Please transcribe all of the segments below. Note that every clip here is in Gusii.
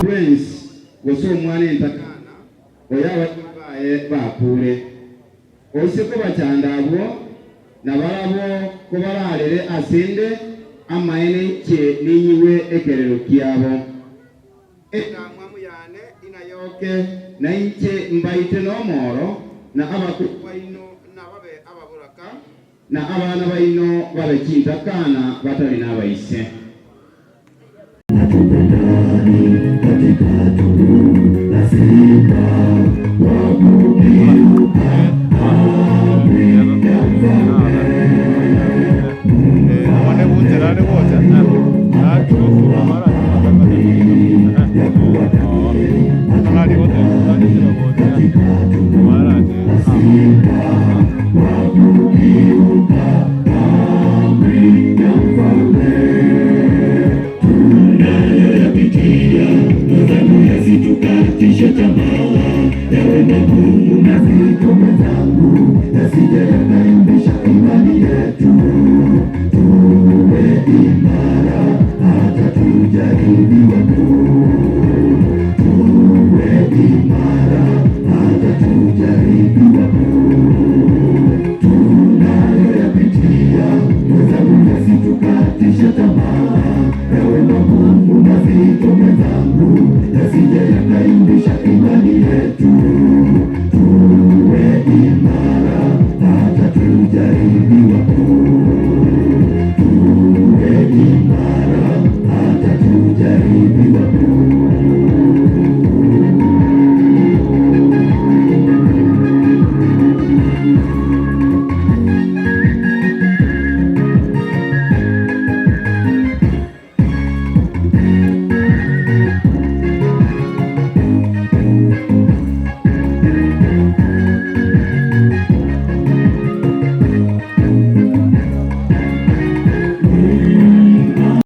Prince gose omwana entakana oyo abaibori baye bakure. Oise kobachanda abwo, na barabwo kobararere ase 'nde, amaene inche ninyigwe ekerero kiabo. Endamwamu yane inayoke, na inche mbaite nomoro, na abakungu baino nababe ababoraka, na abana baino babe chintakana batari nabaise.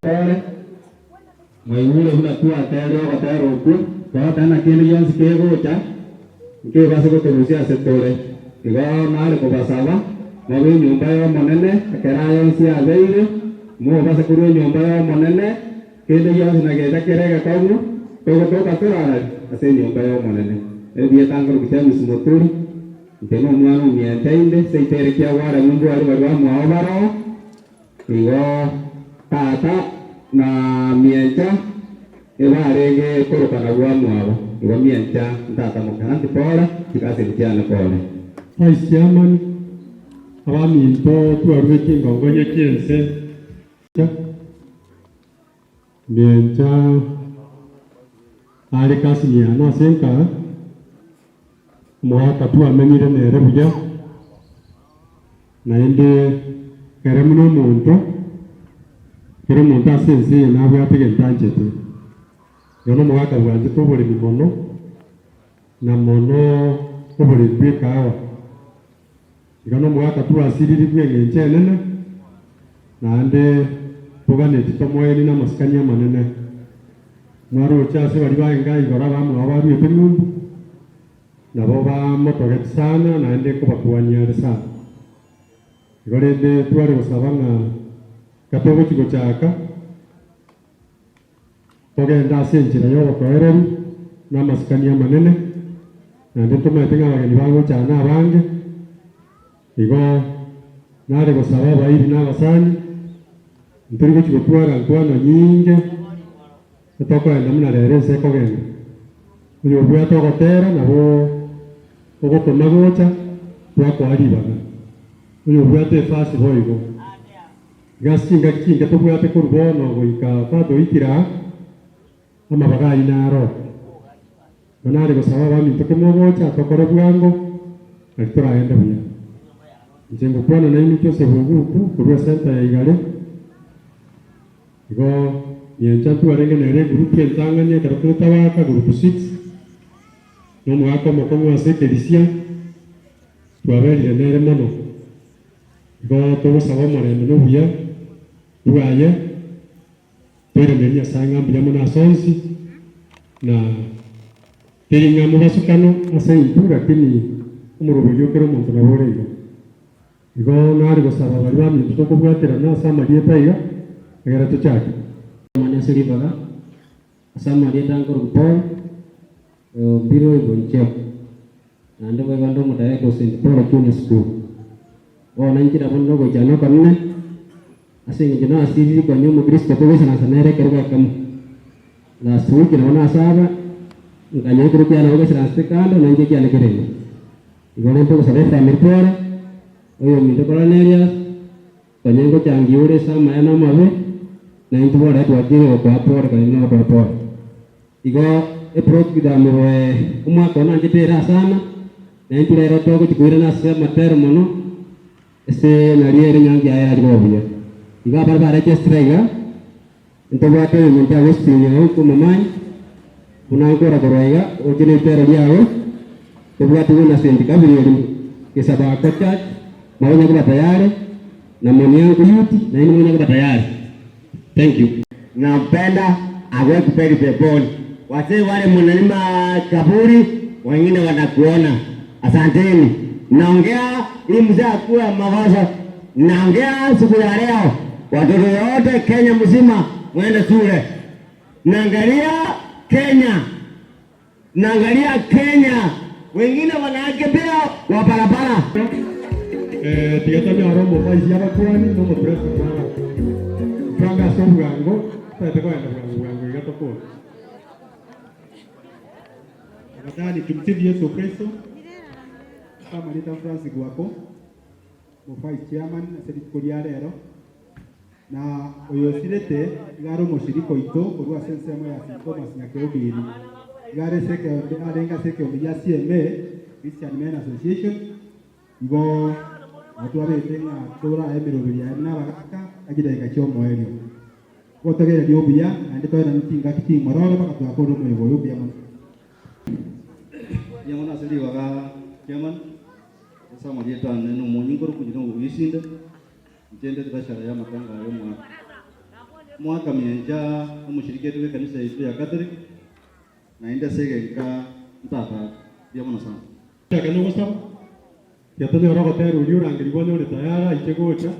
Ere, mwaigure buna twaterire ogotera okwo, twagoteba ng'a kende gionsi kegocha, nkebase gotorusia ase tore. Igo nare kobasaba, mobe enyomba y'Omonene, ekero aya onsi abeire, mobase korwa enyomba y'Omonene, kende gionsi nagecha kere egekong'u, togotoka torarari ase enyomba y'Omonene. Erieta nkorokwa James Moturi, inche nomwana omiancha inde, seito ere kiagware ng'umbu aria baria bamwabo baroo. Igo tata na miencha ebarenge korokana bwamwabo, igo miencha ntata moke anti pore chikaseni chiane pore. Vice Chairman, abaminto twarure chingongonya chi'ense, miencha are cousin yane ase enka, omogaka twamenyire nere buya. Naende ere buna omonto, kera omonto ase ense eye nabwate egento anchete. Igo nomogaka bwanchete oboremi mono, na mono oboremi bw'ekahawa. Iga nomogaka twasiriri bw'eng'encho enene, naende toganeti tomoenie namasikani amanene. Mwaroche ase baria barenge igoro abamwabo baruete ng'umbu, nabo bamotogeti sana naende nkobakwania are sana. Igo rende tware gosaba ng'a gatogochia gochaka, togende ase enchera y'obotoereru na amasikani amanene, naende ntomaete ng'a abageni bagocha aa nabange, igo nare gosaba abairi na abasani, ntori gochia gotwara nkwano nyinge, etokoenda buna rero ense ekogenda. Oyobwate ogotera nabo ogotoma gocha, twakoa ribaga. Oyobwate efasi boigo. Iga ase chingaki chinke tobwate korwa bono goika kwatoikire aa, amabaga ayio naro. Igo nare gosaba abaminto kemogocha tokore bwango, nari toragende buya. Inche ngokwana nainwe Joseph Oguku korwa esenta ya Igare. Igo nyencha ntwarenge nere egurupu entang'ani ekero tore Tabaka, group 6, na omogaka omokong'u ase ekerisia, twaberire nere mono. Igo togosaba omorembe na obuya bwaye, toiranerie Nyasae ng'a mbuya mono ase onsi, na teri ng'a mobasukano ase intwe lakini omoroberio o kera omonto nabo ore igo. Igo nare gosaba baria baminto tokobwaterana ase amarieta iga, egere tochake. Amani ase ribaga, ase amarieta nkorokwa Paul, oyo mbire oyo Naende boigo inde omodarekta o St. Paul Junior School. Bono inche nabo nde ogoichana okonene, ase eng'encho nasirire konya omokristo togoisaransa nere ekerogo ekemo. Last week nabo nasaba, nkanyora ekero kiane nabo geisaransete kando na inche ekiane kere iga. Igo rende ogosaba efamiri pore, oyominto Cornelius, konya ngochangia ore ase amaya na amabe, na intwe bono twachire gokoa pore konya nogotoa pore. Igo eprogram omwaka one nanchete ere asana, na intwe rero togochia koirana ase amatero mono, ase nario ere enyangi yaye erachie koba buya. Igo abare baregister iga, ntobwate oyominto Agustine Ouko Momanyi, buna nkora korwa iga, oche na eritero riago, tobwate buna Saint Gabriel Gesabakwa Church, mwabanya koba tayari, na Moniango Youth, nainwe mwanya koba tayari. Thank you. Nampenda awekupeli peponi. Wazee wale munalima kaburi, wengine wanakuona. Asanteni. Naongea hii mzee akuwa mawazo. Naongea siku ya leo, watoto yote Kenya mzima mwende shule. Naangalia Kenya, naangalia Kenya, wengine wanakimbia wa barabara. Eh, tiga tonyore omofaisi abakuani na omopresident bw'abanto. Twange ase obwango, totagete kogenda bwango bwango iga tokore. Tafadhali tumsifu Yesu Kristo. Amarita Francis Gwako, mo vice chairman ase rituko ria rero. Na oyo osirete iga are omoshirika oito korwa ase ensemo ya St. Thomas Nyakeobiri. Iga are ase ekeombe arenge ase ekeombe gia CMA, Christian Men Association, igo nabo twabete ng'a torae emeroberi yaye buna abagaka ase chidakika chi'omoerio. Gotogereria obuya naende toenane chingaki ching'ororo mpaka twakorire omoyega oyo obuya mono. Mbuya mono ase ribaga chairman, ase amarieta ane nomonyinga ore konywa obogisinde. Inche nde treasurer y'amatanga aya omwaka. Omwaka miencha omoshirika oito bw'ekanisa yaito ya Catholic, naende ase egenka ntata mbuya mono sana. Chaka nogosaba, tiga tonyore ogotera oria orangerigwe onyore tayari aiche gocha.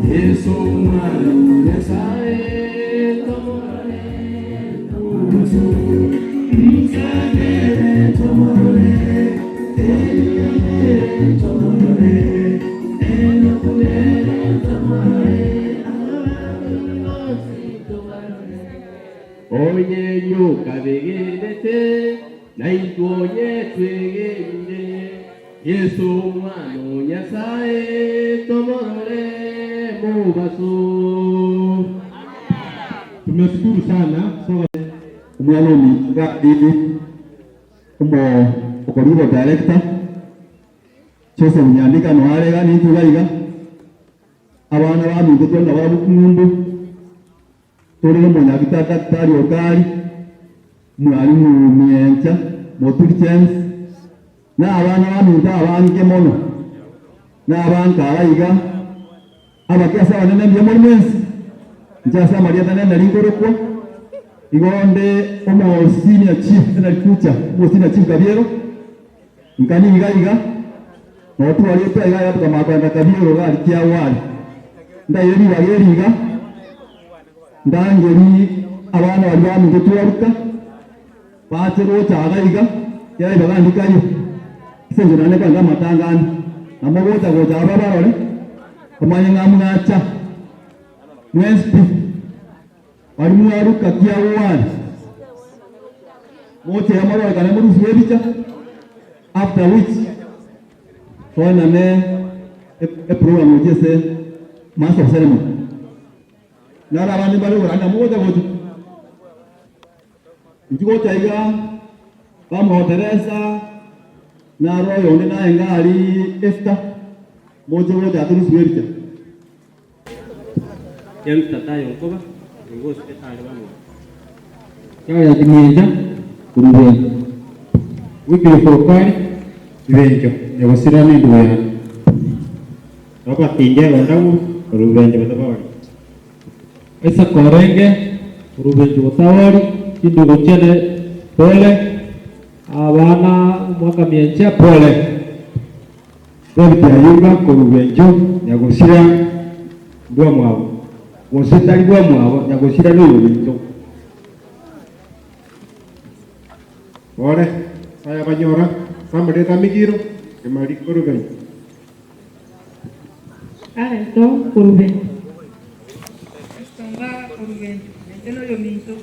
Yeso Omwana o Nyasae, tomorore obosu, Nsanere tomorore, Erianere tomorore, Enokunere tomorore, Abanto bonsi tobarore. Onye nyokabegenete, naintwe onye twegenire. Yeso Omwana o Nyasae, tomorore mobaso. Tumeshukuru sana so Omwana ominto Gadi, omo okorigwa director, Joseph Nyandika noare iga nintwe iga iga, abana baminto tore nabarabwo kung'umbu, tore omonyagitari Daktari Okari, Mwalimu Miencha, Moturi James, na abana baminto abange mono, na abankara iga, abake ase abanene mbuya more mwensi, inche ase amarieta nene nari nkorokwa, igo onde omo senior chief nari future, omo senior chief Kabiero, nkani iga iga, nabo twaretwe aiga iga tokamanya kogenda Kabiero iga aria Kiagware, ndaire ribaga eri iga. Ndangeri abana baria baminto twaruka, bache gocha iga iga, kera ribaga ndikarie, ase engencho naende kogenda amatanga ande, na mogocha gocha aba barore, bamanye ng'a mwacha mwensi pi, baria mwaruka kiagware, moche iga mororekane morusiwe ebicha, after which toenane eprogram gochia ase master of ceremony. Naro abande mbare koranda mogocha gocha. Inchi gocha iga bamoteresa naro oyonde naye ngari Esther moche gocha atorusiwe ebicha. James Tatayo Nkoba, nigo osibete are bamwabo. Charles Miencha, Orubencho. Wycliffe Okari, Ibencho, Nyagosira na endugu yane. Robert Injego Ndagu, Orubencho Botabori. Isaac Orenge, Orubencho Botabori, chindugu chiane pole, abana omwaka miencha pole. David Ayuga korubencho nyagosira mbwamwabo, gose tari bwamwabo, nyagosira noyominto. Pole, saya banyora, samoreta migiro, emari korubencho. Arento korubencho. Estonga korubencho, nainche noyominto.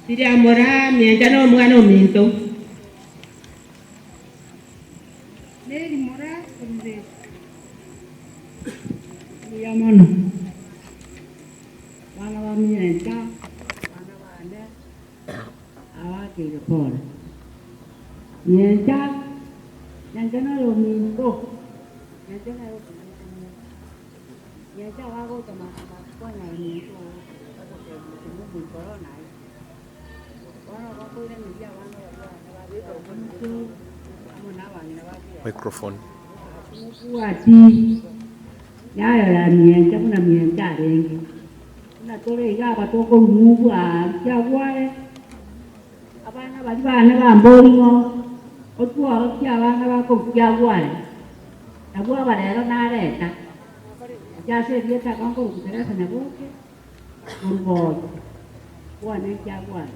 Tiriamora miencha nomwana ominto. Mary Mora korubencho. Mbuya mono bana ba miencha, bana bane abakeire pole. Nyencha, nyencha noyominto, nyencha nere okomanyete mono. Nyencha abagocha konyora minto oo, ogotebia omoika korona aye. Bono ogokoiraneria abana baria bane babete omonto amo nabang'ina batigare. Mobwati yayo ya miencha buna miencha arenge, buna tore iga aba tokorumugwa aa kiagware. Abana baria bane bambori ng'o otworokie abana bakorukia agwo are, nabwo aba rero nareta, inche ase erieta aka nkorukia Teresa Nyaboke, korwa bwane inche agwo are,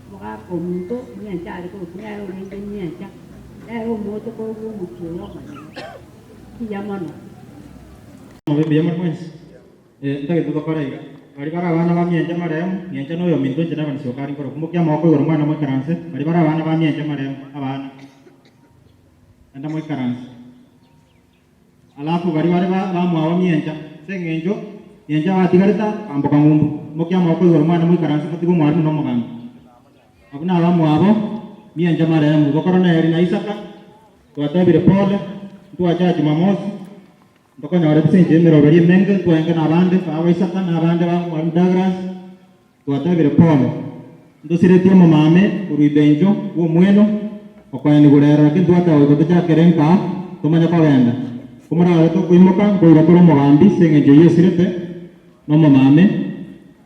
omogaka ominto ng'enche are korokwa nere orenge ng'encha, nere omote korwa omochie oyo omonene. Mbuya mono. Mbuya mono mwensi. Ntagete tokore iga, Baria bare abana ba miencha maremu, miencha noyominto inche naba nisioka are nkorokwa. Mokia amaboko igoro mwana moikaranse, baria bare abana ba miencha maremu, abana. Enda moikaranse. Alafu baria bare bamwabo miencha, ase eng'encho miencha batigarete amboka ng'umbu. Mokia amaboko igoro mwana moikaranse motige omwalimu na omogambi. Abwo nabamwabo miencha maremu. Bokoro na Eri na Isaka, twatebire pole, ntwacha Jumamosi. Ntokonyora ebisencho emeroberi emenge, ntwaenge nabande baba Isaka, na abande ba Mwalimu Douglas, twatebire pole. Ntosiretie omomame korwa ibencho bw'omweno, okoenigwa rero, lakini twateba goika tochakere nkaa, tomanye kogenda. Komorarore tokoimoka, nkoira tore omogambi ase eng'encho eyio esirete, na omomame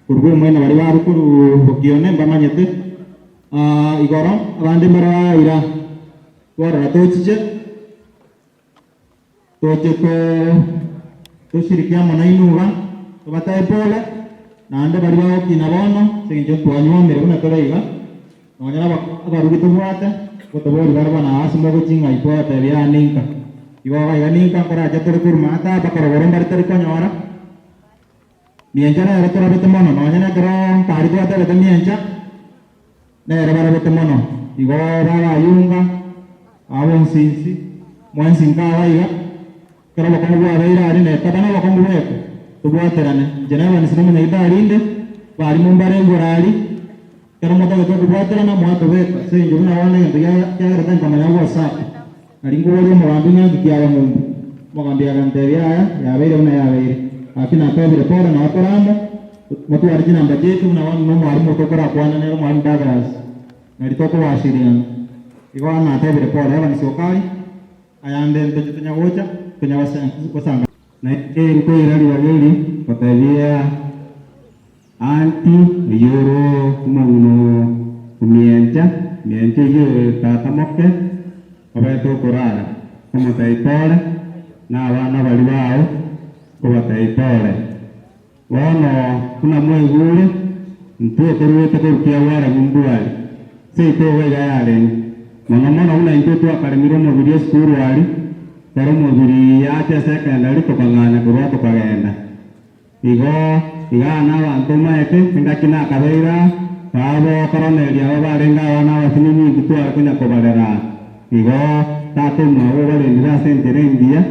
korwa bw'omweno baria barwa korwa bokione mbamanyete, igoro abande mbare baira, twarora tochiche. Toche toshiriki amo nainwe iga, tobatebi pole, naende baria bagokina bono, ase eng'encho ntwanywomire buna tore iga, nonya na abarugi tobwate, ngotoboria bare bono aa ase mogochia ng'ai twabatebia aa ninka. Igo iga iga ninka nkorache tore korwa maate aa mpaka rogoro mbare tari konyora. Miencha nere torabete mono, nonya nekero nkari twatebete miencha, nere barabete mono. Igo babayunga abonsinsi mwensi nkaba iga, ekero obokong'u bwabeire aria ne taba nobokong'u bweka, tobwaterane. Inche Evans na omonyagitari inde, abarimu mbare igoro aria, ekero motagete okobwaterana mwatobeka ase eng'encho buna bono egento kiagerete nkamanya WhatsApp. Nari nkoboria omogambi ng'a nki kiaba ng'umbu. Omogambi agantebia, Yaya, yabeire buna yabeire. Gaki natebire pole nao tore amo, motware chinamba chiaito buna bono nomwalimu tokorakwana nere omwalimu Douglas, nari tokobasiriana. Igo natebire pole Evans Okari, ayande ntoche tonya gocha, tonya gosanga. Naende nkoira ribaga eri gotebia Aunty oyio ore omong'ina omiencha, miencha eyio ere tata moke, obete okorara, omotebi pore, na abana baria bao, nkobatebi pore. Bono buna mwaigure, intwe toruete korwa kiagware mbwari, seito iga iga yarenge. Mono mono buna intwe twakaremire omobiri esukuru aria, ekero omobiri yacha esekendari tokang'anya korwa tokagenda. Igo igaa nabanto omaete, engaki nakabeire aa, babo koroneria aba barenge abana abasinini intwe tware konya kobarera aa. Igo tata omwabo obarendire ase enchera engiya,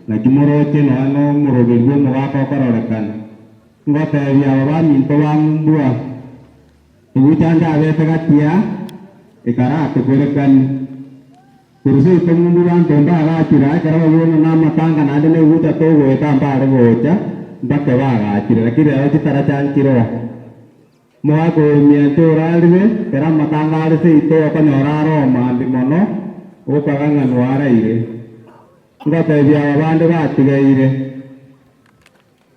naki moroche nonya nomoroberi bw'omogaka okororekana. Ngotebia aba baminto bang'umbua, egucha ndabete gati aa, ekaratokorekani. Korwa seito ng'umbu banto mbagachire ekero baigure ng'a namatanga naende negucha togoeta mbare gocha mpaka bagachire, lakini rero chitaracha nchiroa. Omogaka oyo omiancha orarire, ekero amatanga are seito okonyora are omambi mono, ogokaga ng'a nwaraire. Ngotebia aba bande batigaire,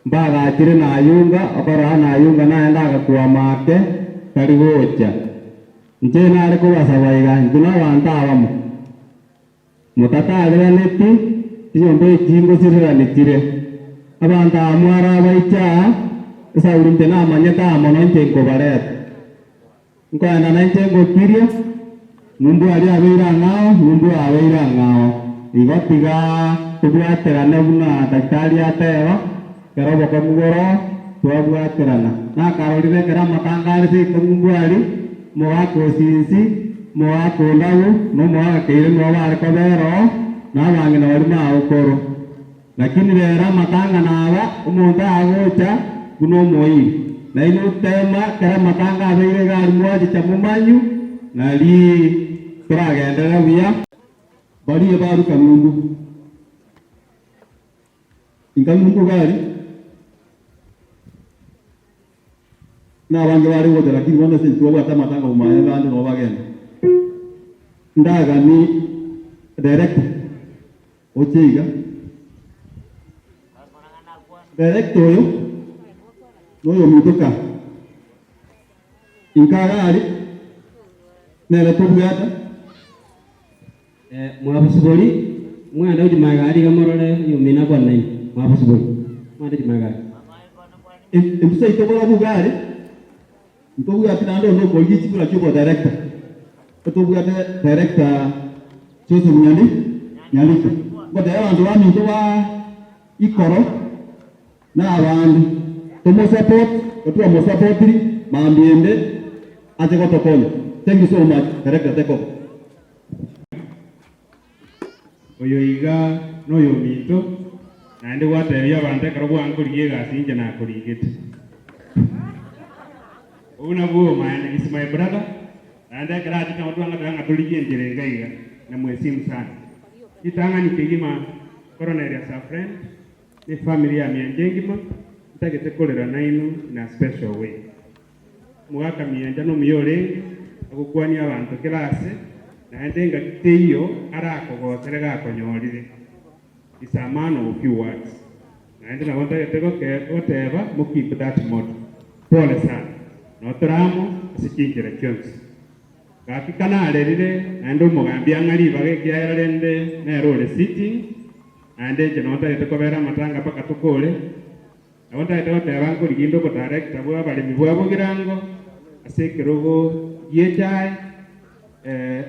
mbagachire nayunga, okorora nayunga naende agakwama ake, tari gocha. Inche nare kobasaba iga, intwe nabanto abamo, motatareraneti chinyomba echi ngosirerani chire. Abanto aba mwarabaiche aa, esauri inche namanyete aa mono inche nkobareta. Nkoenda nainche ngokiria, ng'umbu aria abeire ang'ao, ng'umbu abeire ang'ao. Igo tiga tobwaterane buna daktari ateba, Ekero obokong'u boroo, twabwaterana. Nakarorire ekero amatanga are seito ng'umbu aria, omogaka o Sinsi, omogaka o Ndabu, na omogaka Keire nigo bare kobera oo, na abang'ina baria magokoro. Lakini rero amatanga naba, omonto agocha buna omoiri. Nainwe tema ekero amatanga abeire iga aria mwachicha momanyu, nari toragenderere buya. Baria baruka ng'umbu. Inka ng'umbu gari, na abange bare gocha lakini bono ase intwe babwate amatanga bomaye abande nabo bagenda. Ndagani director oche iga, director oyo noyominto ka, inka gari nere tobwate. Mwabosibori, mwende gochia magega aria iga morore oyomino akwane nainwe. Mwabosibori, mwende gochia magega aria. Intwe seito barabwo iga are, ntobwati naende onde okorigia chikura chia obodirector. Ntobwate director Joseph Nyandi, Nyariko. Ngotebia abanto baminto ba Ikoro na abande, tomosupport, gotwamosupportiri mambia ende ache gotokonya. Thank you so much director take over. Oyo iga noyominto, naende gwatebia abanto ekero gwankorigia egasi inche nakorigete. Obwo nabwo obomaene, is my brother, naende ekero achete nabo twangateba ng'a torigie enchera iga iga, namwesimu sana. Ritang'ani kegima Coronel as a friend, ne efamiri ya miancha engima, ntagete korera nainwe in a special way. Omogaka miancha nomuya orenge, agokwania abanto kera ase, naende engaki teiyo arakogosere gakonyorire. Is a man of few words. Naende nabo ntagete goteba mo keep that motto. Pole sana. Noo tore amo ase chinchera chionsi. Gaki kanarerire naende omogambi ang'a ribaga ekiagera rende nere ore sitting. Naende inche nabo ntagete kobera amatanga mpaka tokore, nabo ntagete goteba nkorigia inde obodarekta bwa abaremi bwa Bogirango ase ekerogo gi'echae,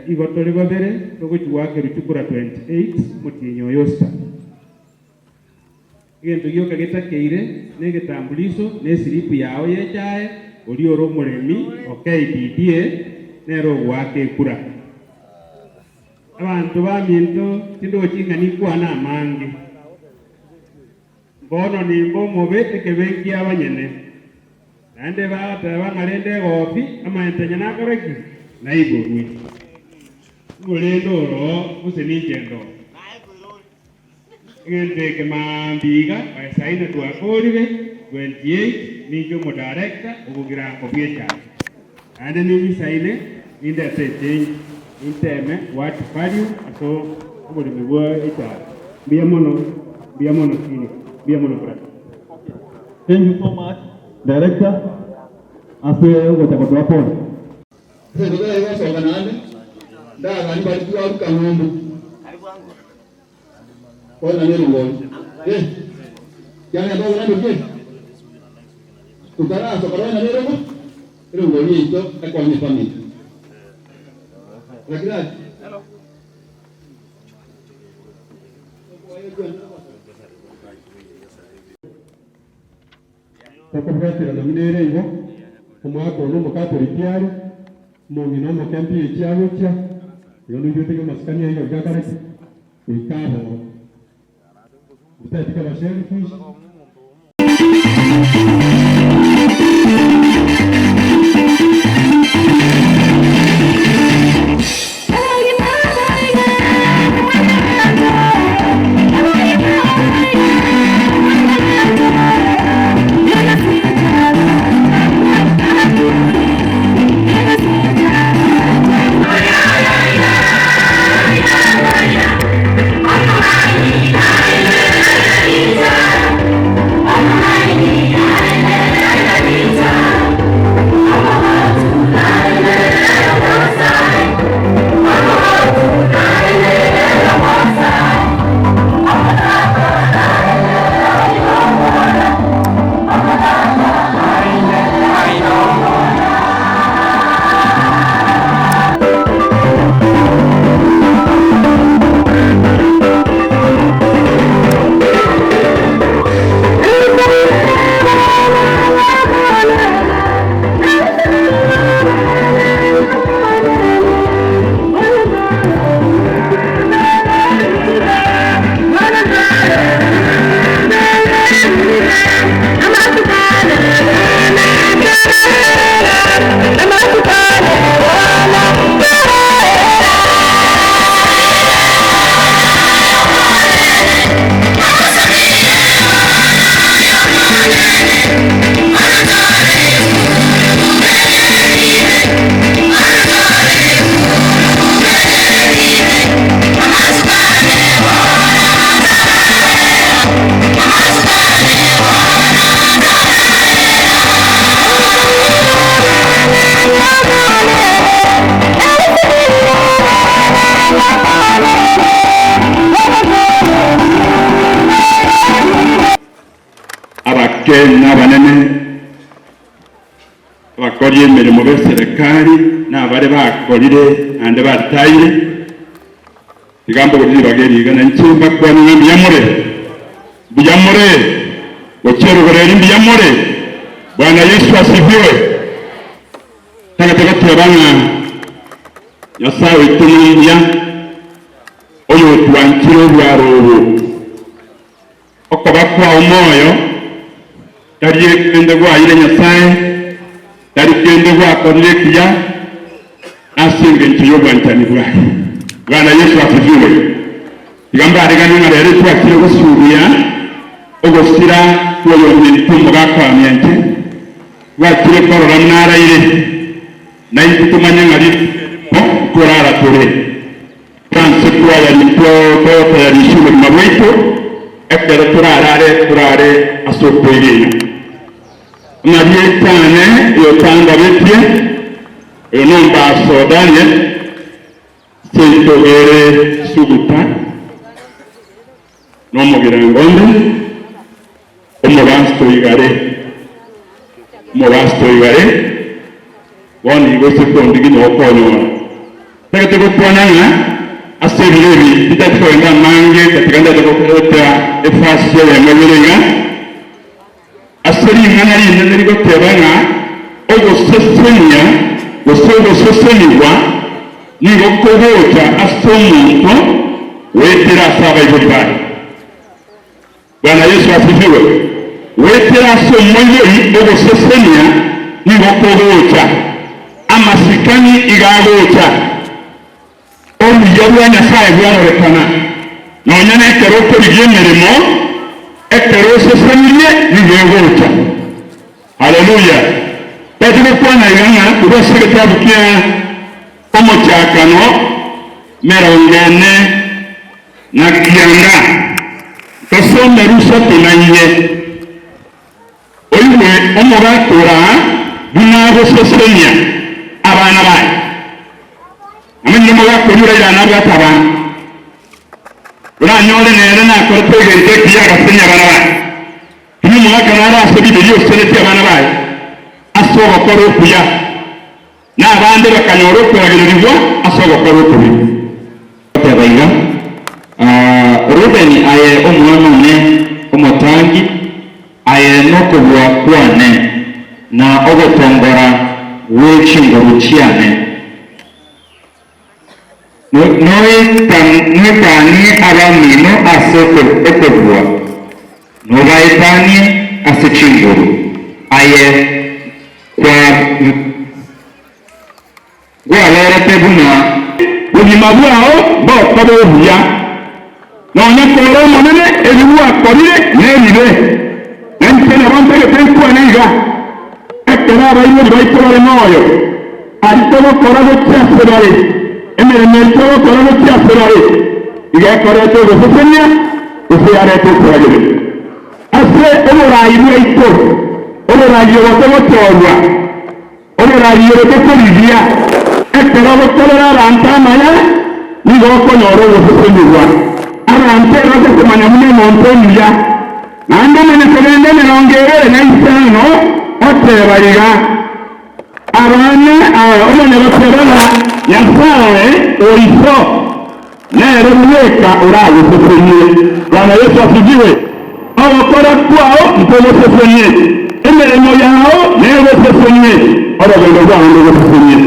igo tore babere togochia goakerwa chikura 28 omotienyi oyo osa. Egento gioka getakeire negetambuliso na esilipu yao y'echae, oria ore omoremi o KDDA nere ogoaka ekura. Abanto baminto tindochi ng'a ninkwane amange. Bono nimbe omobe ekebe nki'abanyene. Naende bagateba ng'a rende egofi amaete onye nakore ki? Naiborwe. Ng'o rende oroo gose ninche ndoo? Egento eke maambia iga by saina twakorire 28 ninche omodarekta obogirango bw'echache. Naende ninyisaine nindete echange ninteme what value ase oboremi bwa echae. Mbuya mono mbuya mono senior mbuya mono brother. Thank you so much director ase ogocha gotoa pole. Ase totari gosoka naende, ndagani baria twaruka ng'umbu. Bono nerongori. Eh, kiagera tokorenda ki? Totarasoka ronya nerongo, erongori yaito ekonye efamiri. Lakini Tokobwaterana buna ere igo, omwaka one Omokatoliki are, omong'ina omoke mpiichi agochia, igo noigwete amasikani aye goika akare ki? Goika aboro. Ntoteti koba selfish. Abake na abanene, abakori emeremo b'eserekari, na abaria bakorire naende baritaire, tiga mbogorie ribaga eri iga, na inche mbakwanie ng'a mbuya more, mbuya more, gochia rogoro eri mbuya more. Bwana Yesu asifiwe. Ntagete goteba ng'a Nyasae oito nomuya, oyotwanchire obwaro obo. Okoba kwao moyo tari ekende gwaeire Nyasae, tari kende gwakorire ekiya ase engencho y'obwanchani bwaye. Bwana Yeso asifiwe. Tiga mbareganie ng'a rero twachire gosuria ogosira kw'oyominto omogaka ominche, twachire korora buna araire, naintwe tomanye ng'a rituko erimo nkorara tore. Toranse koyarisha obogima bwaito, ekero torarare torare ase okwegena. Amarieta ane oyotandabetie, oyo nombaso Daniel, seito ere Suguta. Nomogirango onde, omobasto igare, omobasto igare, bono igo ase kondigi nokonyora. Ntagete gokwana ng'a ase ebiro ebi titati kogenda amange tatiga ndete goeta efasi eyemo ibere iga, ase ring'ana rinene rigoteba ng'a ogosesenia gose ogosesenigwa nigo kogocha ase omonto goetera ase abaibori baye. Bwana Yeso asifiwe! Goetera ase omoibori ogosesenia nigo kogocha, amasikani iga agocha, obuya bwa Nyasae bwarorekana. Nonya nekero okorigia emeremo, ekero osesenirie nigo egocha. Haleluya! Tari gokwana iga ng'a korwa ase egetabu kia Omochakano merongo ene na kianda, tosome rusato na inye, oigwe omogaka ora buna agosesenia abana baye. Namanyire omogaka oria orairane nabwate abana, oranyore nere nakorete egento ekiya agasesenia abana baye. Inwe omogaka nare ase Bibilia osesenetie abana baye ase ogokora okuya. Na abande bakanyora okoragererigwa ase ogokora okobe. Goteba iga, Rubeni aye omwana one omotangi, aye nokobua kwane, na ogotongora gwe chinguru chiane. Noetanie abamino ase okobua, nobaetanie ase chinguru. Aye kwaberete buna. Bogima bwao mbokoba obuya, nonya kore omonene, ebi gwakorire nebibe. Na inche nabo ntagete nkwane iga, ekero abaibori baito bare moyo, Aria togokora gochia ase bare, emeremo eria togokora gochia ase bare, iga ekoreta ogosesenia, gose yareta okoragereria. Ase oboraai bwaito, oboraai obo togochorwa, oboraai obo tokorigia, ekero ogokorera abanto amaya, nigo okonyora ogosesenigwa. Abanto ebase komanya buna omonto omuya, naende omanye kogenda emerongo ebere na isano, oteba iga, Abana aba omanye goteba ng'a Nyasae o iso nere bweka oragosesenie. Bwana Yeso asifiwe. Ogokora kwao nkogosesenie, emeremo yao negosesenie, orogendo rwao ndogosesenie.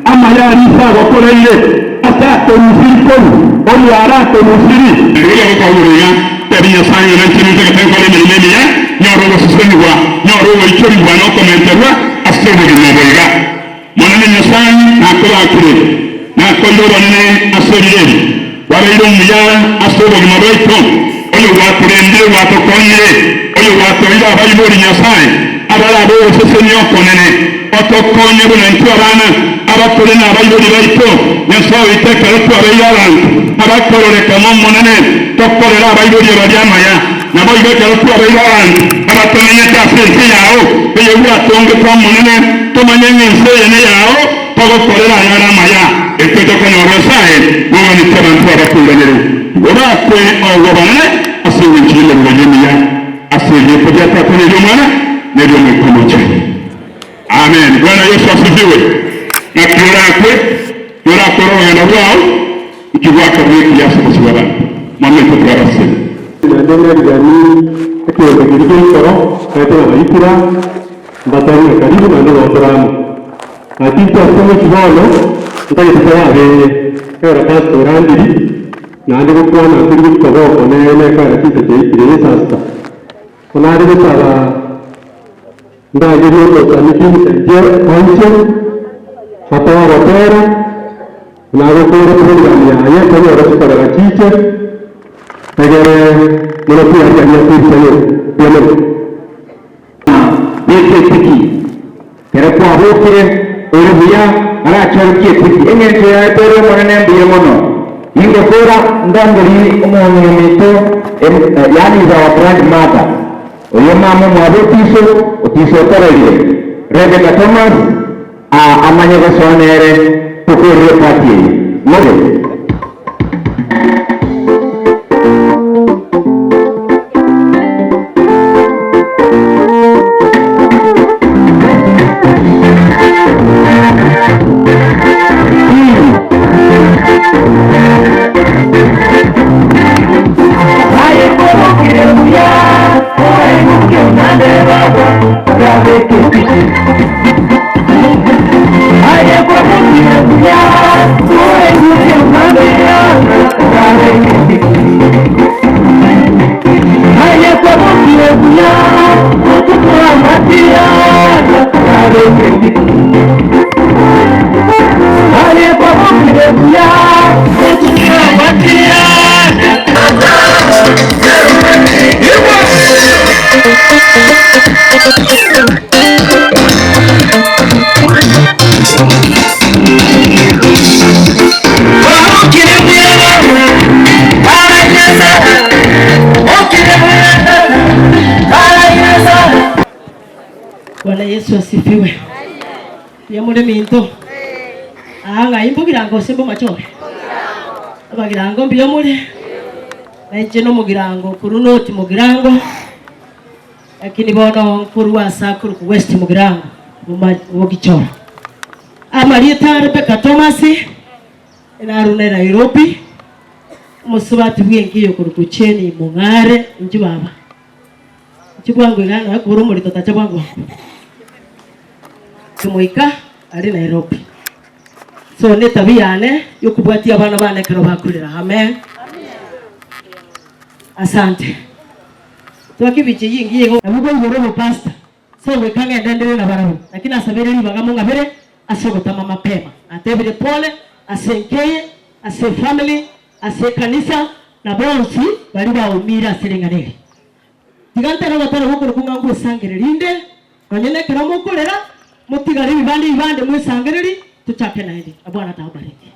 Amaya aria iso agokoreire ase akorusiri korwa orware akorusiri. Rirorio agokagura iga, Tebia Nyasae ng'a nainche nintagete nkore emeremo emiya, nyore ogosesenigwa, nyore ogoichorigwa na okomenterwa ase obogima obo iga. Monene Nyasae nakobakire, nakoire obonene ase ebiro ebi. Kwabeire omuya ase obogima bwaito, oyo gwatorendire gwatokonyire, oyo gwatoire abaibori Nyasae, abare ab'ogosesenia okonene. Otokonye buna intwe abana abatore nabaibori baito, Nyasae oito, ekero twabeire abanto abakororekana Omonene, tokorere abaibori baria amaya. Naboigo ekero twabeire abanto abatomenyete ase ense yao eye gwatongete Omonene, tomanye ng'a ense eye neyao, togokorera ayare amaya. Ekio tokonyora Nyasae noganetie abanto abakoiranere, igo bakwe obwanene ase engencho y'emeremo eye emiya, ase erieta ria Tata na eri'Omwana na eri'Omoika Omochenu. Amen. Bwana Yesu asifiwe. Naki orakwe, torakore orogendo rwao, inki gwakorire ekiya ase obosio bw'abanto. Mwamanyete twarasire. Naende nerigani ekeombe keria gi'enkoro, naete babaikura, mbatebie ng'a karibu naende gotore amo. Naki intwe ase omochie bono, ntagete toraberie, ekero pastor orandiri, naende gokwana nkori gochia koba okonene ekero chinsa chiaikire y'esasita. Bono are gosaba Ndagerie omosani Vincent oinche, atoe ogotera, buna agokora eprogram yaye tonyore chikorera chiche, egere mono tiyariania ase ebisago biane. Beka etiki, Ekero kwabokire ore buya, arachorokie etiki, engencho yaye tere Omonene mbuya mono. Ingokora ndongorie omong'ina ominto, yaani is our grandmother. Oyo mama omwabo Otiso, Otiso otororire. Rebecca Thomas aa amanye gosoa nere tokorire eparty eye. Mobe. Bwana Yesu asifiwe. Mbuya more minto. Aa ng'ai mbogirango gose mbomachore? Abagirango mbuya more? Na inche nomogirango korwa North Mugirango, lakini bono nkorwa ase akorokwa West Mugirango, Bogichora. Amarieta Rebecca Thomas, narure Nairobi, omosubati bw'enka okorokwa Jane Mong'are, inche baba. Inche bwango iga noe kobora omorito tacha bwango bwango. Kimoika aria Nairobi. So netabia yane yokobwatia abana bane ekero bakorera. Amen. Asante. Twake ebicha eyio engiya igo. Nabo koigora obopastor. So goika ng'ende ndire nabarabwo. Lakini nasabire ribaga mong'abere ase ogotama mapema. Natebire pole ase enka eye, ase efamily, ase ekanisa, na bonsi baria baumire ase ring'ana eri. Tiga ntere ogotera gokorokwa ng'a ngwesangererie inde, nonye nekero mokorera, motigare ebibande ebibande mwesangererie, tochake naende. Na Bwana tababariki.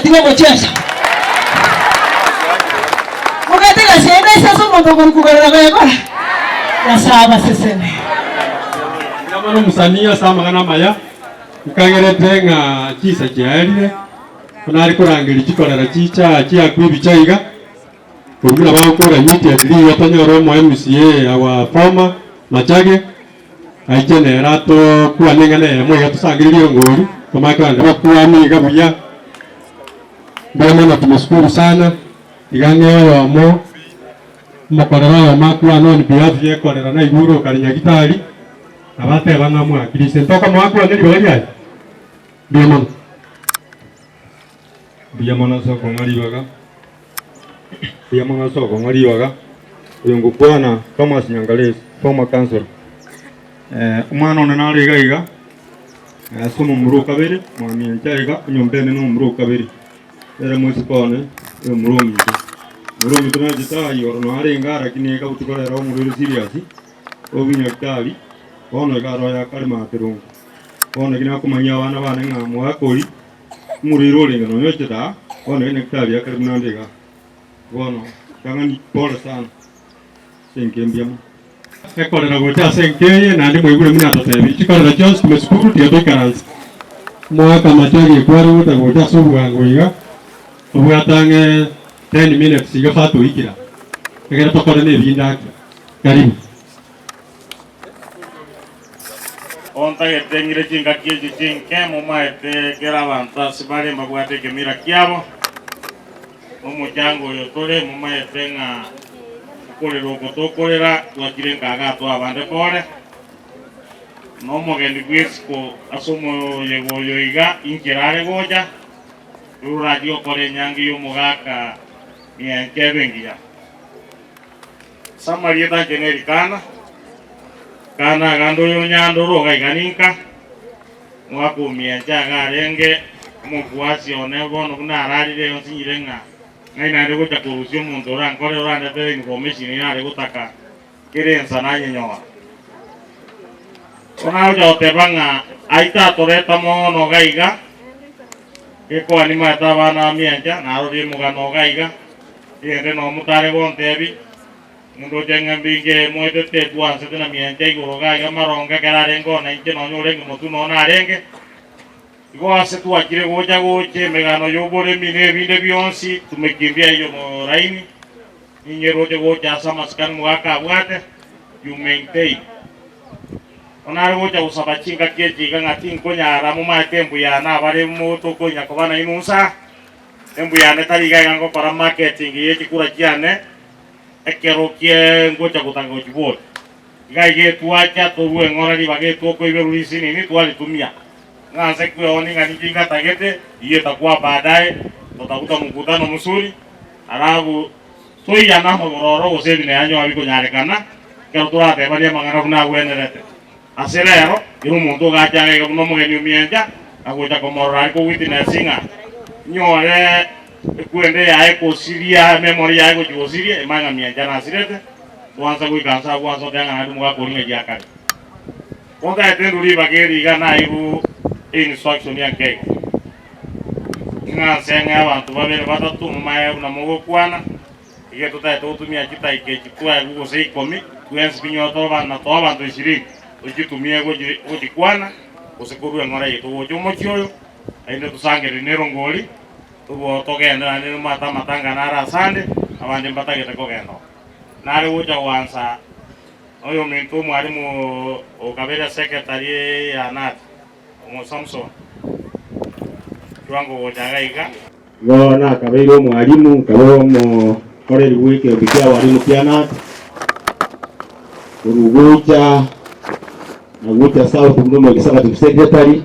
Mugatiga omocheso. Mugatiga sende ase ase omonto okori kogorera goyekora. Nyasae abasesenie. Nyama nomosani ase amang'ana amaya, nkagerete ng'a chinsa chiaerire, buna are korangeria chikorera chicha chiakwa ebicha iga, korwa buna bagokora immediately iga tonyore omo MCA our former Machage, Aiche nere atokwane eng'ana eyemo iga tosangererie engori, tomanye kogenda bakwani iga buya, mbuya mono tumeshukuru sana, iga ng'e oyomo, omokorera oyomo akwane on behalf ya ekorera naigure okare nyagitari, nabo ateba ng'a mwakirise. Ntokomoa akwane ribaga riaye? Mbuya mono. Mbuya mono ase okong'a ribaga, mbuya mono ase okong'a ribaga, oyo ngokwana Thomas Nyangaresi, former councillor. Omwana one nare iga iga, ase omomura o kabere, mwamiencha iga, enyomba ende na omomura o kabere, nere moiseke one, oyo omura ominto. Omura ominto nachete aa igoro noo arenge aa lakini ekabuti korera omorwaire serious, obe nyagetari, bono iga aro yakare makerungu. Bono eki nakomanyia abana bane ng'a mwakori. Omorwaire orenge nonya ochete aa, bono iga nyagetari akare buna ande igaa. Bono tang'ani pole sana ase enka embuya mono. Ekorera gocha ase enka eye, naende mwaigure buna atotebirie chikorera chionsi tumesukuru tiga toikaranse. Omogaka amache agekware gocha gocha ase obwango iga, tobwate ang'e ten minutes iga fatoikire aa, egere tokore na ebinde ake. Karibu. Ontagete ng'ire chingaki echi chinke, momaete kera abanto ase bare mbabwate ekemira kiabo, nomochango oyo tore, momaete ng'a okorera oko tokorera twachire nkaga atoa abande pore, nomogeni bw'esiko ase omoyega oyo iga inchera are gocha, rirorio orachie gokora enyangi y'omogaka mienche ebe engiya. Ase amarieta anche neri Kana, Kana agande oyo onyandore ogaiga ninka, mwakumiencha iga arenge omofuasi one bono buna ararire onsinyire ng'a ng'ai naende gocha korusia omonto orankore orandetere information nare gotaka kera ensa nanyenyora. Bono agocha goteba ng'a ayio tatoreta mono iga iga, gekoani maete abana bamiencha narorire omogano iga iga, Egento nomotare gontebi, Nindoche ng'a mbinge emoetete etwansete na miencha igoro iga iga maronge ekero arenge oo nainche nonya orenge motwe noo narenge. Igo ase twachire gocha gocha emegano y'oboremi na ebinde bionsi, tumekimbia ayio moraini, ninyeroche gocha ase amasikani mogaka abwate, you maintain. Bono nare gocha gosaba chingaki echi iga ng'a tinkonyara momaete mbuya nabare motokonya koba nainwe nsa. Embu yane tari iga iga ngokora marketing ye chikura chiane ekero kie ngocha gotanga gochiboria. Iga iga etwacha torue eng'ora ribaga etwokoiberwa risinini twaritumia. Ng'a nse kweoni ng'a ninche ingatagete iyio itakuwa baadaye tutakuta mkutano mzuri alafu toiyane amagoro oro gose ebina yanyoa bikonyarekana ekero toratebanie amang'ana buna agwenerete. Ase rero, kera omonto ogacha iga buna omogeni omiencha, na gocha komorora are kowitness ng'a inyore ekwende yaye gosiria ememory yaye gochia gosiria emanye ng'a miencha nasirete, twansa goika nse abwo ase oteba ng'a naende omogaka oria ng'ai akare. Kontaete ndure ribaga eri iga naigwe einstruction ya nkeigo, ng'a nse ng'e abanto babere batato momaye buna mogokwana. Iga totaete gotumia chidaika echi twaegwa gose ikomi, twensi binyore tobe na toe abanto ishirini, tochitumie gochikwana, gose korua eng'ora yaito gocha omochie oyo, naende tosangererie nerongori, tobua togende naende nomanyete amatanga nare asande, abande mbatagete kogenda oo. Nare gocha goansa noyominto omwalimu o kabere secretary ya Nathi, omo Samson, kiwango gocha iga iga. Igo nakabeire omwalimu, nkaba omokoreri bw'ekeombe ki'abalimu kia Nat, korwa gocha na gocha South buna omo-executive secretary,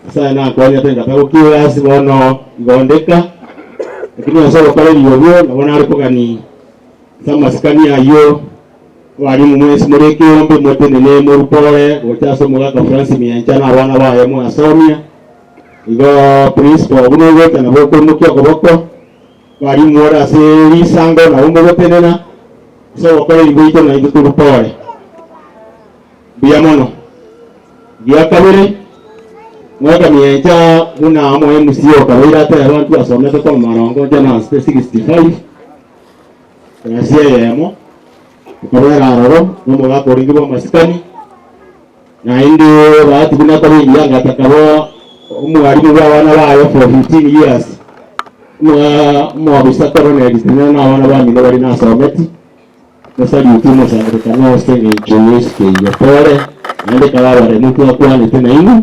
Nyasaye nankonyete nkatabokia egasi bono igo ndeka, lakini ase obokoreri obwo nabo nare kogani ase amasikani ayio abalimu mwensi more ekeombe motenene morupore gocha ase omogaka Francis Miencha na abana baye mwasomia. Igo principal buna ogocha nabo okoimokia okoboko, abalimu ore ase risango nabo mogotenena, ase obokoreri bwaito naintwe torupore. Mbuya mono. Gia kabere, Mwaka miencha buna omo MC okabeire ateba ntwasomete kwa marongo inche nasete 65 class eyemo okabera aroro na omogaka orenge bwa amasikani naende bahati buna akaba engiya ngataka bo omwalimu bwa abana baye for 15 years omoabisa Colonel Tinene na abana bamino baria nasometi. Mosalutie omosangererekano ase engencho y'esiko eyio tore, naende kabe abaremu twakwanete nainwe,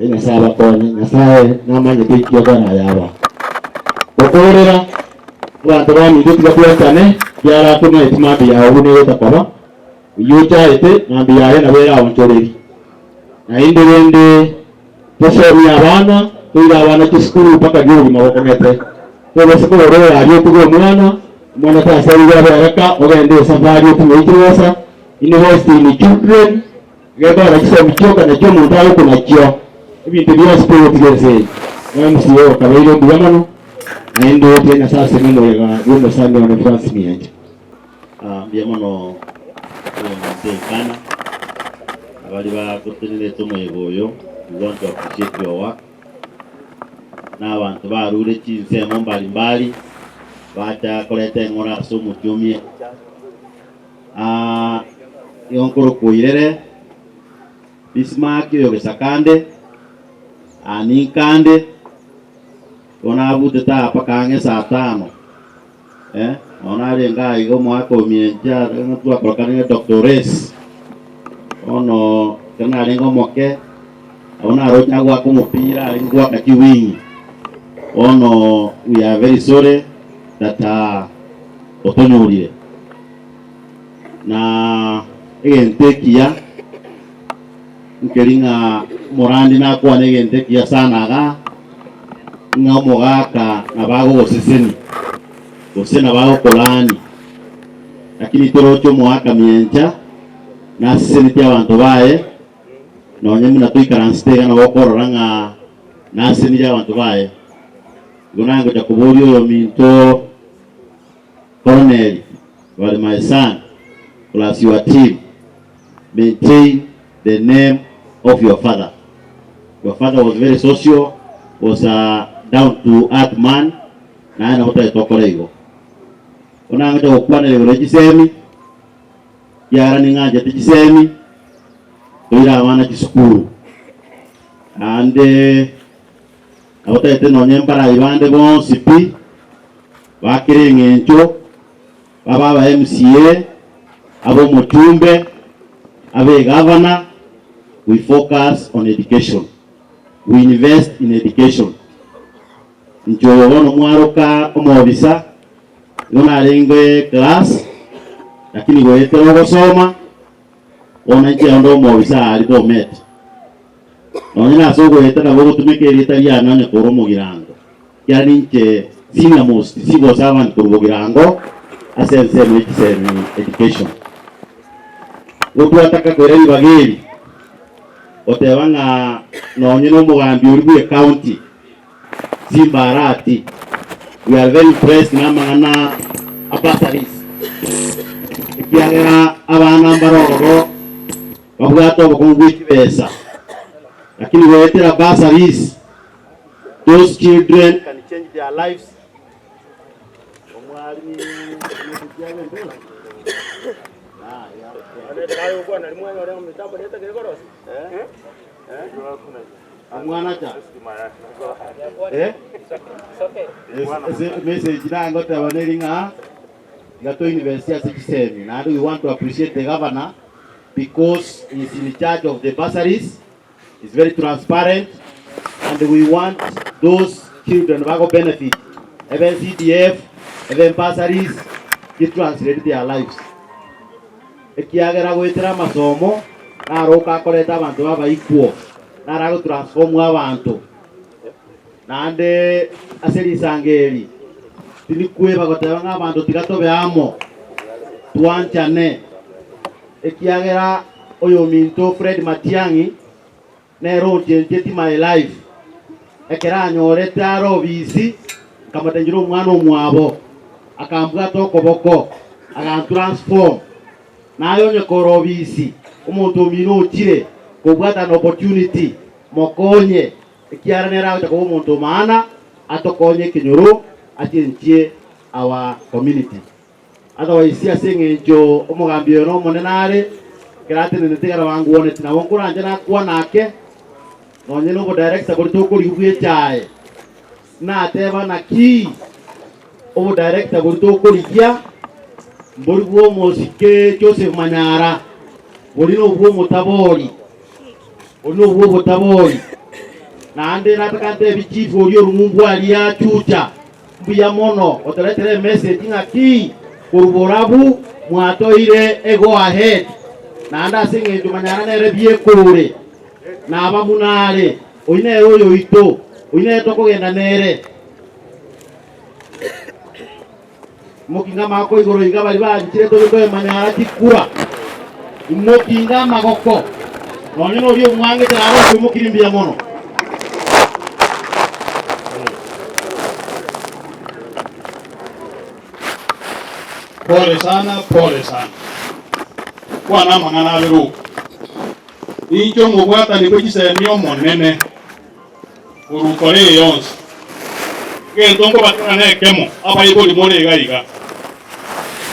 erio Nyasae abakonye. Nyasae namanyete inki okorayaba. Gokoorera, abanto baminto tiga twanchane, ekiagera tomaeti mambia yao buna egocha koba, oyio ochaete, mambia yaye nabo eraonchorerie. Naende rende tosomie abana, toire abana chisukuru mpaka riria obogima bokong'ete. Tobase korora oyo aria otige omwana, omwana tasaigwe abe araka, ogende esafari oting'e chibesa, invest in children, gekogera chisomi chioka nachio omonto agokwa nachio, ebinto bionsi togotiga ense eye. MCA okabeire mbuya mono, naende otiga Nyasae aseme omoyega bw'omosani one Francis Miencha. Mbuya mono oyominto Elikana, abaria bagotenerete omoyega oyo, we want to appreciate your work. Na abanto barure chinsemo mbari mbari, bacha koreta eng'ora ase omochie o Miencha. Igo nkorokwa Oirere, Bismark oyo Gesakande, Ninkande, bono abutete aa mpaka ang'e saa tano. Eh, nonya narenge aiga omwaka o miencha twakorokanire Doctor Race. Bono ekero narenge omoke, nabo naroche agoaka omopira arenge goaka chiwing. Bono we are very sorry that otonyorire. Na egento ekiya nkeri ng'a omorandi nakwane egento ekiya sana igaa. Ng'a omogaka nabo agogosesenia, gose nabo agokolaani, lakini toroche omoaka miencha nasesenetie abanto baye, nonye buna toikaransete iga nabo okorora ng'a nasesenirie abanto baye. Igo naye ngocha koboria oyominto Colonel, you are my son, plus your team, maintain the name of your father. Your father was very social, was a down to earth man, naye nabo tari tokora igo. Bono naye ngocha gokwanera igoro ye chisemi, ekiagera ning'anchete chisemi, toire abana chisukuru. Naende nabo tagete nonye mbarai bande bonsi pi, bakere eng'encho, babe aba MCA, abe omochumbe, abe egavana, we focus on education, we invest in education. Inche oyo bono mwaroka omobisa, igo narenge class, lakini goetera ogosoma, bono inche onde omobisa aria Bomet. Nonye nase ogoeta nabo ogotumeka erieta riane onye kore omogirango. Ekiagera ninche senior most civil servant korwa Bogirango ase ensemo ye chisemi education. Igo twataka koira ribaga eri goteba ng'a nonye na omogambi oria bwe ecounty Simba Arati we are very impressed na amang'ana a bursaries ekiagera abana mbare ororo babwate obokong'u bwe chibesa lakini goetera bursaries Those children can change their lives. Message nangoteba neri ng'a iga to invest ase chisemi naende we want to appreciate the governor because he is in charge of the bursaries is very transparent and we want those children bago benefit ebe CDF ebe bursaries gi translate their lives ekiagera goetera amasomo naro okakoreta abanto baba equal naro ago transform abanto naende ase risango eri tirikweba goteba ng'a abanto tiga tobe amo twanchane Ekiagera oyominto Fred Matiang'i nere onchencheti my life, ekero anyorete are obisi nkamotenchera omwana omwabo, akambwata okoboko agantransform. Naye onye kore obisi omonto omino ochire kobwata an opportunity mokonye. Ekiagera nere agocha koba omonto o maana, atokonye ekenyoro, achenchie our community. Otherwise ase eng'encho omogambi oyo nomonene are, ekero atenenete ekero bangwaneti nabo nkoranche nakwane ake, nonye na obodirector boria tokorigia bw'echae, nateba naki obodirector boria tokorigia mbori bwa omosike Joseph Manyara, boria nobwa omotabori, boria nobwa obotabori. Naende nataka ntebi chief oria orung'umbu aria Chucha, Mbuya mono gotoretera emessage ng'aki korwa borabu mwatoire e go ahead naende ase eng'encho manyara nere biekore naba buna are oyio nere oyoito oyio nere tokogenda nere. Imokinga amagoko igoro iga baria banchire tobeke manyara chikura imokinga amagoko nonye noria omwangete naro okoimokirie mbuya mono. Pole sana, pole sana. Kwana amang'ana abere oko. Ninche omobwatani bwe chisemi omonene korwa nkore eye yonsi. Egento nkobatera nekemo, abaibori more iga iga.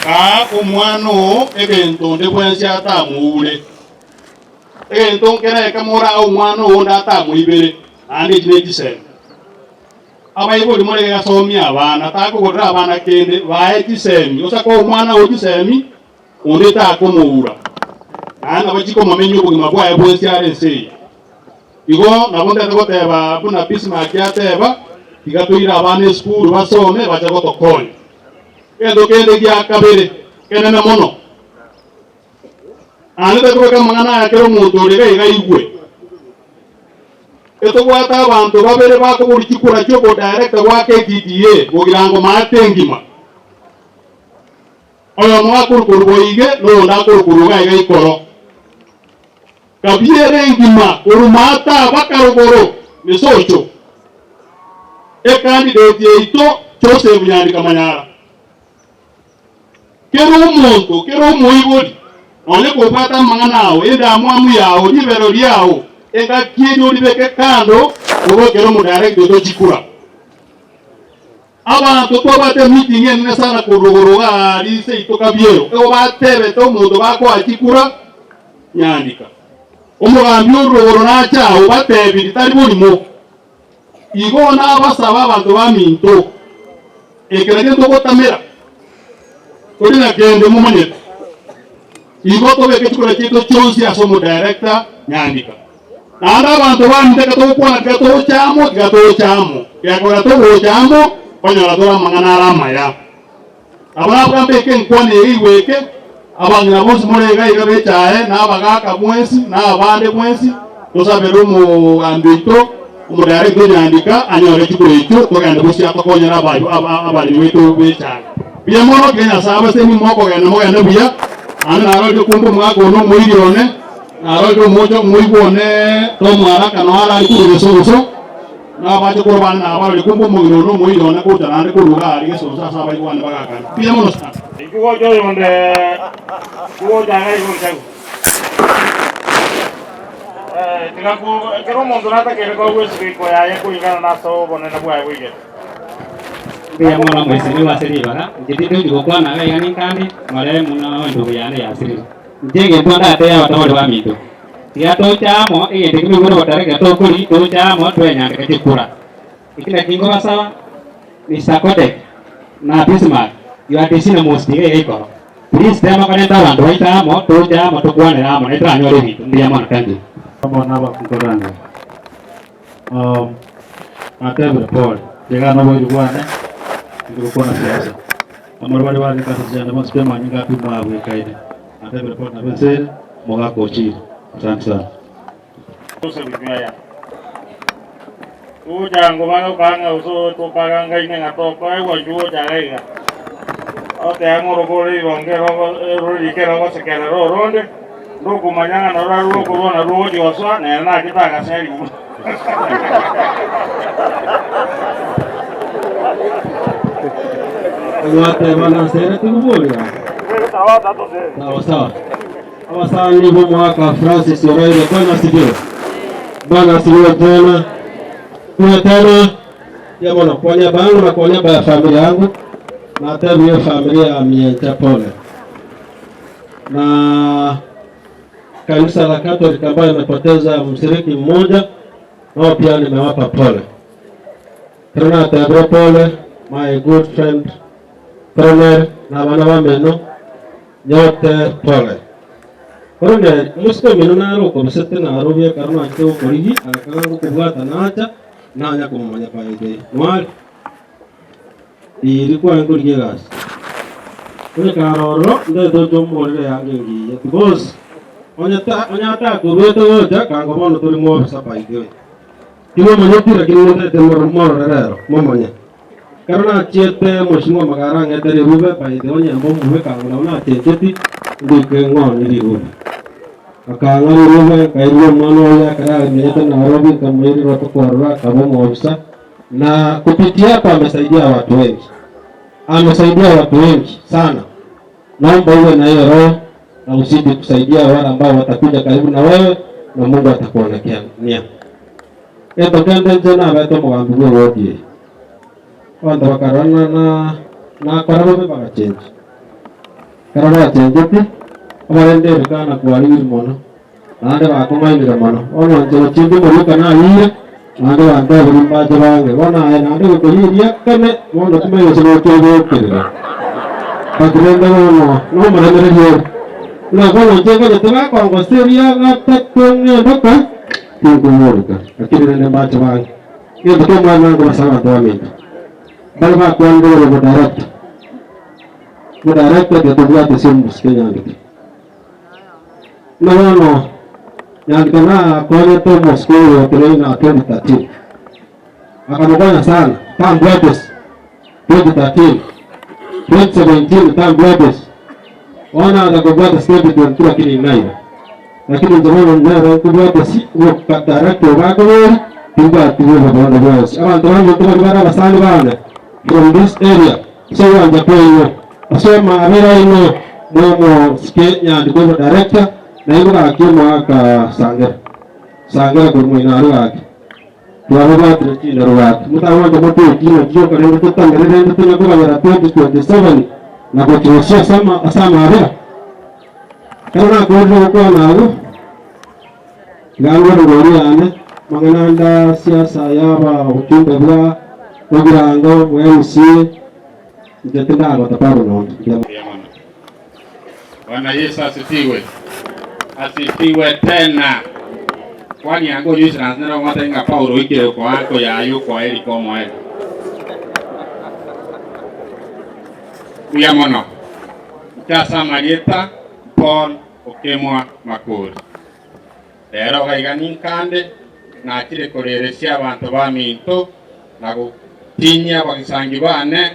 Kaa omwana oo egento onde bwensi atamoure. Egento nkere ekemo orae omwana oo onde atamoibere, naende echi ne chisemi. Abaibori more iga somia abana, takogorera abana kende, bae chisemi. Gose koa omwana oo chisemi, onde takomoura, naende nabo chikomomenya obogima bwaye bwensi are ense eye. Igo nabo ndete goteba buna Bismarck ateba, tiga toire abana esukuru basome bache gotokonya. Egento kende gia kabere kenene mono, naende tari kobeka amang'ana aya kera omonto ore iga iga aigwe, etobwate abanto babere bakoboria chikura chi'obodirector bwa KTDA bogirango maate engima. Oyomo akorwa boige na oyonde akorwa iga iga ikoro. Kabiere engima korwa maata baka rogoro Mesocho. Ekandidate yaito Joseph Nyandika Manyara. Kera omonto, kera omoibori, nonye kobwate amang'ana ao, endamwamu yao, ribero riao, engaki eria oribeke kando, obekere omodirect oito chikura. Abanto twabwate emeeting enene sana korwa igoro iga aria seito Kabiero, igo batebete omonto bakoa chikura Nyandika. Omogambi orure igoro nache aa obatebirie tari borimo. Igo nabasaba abanto baminto, eke nakio togotamera, tori na kende momanyete. Igo tobeke chikura chiaito chionsi ase omodirector Nyandika. Naende abanto baminto ekero togokwana tiga toche amo, tiga toche amo, gekogera togocha amo, konyora tore amang'ana are amaya. Nabo naboka mbeke enkwana eye igweke, abang'ina bonsi more iga iga b'echae, na abagaaka mwensi, na abande mwensi, tosabere omogambi oito, omodirector Onyandika, anyore chikura echio, togende bosio atokonyere abaremi baito b'echae. Mbuya mono, tiga Nyasae abasemi mokogenda mogende buya, naende narorire kumbe omogaka one omoiri one, narorire omocha omoigwa one Tom Araka noyo arari korwa Gesonso, Nabache korwa bande nabarore kumbe omong'ina one omoiri one gocha naende korwa iga aria Gesonso ase abaibwa bane bagakana. Mbuya mono sana. Inki gocha oyonde gocha iga igoro chiago? Eh, tiga ku ekero omonto natakeire koegwa esibiko yaye kulingana nase obonene bwaye bwa igere. Mbuya mono mwesenigwe ase ribaga, inche tindochi gokwana iga iga ninkande, more muno endugu yane yasirire. Inche egento ndatebe abatabori baminto, tiga toche amo, egento ekio moigure obotareke tokori, toche amo twenyandeke chikura. Eki nakio nkobasaba, Mister Kodek na Bismarck, you are the senior most iga iga ikoro, please tema korenta abanto baito amo, toche amo tokwanere amo naende toranyore ebinto. Mbuya mono, thank you. Amo nabakunkoranga. Natebire pole, tiga noboiri bwane, tindi gokwana siasa. Amaro baria barenge ase chianda bonsi pi amanyinga pi mwabwekaine. Natebire pole nabo ense ere, omogaka ochire. Asante sana. Joseph Nywaya. Tugocha bagokanga gose topagangaine ng'a tokoegwa intwe gocha iga iga. Oteba ng'a orokore rironge rogo rorike rogosekerera oronde, ndokomanya ng'a noro arure okorwa narwo ogochia gosoa, nere nachete agaserigwa. Gwateba nasere tikoboria. Sawa sawa. Abasani b'omwaka Francis Oraire Bwana asifiwe. Bwana asifiwe tena. Mbuya tena ya mono kwa niaba yangu na kwa niaba ya familia yangu natebirie familia ya Miencha pole na kanisa la Catholic ambayo imepoteza mshiriki mmoja, nao pia nimewapa pole. Tena natebirie pole my good friend Colonel na abana bameno nyote pole. Colonel omosike omino nare okobisete narobia ekero nachete gokorigi agakanga ngokobwata nacha nanya komomanya by the mwari riiri kware nkorigia egasi. Onye kare ororo ndete oche omorere eanga engiya because onye ta onye atakoruete gocha kango bono tori mwobisa by the way. Timomanyeti lakini motete morore rero momanye. Ekero nachiete Mheshimiwa Magara ang'ete rirube by the onye mbomuhe kango nabo nachencheti ngoike ng'onie rirube. Akang'a rirube nkairwa omwana oye ekero amenyete Nairobi nkamoirera tokorora akaba omwofisa na kupitia hapo amesaidia watu wengi. Amesaidia watu wengi sana. Naomba uwe na hiyo roho na uzidi kusaidia wale ambao watakuja karibu na wewe na Mungu atakuonekania. Gento kende inche nabete omogambi bwe ewodi eye. Abanto bakarora ng'a na nakora bobe bagachencha. Ekero bachencheti, abarende ebikana kwarigiri mono, naende bakong'ainire mono. Bono inche gochia ndimorioka nayire, naende bantebirie mbache bange. Bono aye naende gokoria eria kane, bono timanya gose nochia ogokerera. But rende bono nomoremereria ore. Buna bono inche nganyete bakongoseria gatato ng'endoka, Tinkomoruka, lakini rende mbache bange. Egento ki'omwana nkobasa abanto baminto, mbare bakwanire igoro y'omodarekta. Omodarekta tetobwate ase omosike Nyandike. Buna bono Nyandike nakonyete omosike oyo oteneine na 2013. Akamokonya sana, tambwate ase 2013, 2017 tambwate ase. Bono aza kobwata ase 2022 lakini naira. Lakini inche bono nere nkobwata ase obokataraki obo akoboria, timbwati bobe bonde bwonsi. Abanto baminto baria bare abasani bane from this area, ase ogwancha kwaino, ase amaabera aino, momosike nyandiko obodarekta, nainwe gaki omoaka sangera, sangera korwa moino aria gaki. Twababwatire chindero gaki, motagwancha motoe chiina chioka rende totamere rende tonya koganyera 2027 na gochia gosio ase ama ase amaabera. Ekero nakorire gokwana agwo, iga ngore rori yane, amang'ana ande a siasa yaba obochumbe bwa bogirango bwa MCA, inche tindagota bado nonye. Mbuya mono. Bwana Yesu asifiwe. Asifiwe tena. Kwani ango oyoisaranse nere ogoteba ng'a Paulo oikire koa koyaya okoa eriko omoerio. Mbuya mono. Inche ase amarieta Paul Okemwa Makori. Rero iga iga ninkande, nachire koreresia abanto baminto na gotinyia abagisangi baane,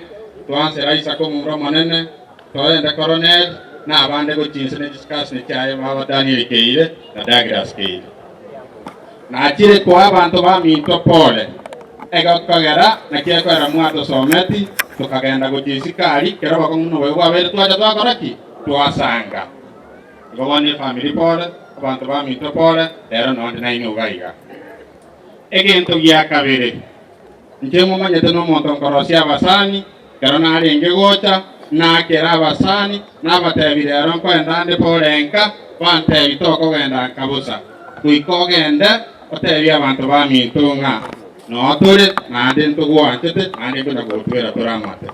twansera Isaka omomura omonene, torende Koroneli, na abande gochia inse ne chisikasini chiaye baba Danieli Keire na Douglas Keire. Nachire koa abanto baminto pole, egekogera naki ekoera mwatosometi, tokagenda gochia isiko aria, kera obokong'u nobobe bwabeire twacha twakora ki? Twasanga. Igo bono efamiri pole, abanto baminto pole, rero nonde nainwe iga iga. Egento gia kabere, inche momanyete nomonto nkorosia abasani, ekero narenge gocha, nakera abasani, nabatebi rero nkoenda nde pole nka, bantebi tokogenda nka bosa, goika ogende otebie abanto baminto ng'a noo tore, naende ntogwanchete, naende nkonya gotwera toramate.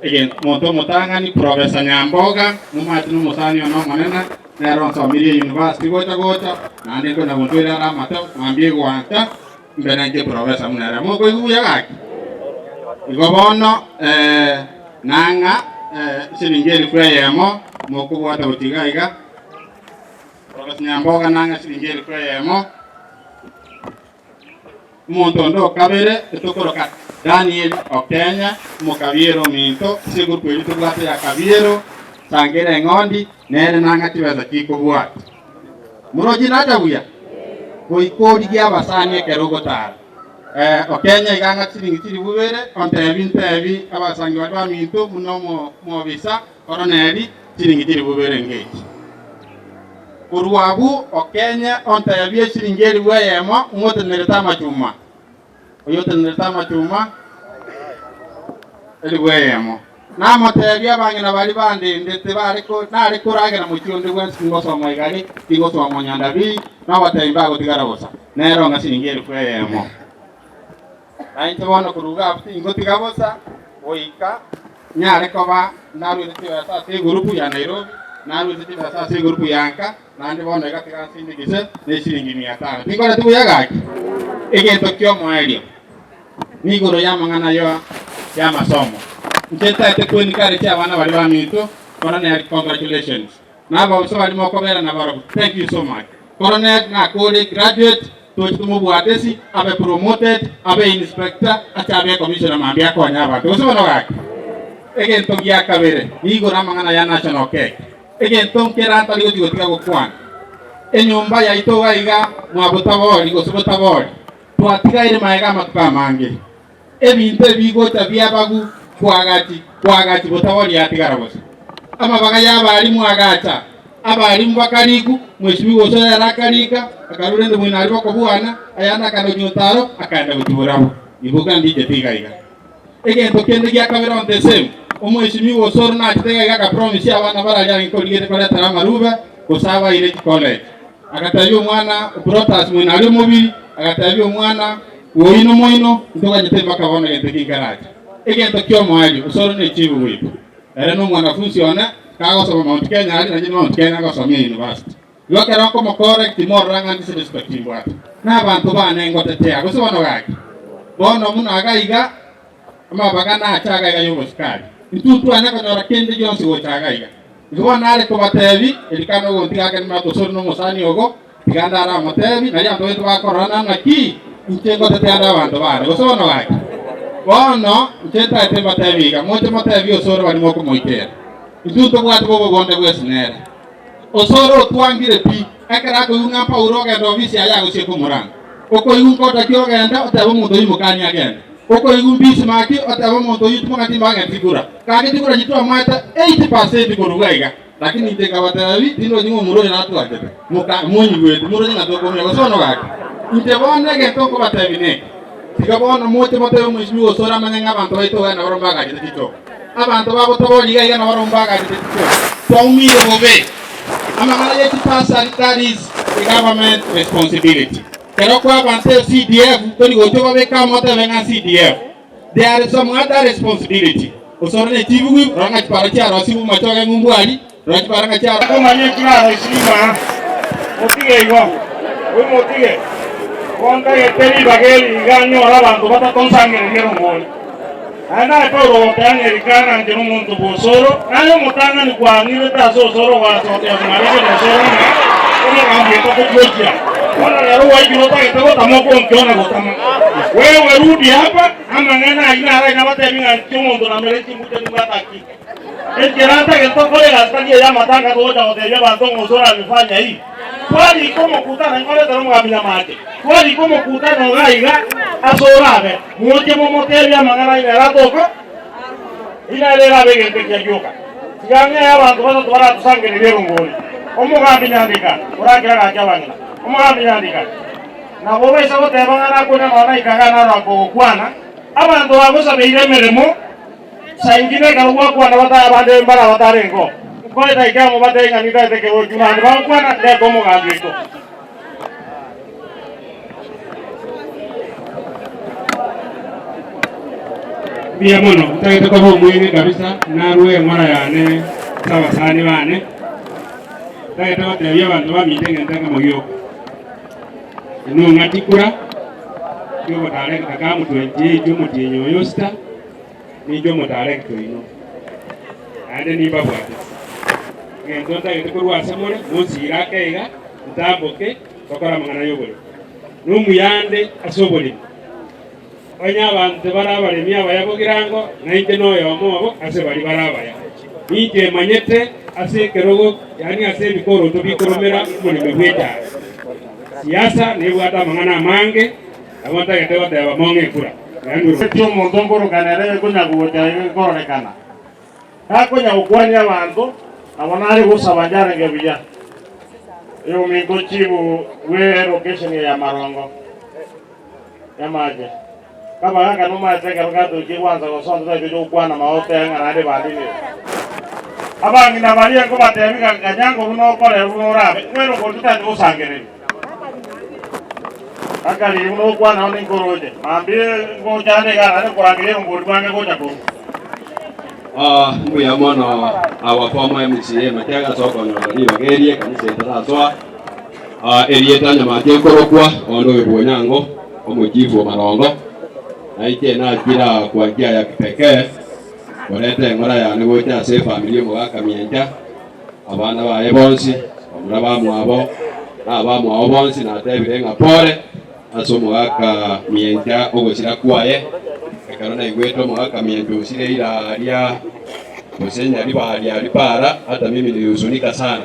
Egento omonto omotang'ani, Professor Nyamboga, momanyete nomosani one omonene, nere onsomirie university gocha gocha, naende nkonya gontwera are amato, mambia egwancha, mbe nainche professor buna ere. Mokoigwa buya gaki? Igo bono nang'a esiringi elifu eyemo, mokobwata gochia iga iga, Professor Nyamboga nang'a esiringi elifu eyemo. Omonto onde o kabere etokoroka Daniel Okenya, omokabiero ominto, ase egurupu eria tobwate ya Kabiero, Sangera Eng'ondi, nere nang'a chibesa chikobwata. Moroche nacha buya? Goika origie abasani ekero ogotara. Eh, Okenya iga ang'a chiringi chilifu ibere, ontebi ntebi abasangi baria baminto buna omo omobisa Koroneli, chiringi chilifu ibere ngechi. Korwa abwo okenye ontebie esiringi elifu eyemo ng'otenerete amachuma. Oyio otenenerete amachuma elifu eyemo. Namoteebie abang'ina baria bandendete bare nare koragera mochie onde bwensi tingosoma igare, tingosoma monyandabii, nabateebie mbagotigara bosa. Nere ong'a siringi elifu eyemo. Na inche bono korwa iga abwo tingotiga bosa, goika nyare koba naruete chibesa ase egurupu ya Nairobi, naruete chibesa ase egurupu ya nka, naende bono iga tiga nsindigise ne chiringi mia tano. Tinkoreti buya gaki? Egento ki'omoerio nigoro y'amang'ana ayo y'amasomo. Inche ntaete kwenikaretie abana baria baminto, Colonel congratulations. Na ababisa baria mokobera nabarobwo, thank you so much. Colonel nakore graduate, toche tomobwatesi, abe promoted, abe inspector, ache abe commissioner mambia akonye abanto. Gose bono gaki? Egento gia kabere, nigoro amang'ana ya national cake. Egento nkera ntari gochia gotiga gokwana. Enyomba yaito iga iga mwa botabori gose botabori, twatigaire magega amatuko amange. Ebinto ebi gocha biabagu kwagachi kwagachi botabori yatigara bosa. Amabaga y'abarimu agacha, abarimu bakariku, mweshimiwa gose ere akarika, akarua rende moino aria bakobwana, ayande akanochia otaro, akaenda gochia borabwo. Iboka ndichete iga iga. Egento kende gia kabere on the same, omweshimiwa Osoro nachete iga iga akapromisia abana bararia arenge korigereria koretera amarube gose abaire chicollege. Agatebia omwana o Protas moino aria omobiri, agatebia omwana bw'oino moino, ntoganyete mpaka bono egento eki nkerache. Egento ki'omoerio, Osoro nechibu goika. Ere nomwanafunsi one, kagosoma Mount Kenya aria, nainche Mount Kenya ngosomia university. Igo ekero nkomocorrect timorora ng'a ndise respect mbwate. Nabanto bane ngotetea, gose bono gaki? Bono buna iga iga, amabaga nache iga iga y'obosikari. Intwe ntwane konyora kende gionsi gocha iga iga. Igo bono nare kobatebi, Elikana ogontiga ake nimate osore nomosani ogo, tiga ndare amotebi, nario abanto baito bakororana naki inche ngotetea ande abanto baane. Gose bono gaki? Bono inche ntaete mbatebi iga, moche motebie osore baria mokomoikera. Intwe ntobwate bobe bonde bwesi nere. Osore otwangire pi, ekero akoigwa ng'a Paulo ogenda obisi aye agosieka omorango. Okoigwa nkoda ki ogenda, otebe omonto oyio mokanie agende. Okoigwa Bismarck, otebe omonto oyio timoka timbagenti chikura. Gaki chikura chiria twamoete 80% korwa iga iga. Lakini inche nkabatebi, tindochi ng'a omorwori natwachete. Moka monyigweti, moroche ng'a tokomia gose bono gaki. Inche bono egento nkobatebi neke, tiga bono moche motebe omweshimiwa Osoro amanye ng'a abanto baito iga nabarobwo mbagachete chichoo. Abanto bagotoboria iga iga nabarobwo mbagachete chichoo. Twaumire bobe. Amang'ana ye chibasari that is a government responsibility. Kero kwabanto e CDF tori gocha obabeke amo otebe ng'a CDF. There is some other responsibility. Osore ne chibugwi rora ng'a chipara chiarosibwe machoge ng'umbu aria, rora chipara ng'a chiarosibwe. Komanya ekirarosibwe aa, motige igo, oimotige. Gontagete ribaga eri iga nyore abanto batatonsangereria erongori. Naende aye Paulo ogoteba ng'a Elikana inche nomonto bw'osoro, naye omotang'ani kwang'irete ase osoro gwasokia Mariko na osoro ng'a omogambi otokogochia. Bono rero gwaikire otagete gotama okonkiona gotama. Wewe rudi hapa, amang'ana ayio naro aye nabatebi ng'a inche omonto namere chimbuche nimbwate hakika. Enchera ntagete okore egasi tari ey'amatanga togocha gotebia abanto ng'a osoro amefanya hii. Twarika omokutano, nkoretera omogambi Nyamache, twarika omokutano iga iga ase orabe, moche momotebie amang'ana aino ere atoko, inere erabe egento ekiya gioka. Tiga ng'ee abanto batato baratosangererie erongori. Omogambi Nyandika, orakire gaki abang'ina. Omogambi Nyandika, nabo obaisa goteba ng'a nakwane nonya naika igaa narora nkogokwana, abanto bagosabeire emeremo, Saingine ekero gwakwana bataya abande mbare abatarengeo, nkoe edaika eyemo batebie ng'a nintagete ekerogo naende bagokwana, ndete omogambi oito. Mbuya mono, ntagete koba omweng'e kabisa, narue eng'ora yane ase abasani bane, ntagete gotebia abanto baminto egento ekemo gioka, inwe ng'ati kura, kiogotarekta kamotwentie omotienyi oyo osita, Ninche omotarekta oino, naende nimbabwate. Egento ntagete korwa ase more, monsiire ake iga, ntamboke, tokore amang'ana y'oboremi. Nomuya ande ase oboremi. Onye abanto bare abaremi abaya bogirango, nainche noyomo obo ase baria bare abaya. Ninche manyete ase ekerogo, yaani ase ebikoroto bikoromera omorembe bw'echaye. Siasa nebwate amang'ana amange, Nabo ntagete goteba mong'e ekura. Eki omonto nkorokana ere gekonya gocha gekororekana. Gakonya gokwania abanto, nabo nare gosaba njarenge buya. Oyominto chibu bwe location ya Marongo, Nyamache. Kabagaka nomaete ekero gatoikie gwansa gosonsa tari gocha gokwana maote ng'a naende bandinire. Abang'ina baria nkobatebi ng'a nganyango buna okore buna orabe, mwene okori totari gosangereria. Akariri buna okwana one nkoroche, mambia ngocha ande iga naende nkorangeria erongori bwange gocha korwa. Ah, mbuya mono our former MCA Matiang'i ase okonyora ribaga eri ekanisa etarasoa. Ah, erieta Nyamati ekorokwa onde oyo bw'Onyango omochifu o Marongo nainche nachira kwa njia ya kipekee koreta eng'ora yane gocha ase efamiri y'omogaka Miencha abana baye bonsi bamura bamwabo na abamwabo bonsi natebire ng'a pore ase omogaka Miencha ogosira kwaye ekero naigwete omogaka Miencha osire ira aria gose nyaribari aria para hata mimi nilihuzunika sana.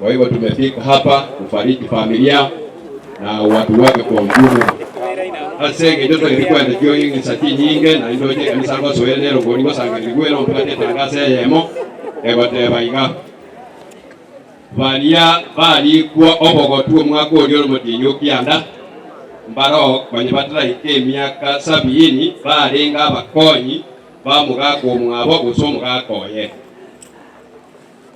Kwa hivyo tumefika hapa kufariji familia na watu wake kwa ujumla. Ase eng'encho totagete kwenda ching'isa chinyinge naende oche ekanisa ngosoere nero ngori ngosangererigwe ero ntobwate etangaso eyemo egoteba iga, Baria barikwa obogotu omwaka oria ore omotienyi o kianda, mbaroo konya bataraika emiaka sabiini barenge abakonyi ba omogaka omwabo gose omogaka oye.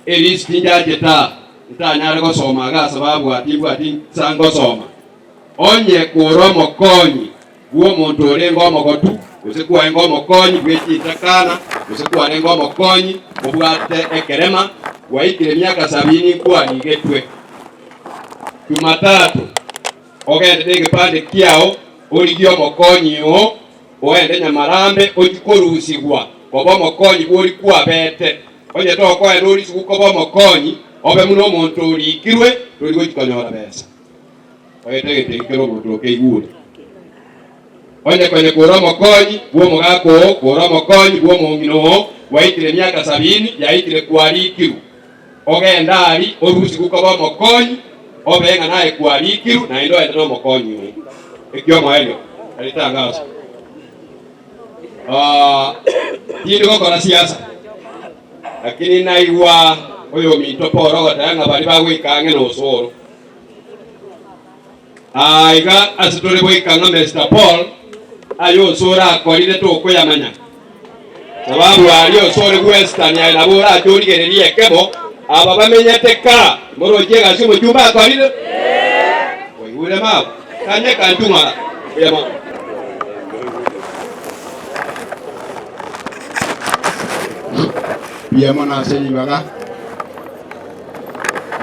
Erisiti njachete aa, ntanyare gosoma iga ase babwati mbwati nsa ngosoma. Onye kore omokonyi bw'omonto orenge omogotu, gose kwarenge omokonyi bwe chintakana, gose kwarenge omokonyi obwate ekerema, gwaikire emiaka sabini nkwarigetwe. Jumatatu ogende negepande kiao, origie omokonyi oo, oende nyamarambe ochie korusigwa koba omokonyi bw'oria kwabete. Onye tokoenda orisigu koba omokonyi, obe buna omonto orikirwe, tori gochia konyora besa. Oete egento eke kera omonto okeigure. Onye konye kore omokonyi bw'omogaka oo, kore omokonyi bw'omong'ina oo, gwaikire emiaka sabini, yaikire kwarikirwe, ogende aria orusigwe koba omokonyi, obe ng'a naye kwarikirwe, naende oende nomokonyi oo. Ekiomoerio, eritangaso. Tindi gokora siasa, lakini naigwa oyominto Paul ogoteba ng'a baria bagoika ang'e nosoro. Aiga ase tore goika ng'a Mister Paul aye osoro akorire tokoyamanya, sababu aria osore Western aye nabo orache origererie ekemo aba bamenyete ka moroche egasi omochumba akorire. Oigure mabo? Kanya kanchu ng'ora. Mbuya mono. Mbuya mono ase ribaga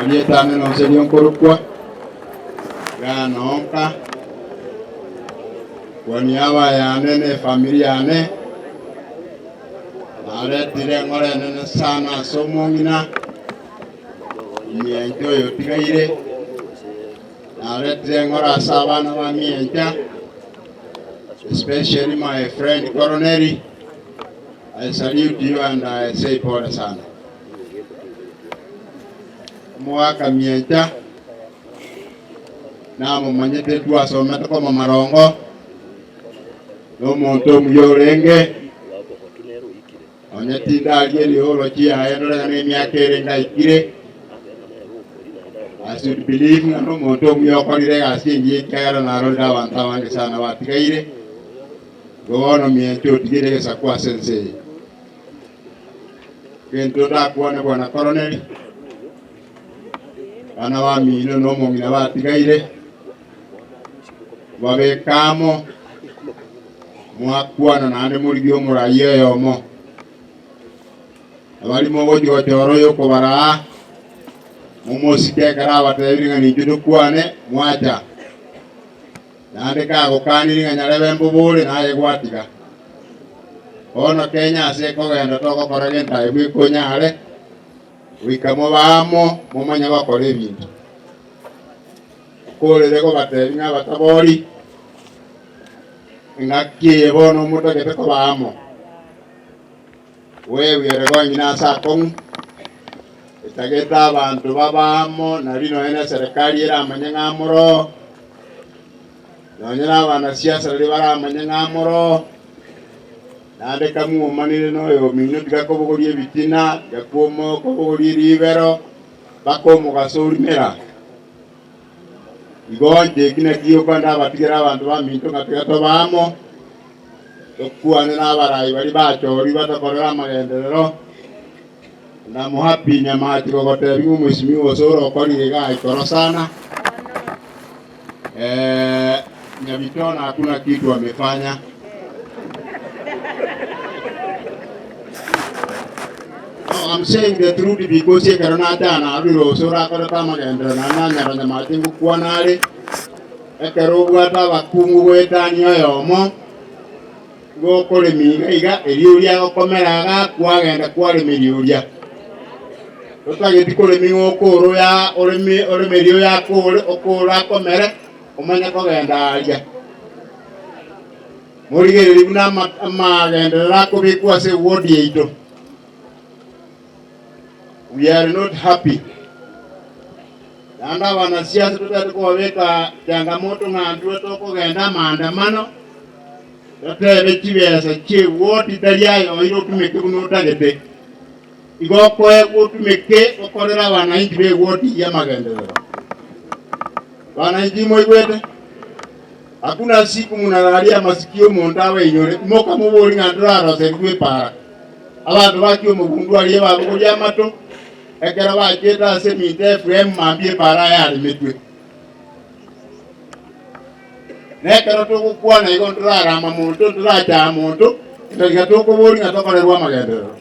erieta ane nonsi erio nkorokwa, iga nonka, kwa niaba yane na efamiri yane, naretire eng'ora enene sana ase omong'ina, omiencho oyo otigaire. Naretire eng'ora ase abana ba miencha, especially my friend Coroneli, I salute you and I say pole sana. Omogaka miencha namomanyete twasomete koma marongo, nomonto omuya orenge, Onye tindaria erioro chiaye ndore ng'a nemiaka ere ngaikire, I should believe ng'a nomonto omuya okorire egasi engiya ekiagera narorire abanto abange sana batigaire, igo bono mienche otigire egesaku ase ense eye. Egento ndakwane bwana Koroneli, bana bamino na omong'ina batigaire, babeke amo, Mwakwana naende morigie omoraia oyomo, abaria mogochia gochora oyokobaraa, momosike ekero abatebirie ng'a ninchwe tokwane, mwacha. Naende kagokanirie ng'a nyarebe mbobore, naye gwatiga. Bono Kenya ase ekogenda togokora gento aye bweka onyare, goika mobe amo momanye gokora ebinto. Okorere gobatebia ng'a abatabori, Engaki eye bono motagete koba amo, bwegwere konyene ase akong'u, etagete abanto babe amo, nario nonya na eserekari eramanye ng'a amoroo, nonya na abanasiasa nario baramanye ng'a amoroo, naende kamwomanire na oyomino tiga kobogoria ebitina, tiga kobogoria ribero, mpaka omogaso orimera. Igo inche eki nakio gioka ndabatigere abanto baminto ng'a tiga tobe amo. Tokwane na abarai baria bachorire batokorere amagenderero, na mohappy Nyamati gogotebia ng'a omwesimigwa gose ore okorire iga aikoro sana. Eh, Nyabitona hakuna kitu amefanya. No, I'm saying the truth because ekero natana arure gose orakorete amagenderero naende nanyora Nyamati ngokwana are, ekero obwate abakungu goetania oyomo, igo okoremia iga iga, erio oria agokomera iga kwagenda kwaremeria oria. Totageti koremia ng'a okore oya oreme oremerie oyo akore okore akomere omanye kogenda aria. Morigererie buna ama amagenderero akobekwa ase eward yaito. We are not happy. Naende abanasiasa totagete kobabeka changamoto ng'a ntwe tokogenda amaandamano, totebe chibesa chi'eward tari aye oire otumeke buna otagete. Igo okoegwa otumeke gokorera abananchi b'eward eyio amagenderero. Bananchi moigwete? Hakuna siku munararie amasiki y'omonto abainyore, imoka mobori ng'a ntoraroserigwe epaara. Abanto bachia omogundu aria babogoria amato, ekero bachiete ase eminto Efraimu mambia epaara yaremetwe. Na ekero togokwana igo ntorarama monto, ntorachaa monto, etaiga tokoboria ng'a tokorerwe amagenderero.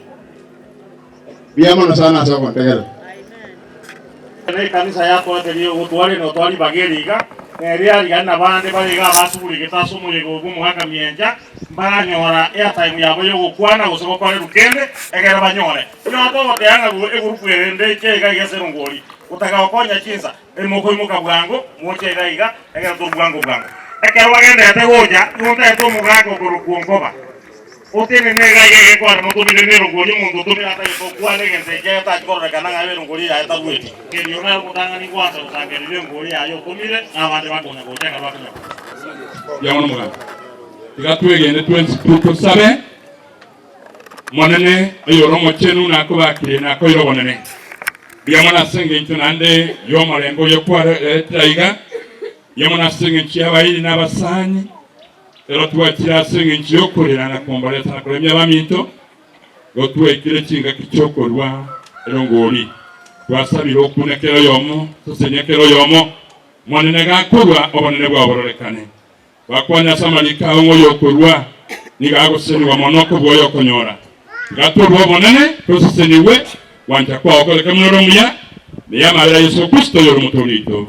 Mbuya mono sana ase ogontegerera. Na ekanisa yatwateria ogotware na otware ribaga eri iga, na ere arigani na bande bare iga abasuguregete ase omoyega obwo omogaka miencha, mbaranyora airtime yabo y'ogokwana gose gokorerwa kende, egere banyore. Onye togoteba ng'a egurupu ere ndeche iga iga ase erongori, gotaka gokonya chinsa, Mokoimoka bwango, moche iga iga, ekero tore bwango bwango. Ekero bagenderete gocha, nigo ntaete omogaka okorokwa Onkoba, otenene iga iga egekwana motomire nerongori, omonto otomire atagete gokwana egento ekiagera tachi kororekana ng'a erongori yaye tarueti. Erio nere omotang'ani gwansa gosangereria engori yaye otomire, na abande bakonya gocha ekero bakonya gocha. Mbuya mono Omogambi. Tiga twegene twensi pi tosabe Omonene oyore omochenu nakobakire nakoire obonene. Mbuya mono ase engencho naende y'omorembe oyo kwaretire aiga, mbuya mono ase engencho y'abairi na abasani, ero twachire ase engencho y'okorera na komboresa na koremia abaminto, igo twaikire chingaki chi'okorua erongori. Twasabire okune kera oyomo, tosesenie kera oyomo, Omonene gakorua obonene bwao bororekane. Bakwane ase amariiko ao ng'a oyokorua nigo agosesenigwa mono kobua oyokonyora. Tiga torue obonene, tosesenigwe, gwancha kwao koreke buna ore omuya, na y'amabera a Yeso Kristo oyore Omotoori oito.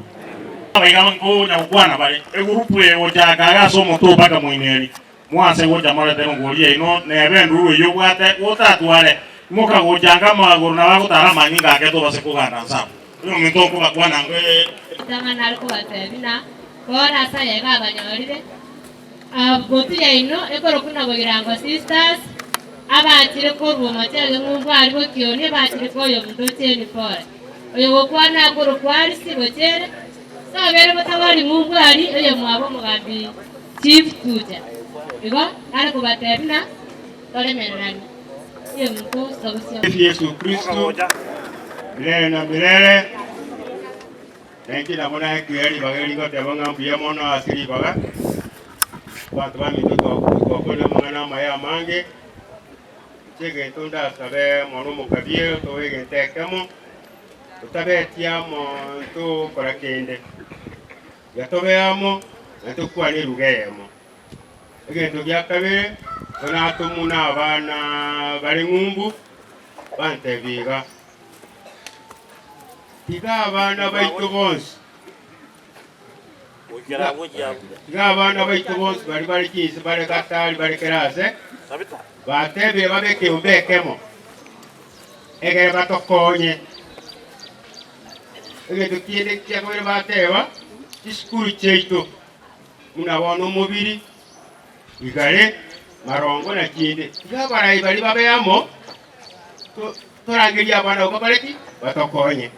Abaiga nkonya gokwana bare, Egurupu eye gochaka iga ase omote o mpaka moineri, mwanse gocha morete rongori yaino, nebe endururu eyio obwate, gotatware, imoka gocha nka amagoro nabo agotara amanyinga ake tobase koganda nse abwo. Oyominto nkobakwana ngwe. Ritang'ani are kobatebia na bono ase aye iga abanyorire, Motwe yaino ekorokwa na Bogirango Sisters, abachire korwa omochege ng'umbu aria Bokioni, abachire koyia omonto Ocheni Pole. Oyogokwana akorokwa Arisi Bochere, sobere motagori ng'umbu aria oyomwabo omogambi Chief Tucha. Igo nare kobatebia buna toremereranie. Oyominto Sabusia. Yesu Kristo, milele na milele. Na inche nabo naekeire ribaga eri ngoteba ng'a mbuya mono ase ribaga, abanto baminto twakorire amang'ana amaya amange, inche egento ndasabe mono omokabie tobe egento ekemo, totabetie amo ntokora kende, tiga tobe amo na tokwane eruga eyemo. Egento gia kabere, igo natomwa na abana bare ng'umbu, bantebia iga. Tiga abana baito bonsi, tiga abana baito bonsi baria bare chinse bare Gatari bare kera aase, batebire babe ekeombe ekemo, egere batokonye. Egento kende kia kabere bateba, chisukuru chiaito, buna bono omobiri, igare, marongo na chinde, tiga abarai baria babe amo, Torangerie abana abwo bakore ki? Batokonye.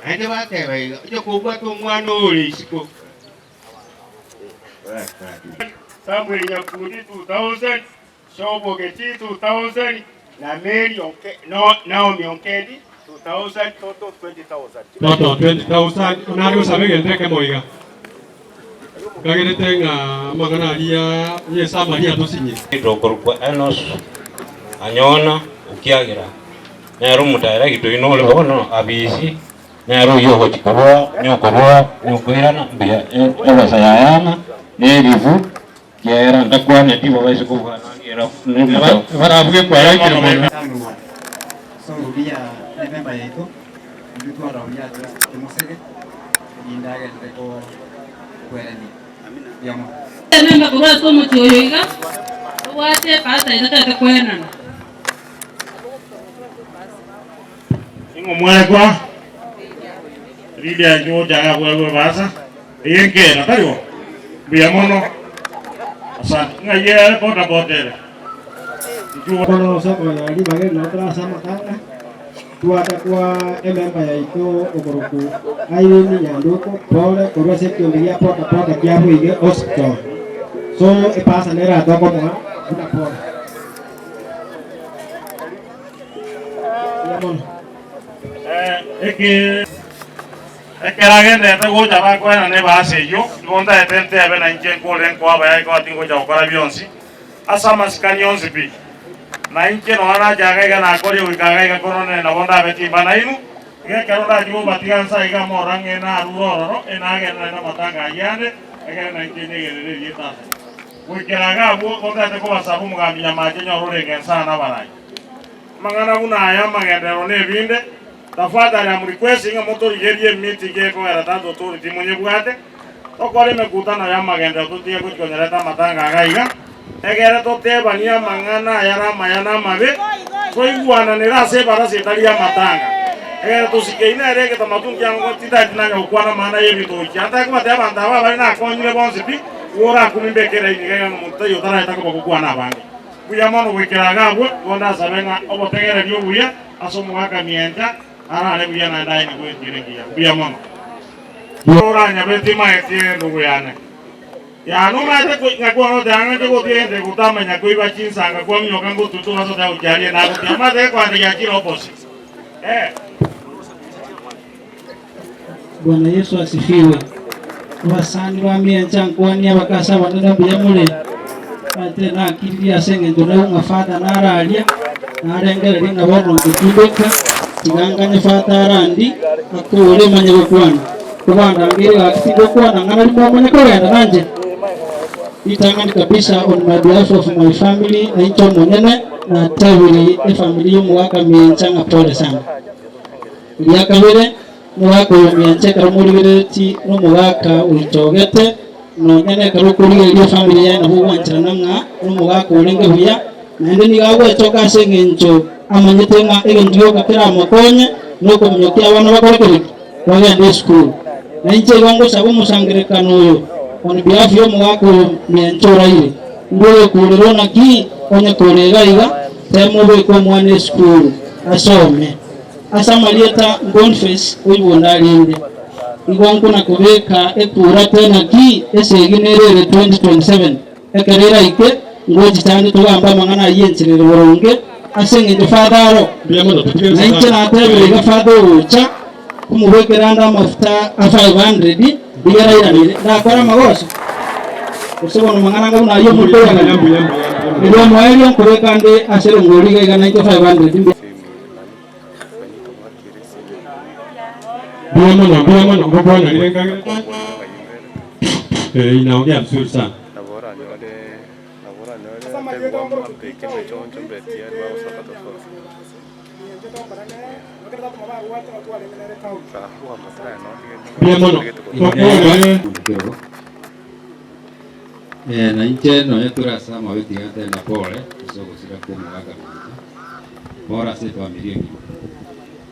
Naende bateba iga, Onye kobwate omwana ore isiko. Samuel Nyakundi 2000, Shobo Geti 2000, na Mary Onke, no, Naomi Onkendi 2000, total 20,000. Total 20,000. Onare gosabe egento ekemo iga. Nkagerete ng'a amang'ana aria Yeso amaria atosinye. Okorokwa Enos Anyona okiagera nere omotaeragete oino ore bono abisi nere oyio ogochi korwa nyokorwa nyokoirana mbuya ebesa yayana na erifu kiaera ntakwaneti babaise kobwana Barabuge kwaraikire mono. Sorudia nememba yaito intwe twarauria tumosege indagendere ko kwerenia biamo. Ememba korwa ase omochie oyo iga obwate epasa etatete kwenana. Ing'o mwarekwa Lydia njochaga bwewe basa eyenkera taribo mbuya mono asante ng'aye boda boda ere. Kono soko ya ribage notora amatanga twata kwa ememba yaito okoroku Irene Nyanduko pole korwa ase ekiondo gia boda boda kia Boige hospital so epasa nere atokomoa buna pole. Mbuya mono. Eke ekeragendete gocha bakwena ne basi eywo igo ntaete ntebe na inche nkore nkoaba yaiko ati ngocha gokora bionsi ase amasikani onsi pi na inche nonya nachaga iga nakoria goika iga koronene nabo ndabe timba nainu iga ekero ndachi gobatiga nsa iga mora ng'e narure ororo enagenda naende amatanga ayande ekere na inche nyegerere erieta ase goikera iga abwo gotaete kobasaba omogambi Nyamache nyore orenge nsana abarai mang'ana buna aya amagenderero na ebinde tafadhali am requesting ng'a motorigerie emeeting ekogera tata authority monyebwate tokore emekutano ya amagenderero totige gochikonyereta amatanga iga iga egere totebanie amang'ana ayare amaya na amabe toigwananere ase ebarasa etari ya amatanga egere tosikeine ere egetamatungi kiango titati nanya gokwana maana ya ebinto goikia ntaki kobatebia abanto aba bari nakonyire bonsi pi igo orakumi mbekere iniga iga ng'a omonto taiyo otaraeta koba gokwana abange mbuya mono goikera iga abwo igo ndasabe ng'a obotegereria obuya ase omogaka miencha arare buya naende aye nigwetire ngiya mbuya mono oranyabeti maetie ndugu yane yano maete ng'akwanotanga gotiende gutamanya koiba chinsanga kwamioka ngotutu basota gochiarie nagotia mate kwande giachire opposite. Bwana Yesu asifiwe. Abasani ba miencha nkwani abakasa abanene mbuya more ate nakiririe ase eng'encho nau ng'a father nararia narengereria ng'a bono ngotindeka tiganganye father arandi akore manye gokwana kobandangire gaki tingokwana ng'ana rimo omanye kogenda nanje itang'ani kabisa on my behalf of my family nainche omonene natabire efamily y'omogaka miencha ng'a pole sana. Ria kabere omogaka oyo miencha ekero morigerereti na omogaka oitogete nonya ekero okorigereria efamily yaye nabo ogwancherana ng'a na omogaka orenge buya naende nigo agwetoka ase eng'encho amanyete ng'a egento gioka keramokonye na okominyokia abana bakore kereki bagende esukuru na inche igo ngosaba omosangererekano oyo on behalf ya omogaka oyo miencha oraire ngoyekurerwa naki onye korega iga temobeka omwana esukuru asome ase amarieta Boniface oibunda arinde igo nkuna kubeka ekura tena ki esegi nerere 2027 ekerera ike ngochitande tugamba amang'ana ayiencherere boronge ase eng'encho father aro na inche natebire iga father ogocha kumubekera amafuta a 500 igerairanire ndakora amagoso gose bono mang'ana ngabuna ayo omotoyagana erio omoerio nkobeka nde ase erongori iga iga nainche 500. Mbuya mono, mbuya mono, ngokwana nire nkagere. Inaongea vizuri sana. Mbuya mono. Tokwane. Na inche nonya turasa amabeti gante na pole ase ogosira kwa omogaka minto bora ase efamiri engima.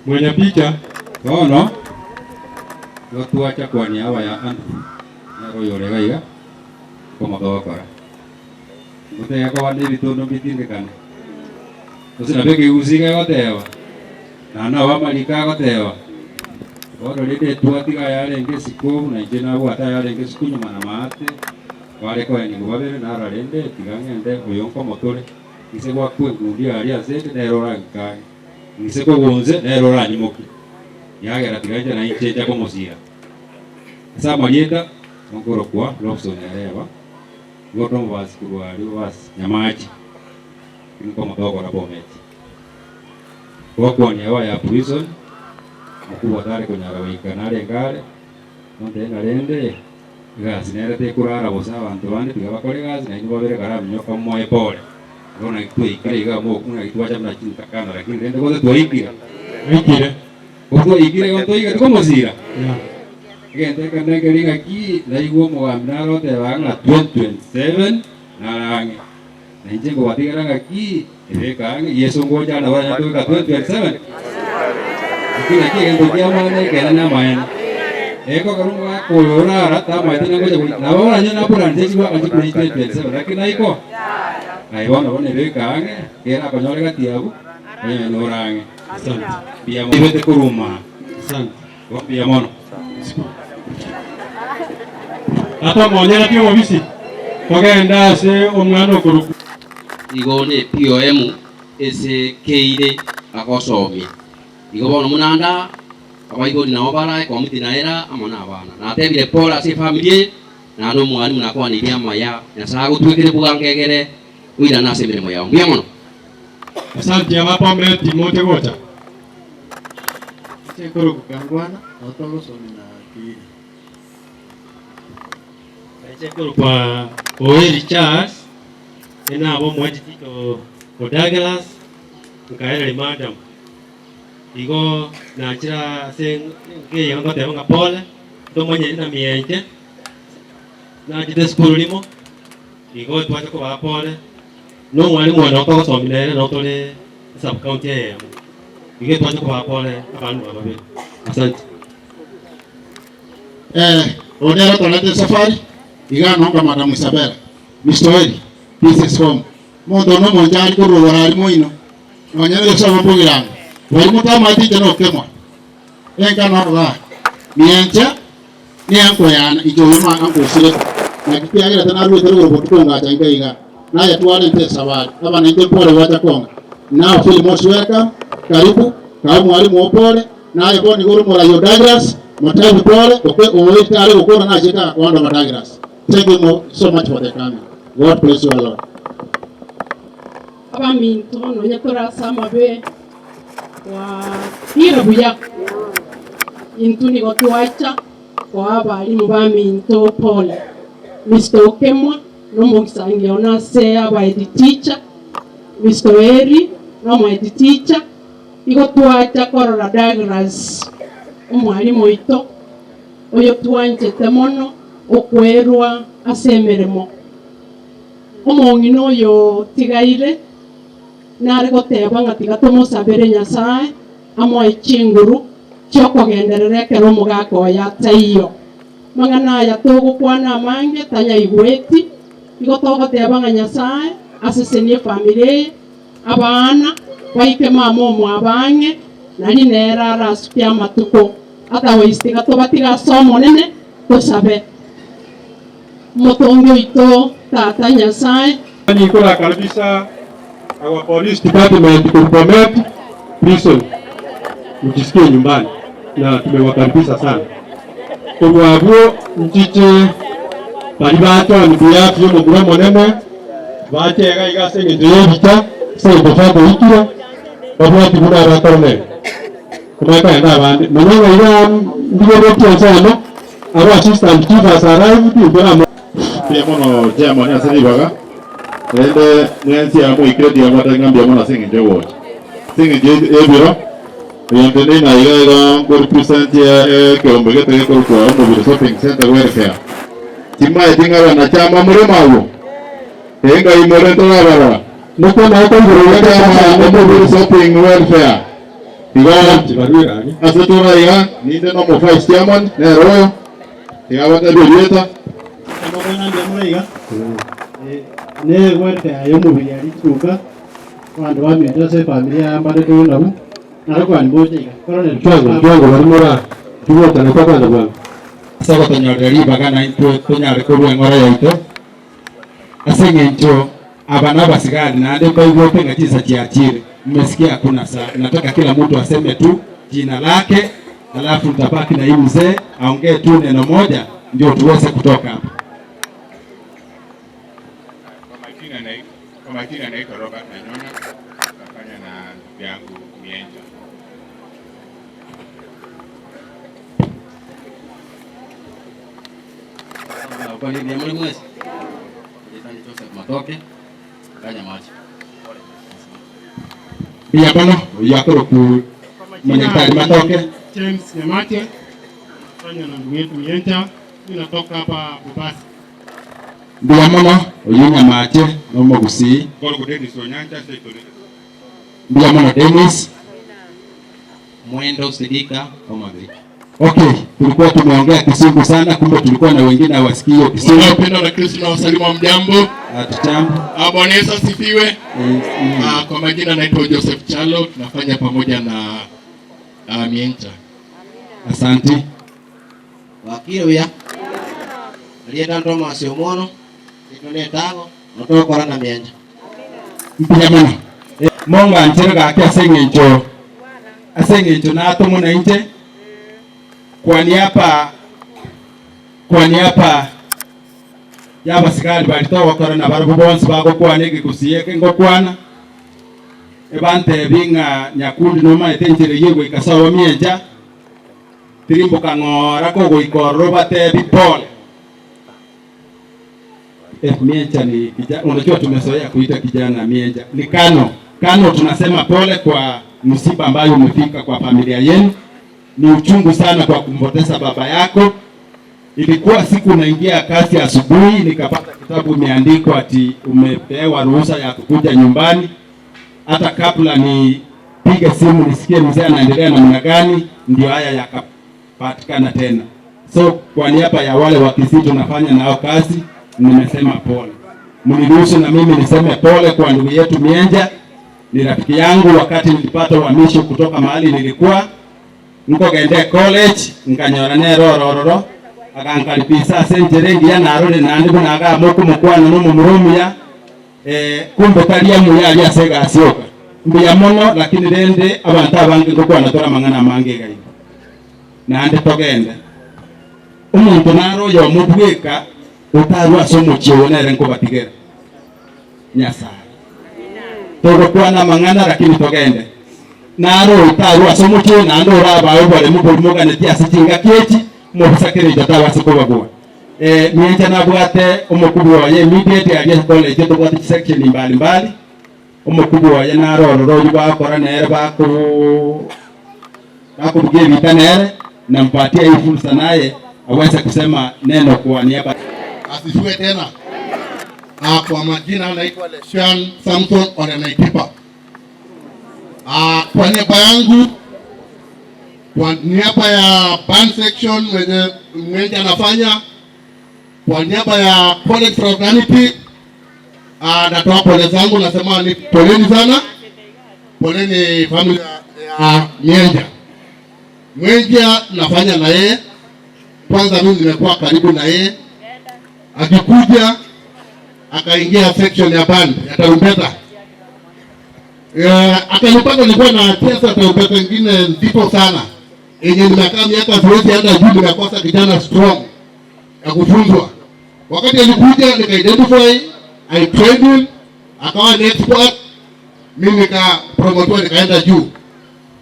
Mwenye picha. Bono gotwacha kwania abaya Andrew nero oyo orega iga komotogokora gotega koba na ebitondo mbitindekane gose nabo ekegusii gegoteba na nabo amariko agoteba bono rende twatiga yarenge esiko buna inche nabwate yarenge esiko nyuma na maate bare koenigo babere narora rende tiga ng'ende oyo nkomotore ise gwakwa engundi aria ase ende nere orangikage ng'ise kogunze nere oranyimoki yagera tiga inche na inche ncha komosira ase amarieta Nkorokwa Robson Nyareba, nigo tomobasi korwa Rivers Nyamache, nkomotokora Bomet. Gwakwania aba ya prison, mokubwa tare konyara goika narenge are, nontebie ng'a rende egasi nere tekorara bosa abanto bande tiga bakore egasi nainwe babere karaminyoka momoe pole. Bono naki twaikire iga moku naki twacha buna chintakana lakini rende gose twaikire. Twaikire. Gose twaikire igo ntoigeti komosira. Egento ekende nkeri ng'aki naigwa omogambi nare oteba ng'a 2027 nare ang'e. Na inche nkobatigera ng'aki ebeka ang'e Yeso ngocha are nabo aranyare goika 2027. Eki nakio egento ki'amaene ekeene namaene. Ekogera omogaka oyo orara tamaete nangocha goika nabo oranyore napuranche chigwaka chikure 2027 lakini naiko aye bono bono ebeka ang'e kera akonyore gati abwo onyore nore ang'e. Asante. Mbuya mono. Ibete korwa maa. Asante. Igo mbuya mono. Tata omonyene obobisi, togende ase omwana okorokwa. Igo ne POM ase keire agosomia. Igo bono buna anda abaibori nabo bara ekomiti naera amo nabana. Natebire pole ase efamiri eye, naende omwalimu nakwaneirie amaya. Nyasae agotwekere bwango egere oirane ase emeremo yao. Mbuya mono. Asante abapometi moche gocha. Inche nkorokwa Kangwana, nabo togosomia na Kiiri. Inche nkorokwa Oeri Charles, inaba omoeditito o Douglas, nkaereria madam. Igo nachire ase nkeyega ngoteba ng'a pole, ntomanyeti na mienche, nachete esukuru rimo, igo twacha kobaa pole. Na omwalimu one otogosomia nere nao tore esub county eyemo, igo etwacha kobaa pole abalimu aba babere. Asante. Eh, oyo nere otorete esafari, iga nonga Madam Isabella. Mister Oeri, this is home. Omonto one omonchari korwa igoro aria moino, nonya na Yosefu mbogirango, baria motamanyeti inche nokemwa. Enka noro igaa, Mienche neanko yane, inche oyo ma ankosirete. Naki kiagerete naruete rogoro botuko ngacha inka igaa, naye twarente esabari, aba nainche mpore gwacha konga. Now feel most welcome, karibu, kae omwalimu oo pole, naye bono igo ore omorai o Douglas, motebi pole, oke oeri tare gokora nachete agakoondoka Douglas. Thank you mo so much for the coming. God bless you a lot. Abaminto, nonya tore ase amabe, twatire buya. Intwe nigo twacha koa abalimu baminto pole. Mister Okemwa nomogisangio one ase aba head teacher, Mister Oeri nomo head teacher, igo twacha korora Douglas omwalimu oito oyotwanchete mono okwerwa ase emeremo. Omong'ina oyo otigaire nare goteba ng'a tiga tomosabere Nyasae amoe chinguru chi'okogenderera ekero omogaka oye ataiyo. Mang'ana aya togokwana amange tanyaigweti, igo togoteba ng'a Nyasae asesenie efamiri eye, abana baike mama omwabo ang'e, nari nere arasuke amatuko. Otherwise tiga tobatige ase Omonene tosabe. Omotongi oito Tata Nyasae. Nikorakaribisha our police department ku Bomet prison mjisikie nyumbani na tumewakaribisha sana. Korwa abwo nchiche baria bacha on behalf y'omomura omonene bache iga iga ase eng'encho y'ebicha ase eng'encho bakoikire babwati buna abakoromere komanya kogenda abande manya ng'a iga ndigeretie ensemo aba assistant chief has arrived intwe namo Mbuya mono chairman ase ribaga, rende mwensi aa moikire tiga mwatebie ng'a mbuya mono ase eng'encho y'ogocha. Ase eng'encho y'ebiro, egento ende ina iga iga nko represent ekeombe gete gekorokwa Omobere Shopping Centre Welfare. Timanyeti ng'a abanachama more magwo? Engai more ntorabarora. Nokwo noko igoro Chama Omobere Shopping Welfare. Igo ase tore iga ninde nomo vice chairman nere oyo. Tiga abatebie erieta. Amang'ana mbuya mono iga, ne welfare y'omobiri aria chituka, abanto baminto ase efamiri yaya mbare tore nabwo, naro kwani moche iga. Colonel Bwango, bwango baria mora tigocha nakwo kwanza bwango. Ase ogotonyorera ribaga naintwe tonyare korua eng'ora yaito, ase eng'encho aba nabasigari naende mbaigwete ng'a chinsa chiachire. Mmesikia hakuna saa. Nataka kila mtu aseme tu jina lake alafu nitabaki na hii mzee aongee tu neno moja. Ndio tuweze kutoka hapa. Kwa majina nai- kwa majina naitwa Robert Nanyona, nafanya na ndugu yangu Mienja. Kwa muri mwesi Nditani Joseph Matoke Kanyamachi Mbuya mono oyio akoroku Monyakitari Matoke. James Nyamache nafanya na ndugu yetu Mienja, mimi natoka hapa Bobasi. Mbuya mono oyio Nyamache na omogusii. Koroku Dennis Onyancha Seitoni. Mbuya mono Dennis. Mwendo Sidika Homa Bay. Okay, tulikuwa tumeongea Kisungu sana, kumbe tulikuwa na wengine hawasikii hiyo Kisungu. Wanaopenda na Kristo na wasalimu wa mjambo. Hatujambo. Ah, Bwana Yesu asifiwe. Ah, kwa majina naitwa Joseph Chalo, tunafanya pamoja na ah, Miencha. Asante. Wakire uya Rieta Thomas Omono Nito netago notokora na Mienja Mbuya mono. Monganchere gaki ase eng'encho ase eng'encho natomwa na inche kwa niaba kwa niaba ya abasigari baria togokora na barabwo bonsi bagokwana egekusi eke ngokwana ebantebi ng'a Nyakundi nomaete enchera eywo egoika sawa miencha tirimboka ng'ora kogoika ororo batebi pole. Miencha ni kijana, unajua tumezoea kuita kijana Mienja. Ni Kano. Kano tunasema pole kwa msiba ambayo umefika kwa familia yenu. Ni uchungu sana kwa kumpoteza baba yako. Ilikuwa siku unaingia kazi asubuhi, nikapata kitabu imeandikwa ati umepewa ruhusa ya kukuja nyumbani. Hata kabla nipige simu nisikie mzee anaendelea namna gani, ndio haya yakapatikana tena. So kwa niaba ya wale wa Kisii tunafanya nao kazi, nimesema pole. Mniruhusu na mimi niseme pole kwa ndugu yetu Mienja, ni rafiki yangu. Wakati nilipata uhamisho kutoka mahali nilikuwa nkogende college nkanyora nerorororo akankaribisa ase enchera engiya narore naende buna agama okomokwana na omomuromia kumbe tari amuya aria ase egasi oka mbuya mono, lakini rende abanto abange ngokwana tore amang'ana amange iga iga naende togende omonto naro oyomo bweka otarwa ase omochie oyo nere nkobatigera Nyasaye togokwana amang'ana lakini togende naro otarwa ase omochie oyo naende orabae oboremu borimoganeti ase chingaki echi mobisakerecha tabase kobabua. Miencha nabwate omokubwa oye immediate aria college tobwate chisection mbalimbali omokubwa oye naro ororo oywo bagokora nere bako bakobugia ebita nere nampatia hii fursa naye aweze kusema neno kwa niaba. Asifiwe tena. Ah, kwa majina naitwa Leshan Samson Olenaitipa. Ah, kwa niaba yangu, kwa niaba ya band section mwenye mwenye anafanya, kwa niaba ya college fraternity, natoa pole zangu, nasema ni poleni sana, poleni familia ya Mienja. Mwenja nafanya na yeye kwanza, mimi nimekuwa karibu na yeye, akikuja akaingia section ya band ya tarumbeta. Akanipata nilikuwa na cheza tarumbeta nyingine nzito sana yenye nimekaa miaka siwezi hata juu, nimekosa kijana strong ya kufunzwa. Wakati alikuja nika identify, I trained him, akawa ni expert, mimi nika promotiwa nikaenda juu.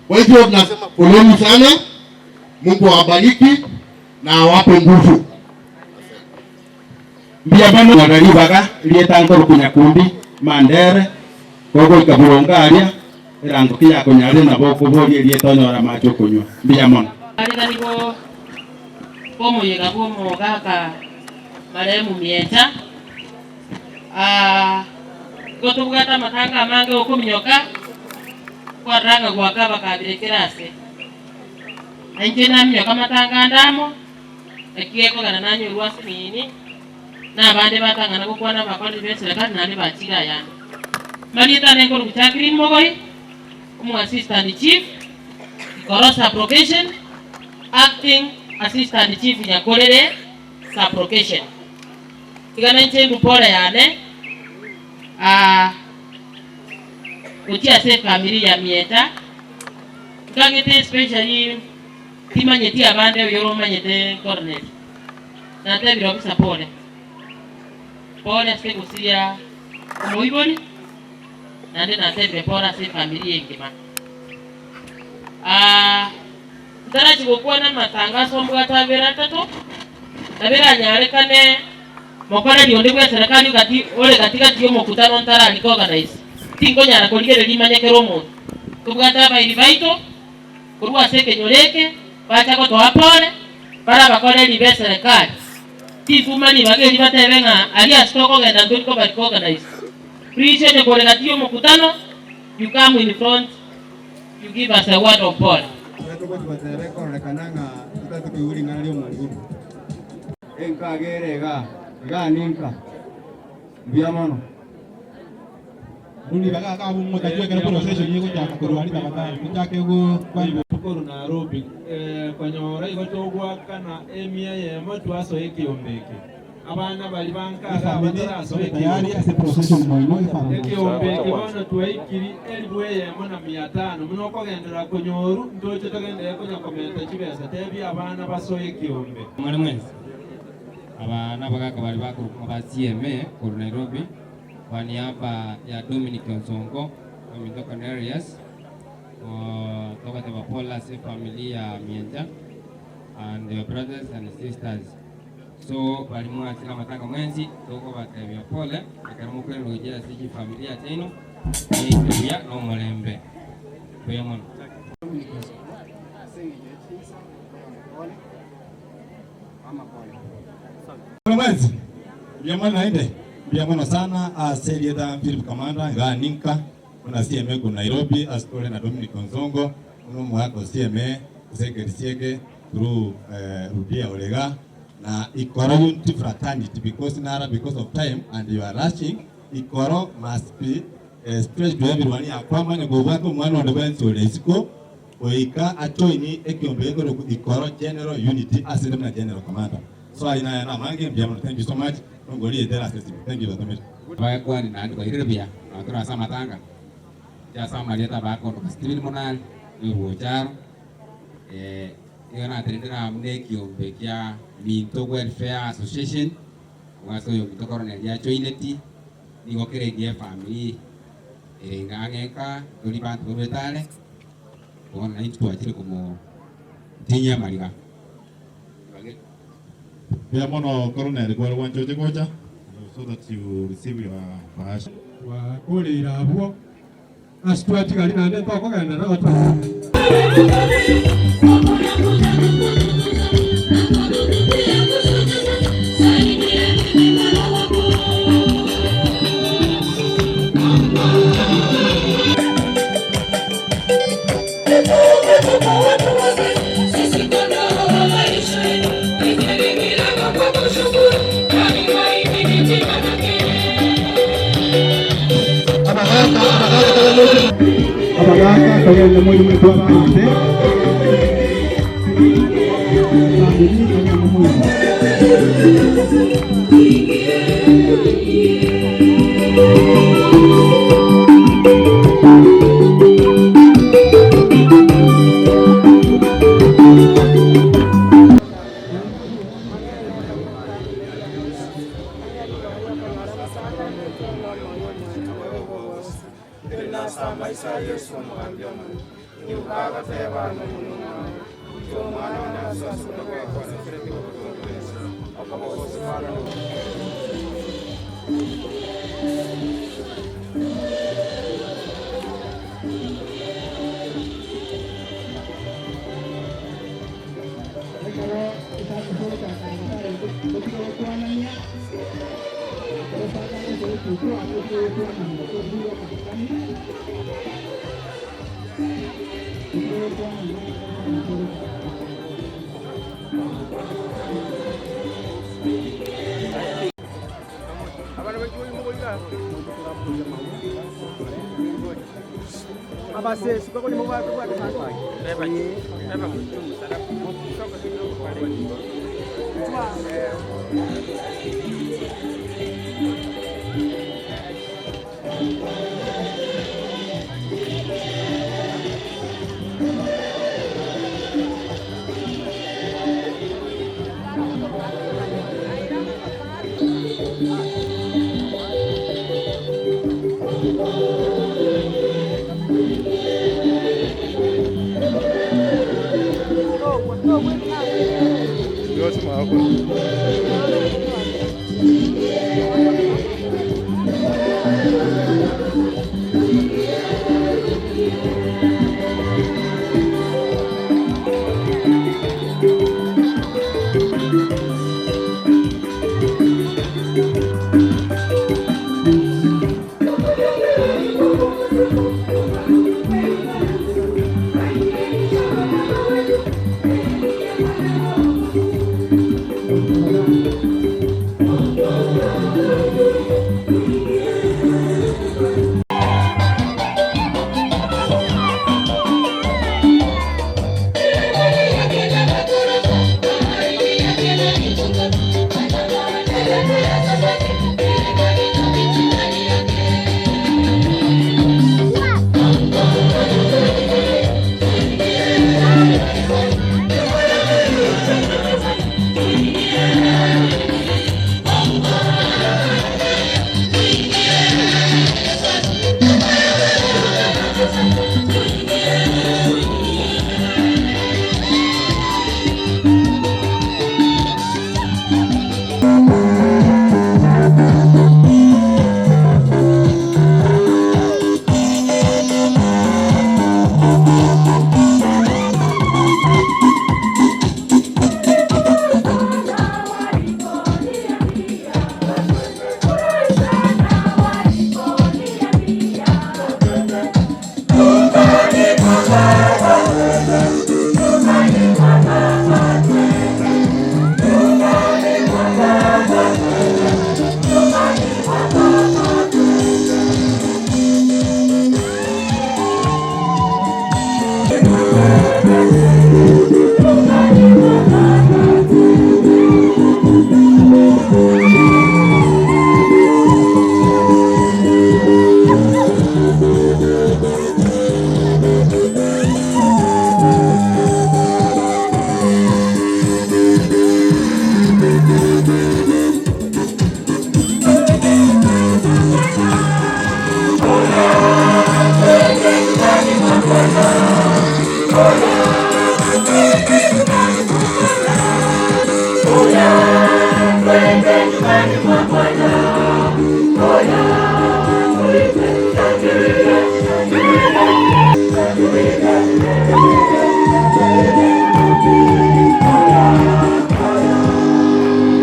Kwa hivyo tunasema poleni sana, Mungu awabariki na awape nguvu. Mbia bano ng'oreribaga rietangoro kunyakundi mandere kogoika buronga aria erango ki yakonyare nabo okoboria erieta onyora amache okonywa. Mbuya mono. Arigani bo bomoyega bw'omogaka marehemu Miencha. Igo tobwate amatanga amange okominyoka kwaranga gwaka bakabire kerase na inche naminyoka amatanga ndamo ekigekogana nanyorwa ase nini na abande batang'ana gokwana abakoreri ba eserekari naende bachire ayande marieta nenkoro Jacqueline Mogoi omo assistant chief Ikoro sub-location acting assistant chief Nyakorere sub-location tigana inche ndupore yane gochia ase efamiri ya Miencha nkang'ete especially timanyeti abande oyo omanyete coronel. Natebire obisa pole. Pole ase egosiria omoibori, naende natebire pole ase efamiri engima. Aa ntarachia gokwana amatangaso mbwate abere atato, nabo eranyarekane mokoreri onde bw'eserekari ogati ore gati gati y'omokutano ntararika organize, tinkonyara korigereria rimanye kera omonto. Tobwate abairi baito korwa ase ekenyoro eke bacha gotoa pole, bare abakoreri b'eserekari. Tintuma ribaga eri batebe ng'a aria ase tokogenda ntori koba recognized. Please onye kore gati y'omokutano, you come in front, you give us a word of pole. Ekero togochia goteba ekororekana ng'a totari koigwa ring'ana ri'Omonguru. Enka iga ere igaa, igaa ninka. Mbuya mono. Korwa Nairobi konyora igo togoakana emia eyemo twasoa ekeombe eke. Abana baria ba nkaga batarasoa ekeombe. Ekeombe eke bono twaikiri elifu eyemo na mia tano. Buna okogenderera konyoru ntoche togenderere konya komenta chibesa tebia abana basoe ekeombe. More mwensi, aba nabagaaka baria bakorokwa ng'a ba CMA korwa Nairobi, kwa niaba ya Dominic Onsongo, ominto Cornelius, togoteba pole ase efamiri ya Miencha and your brothers and sisters. So baria mwachire amatanga mwensi, tokobatebia pole ekero mokoirana gochia ase chifamilia chiaino, neite buya na omorembe. Mbuya mono. Dominic Onsongo, ase eng'encho ye chinsa, pole. Mwensi, mbuya mono naende, mbuya mono sana ase erieta Philip Kamanda igaa ninka buna CMA korwa Nairobi ase tore na Dominic Onsongo buna omogaka o CMA ase ekerisia eke through Rudia ore igaa na Ikoro Unity Fraternity because nara because of time and you are rushing Ikoro must be stretched to everyone yakwamanya kobwate omwana onde bwensi ore isiko Goika ajoini ekiombe gekorokwa Ikoro General Unity ase inde buna General Commander. So ayio naye namange mbuya mono thank you so much nongoriete ase esimi thank you Tata Mary. Bakwani naende kwairire buya nabo tore ase amatanga inche ase amarieta abakondoka Stephen Munari noyobocharo nigo natenenire amo na ekiombe kia Minto Welfare Association omwase oyo ominto Coronel ajoineti nigo kere egiya efamiri ere ang'e nka tori banto barwete are. Bono naintwe twachire komotinyia amariga. Mbuya mono Colonel kware gwancha oche gocha so that you receive your bahasha. Twakoreire abwo ase twatigaria naende ntokogenderera gotwa. Abagaka togende moirwe twabante. Family togende moirwe. Ekero totiga gokwanania, ekero Father agocha gochikwa, totige gokwanania, totige amasikani, totige gokwanania ekero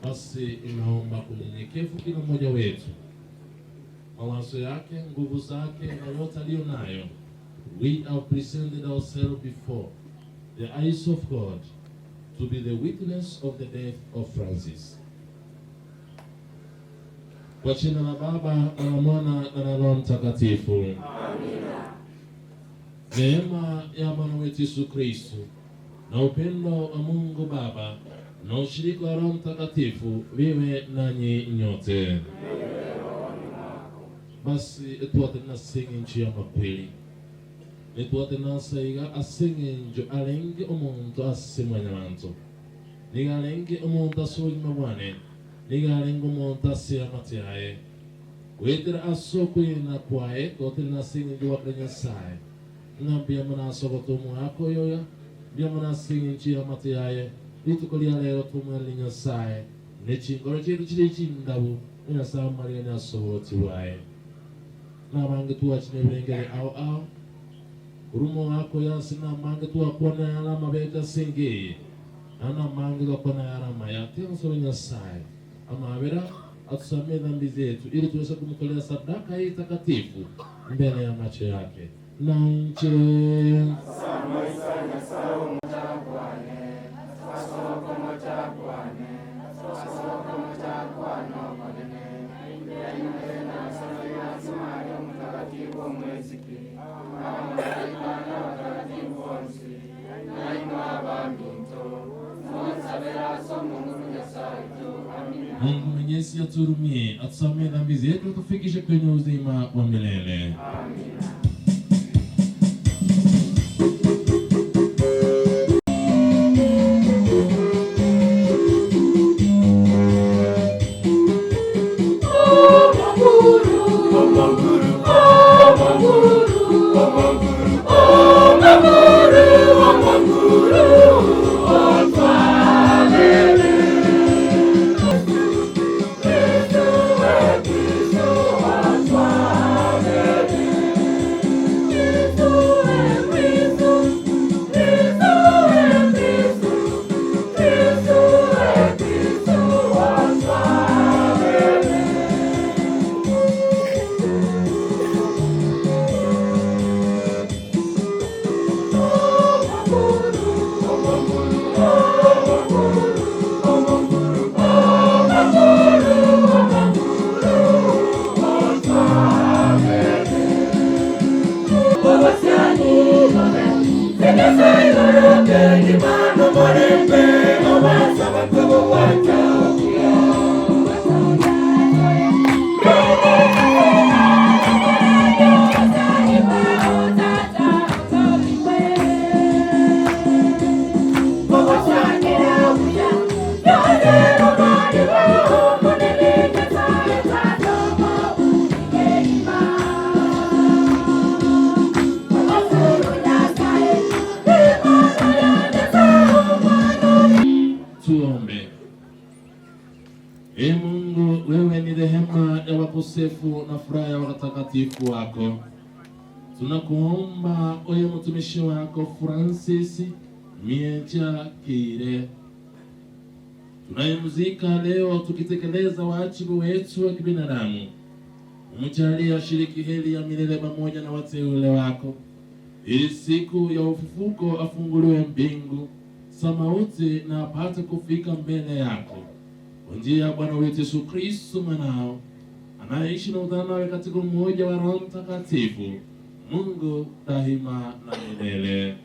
Basi inaomba kwa unyenyekevu kila mmoja wetu mawazo yake, nguvu zake na yote aliyo nayo. We have presented ourselves before the eyes of God to be the witness of the death of Francis. Kwa jina la Baba na la Mwana na la Roho Mtakatifu. Neema ya Bwana wetu Yesu Kristo na upendo wa Mungu Baba na ushirika wa Roho Mtakatifu viwe nanyi nyote. Basi etwate naseng'encho ya makweli etwate nasaiga aseng'encho alenge omonto ase mwanyabanto niga alenge omonto ase obogima bwane niga alenge omonto ase amate aye gwetera ase okwena kwaye totire naseng'encho gwakare Nyasaye ng'a mbuya mono ase ogotomwa akoyoya mbuya mono ase eng'encho ya amate yaye rituko ria rero tomwerere Nyasaye ne chingoro chiaito chire chindabu na Nyasaye omomarigani ase oboroti bwaye nabange twachina ebirengere ao ao korwa omogaka oyo ase namange twakwana yare amabeka ase enka eye na namange twakwana yare amaya tiga Nyasaye amabera atusamee dhambi zetu ili tuweze kumtolea sadaka hii takatifu mbele ya macho yake na nchi. Mungu Mwenyezi atuhurumie, atusamee dhambi zetu, atufikishe kwenye uzima wa milele. Tuombe. Ee Mungu, wewe ni rehema ya wakosefu na furaha ya watakatifu wako. Tunakuomba oye mtumishi wako Francis Miecha Kiire tunayemzika leo tukitekeleza wajibu wetu wa kibinadamu, umjalie ashiriki heri ya milele pamoja na wateule wako, ili siku ya ufufuko afunguliwe mbingu za mauti na apate kufika mbele yako kwa njia ya Bwana wetu Yesu Kristo mwanao anayeishi na utawala nawe katika umoja wa Roho Mtakatifu, Mungu daima na milele.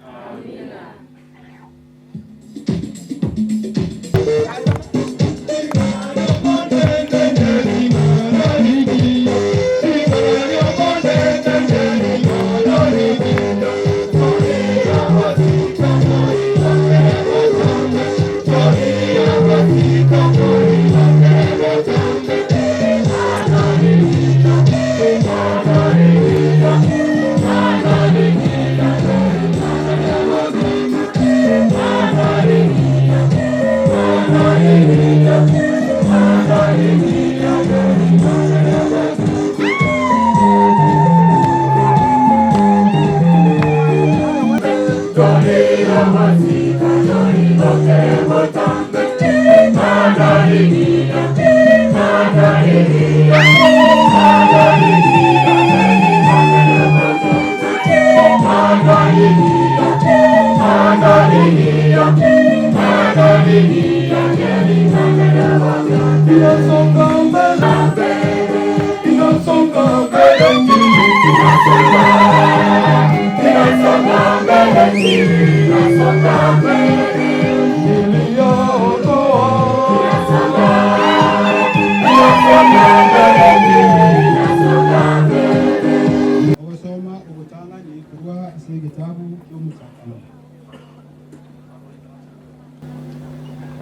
Ogosoma ogotang'ani korwa ase egetabu ki'omochakano.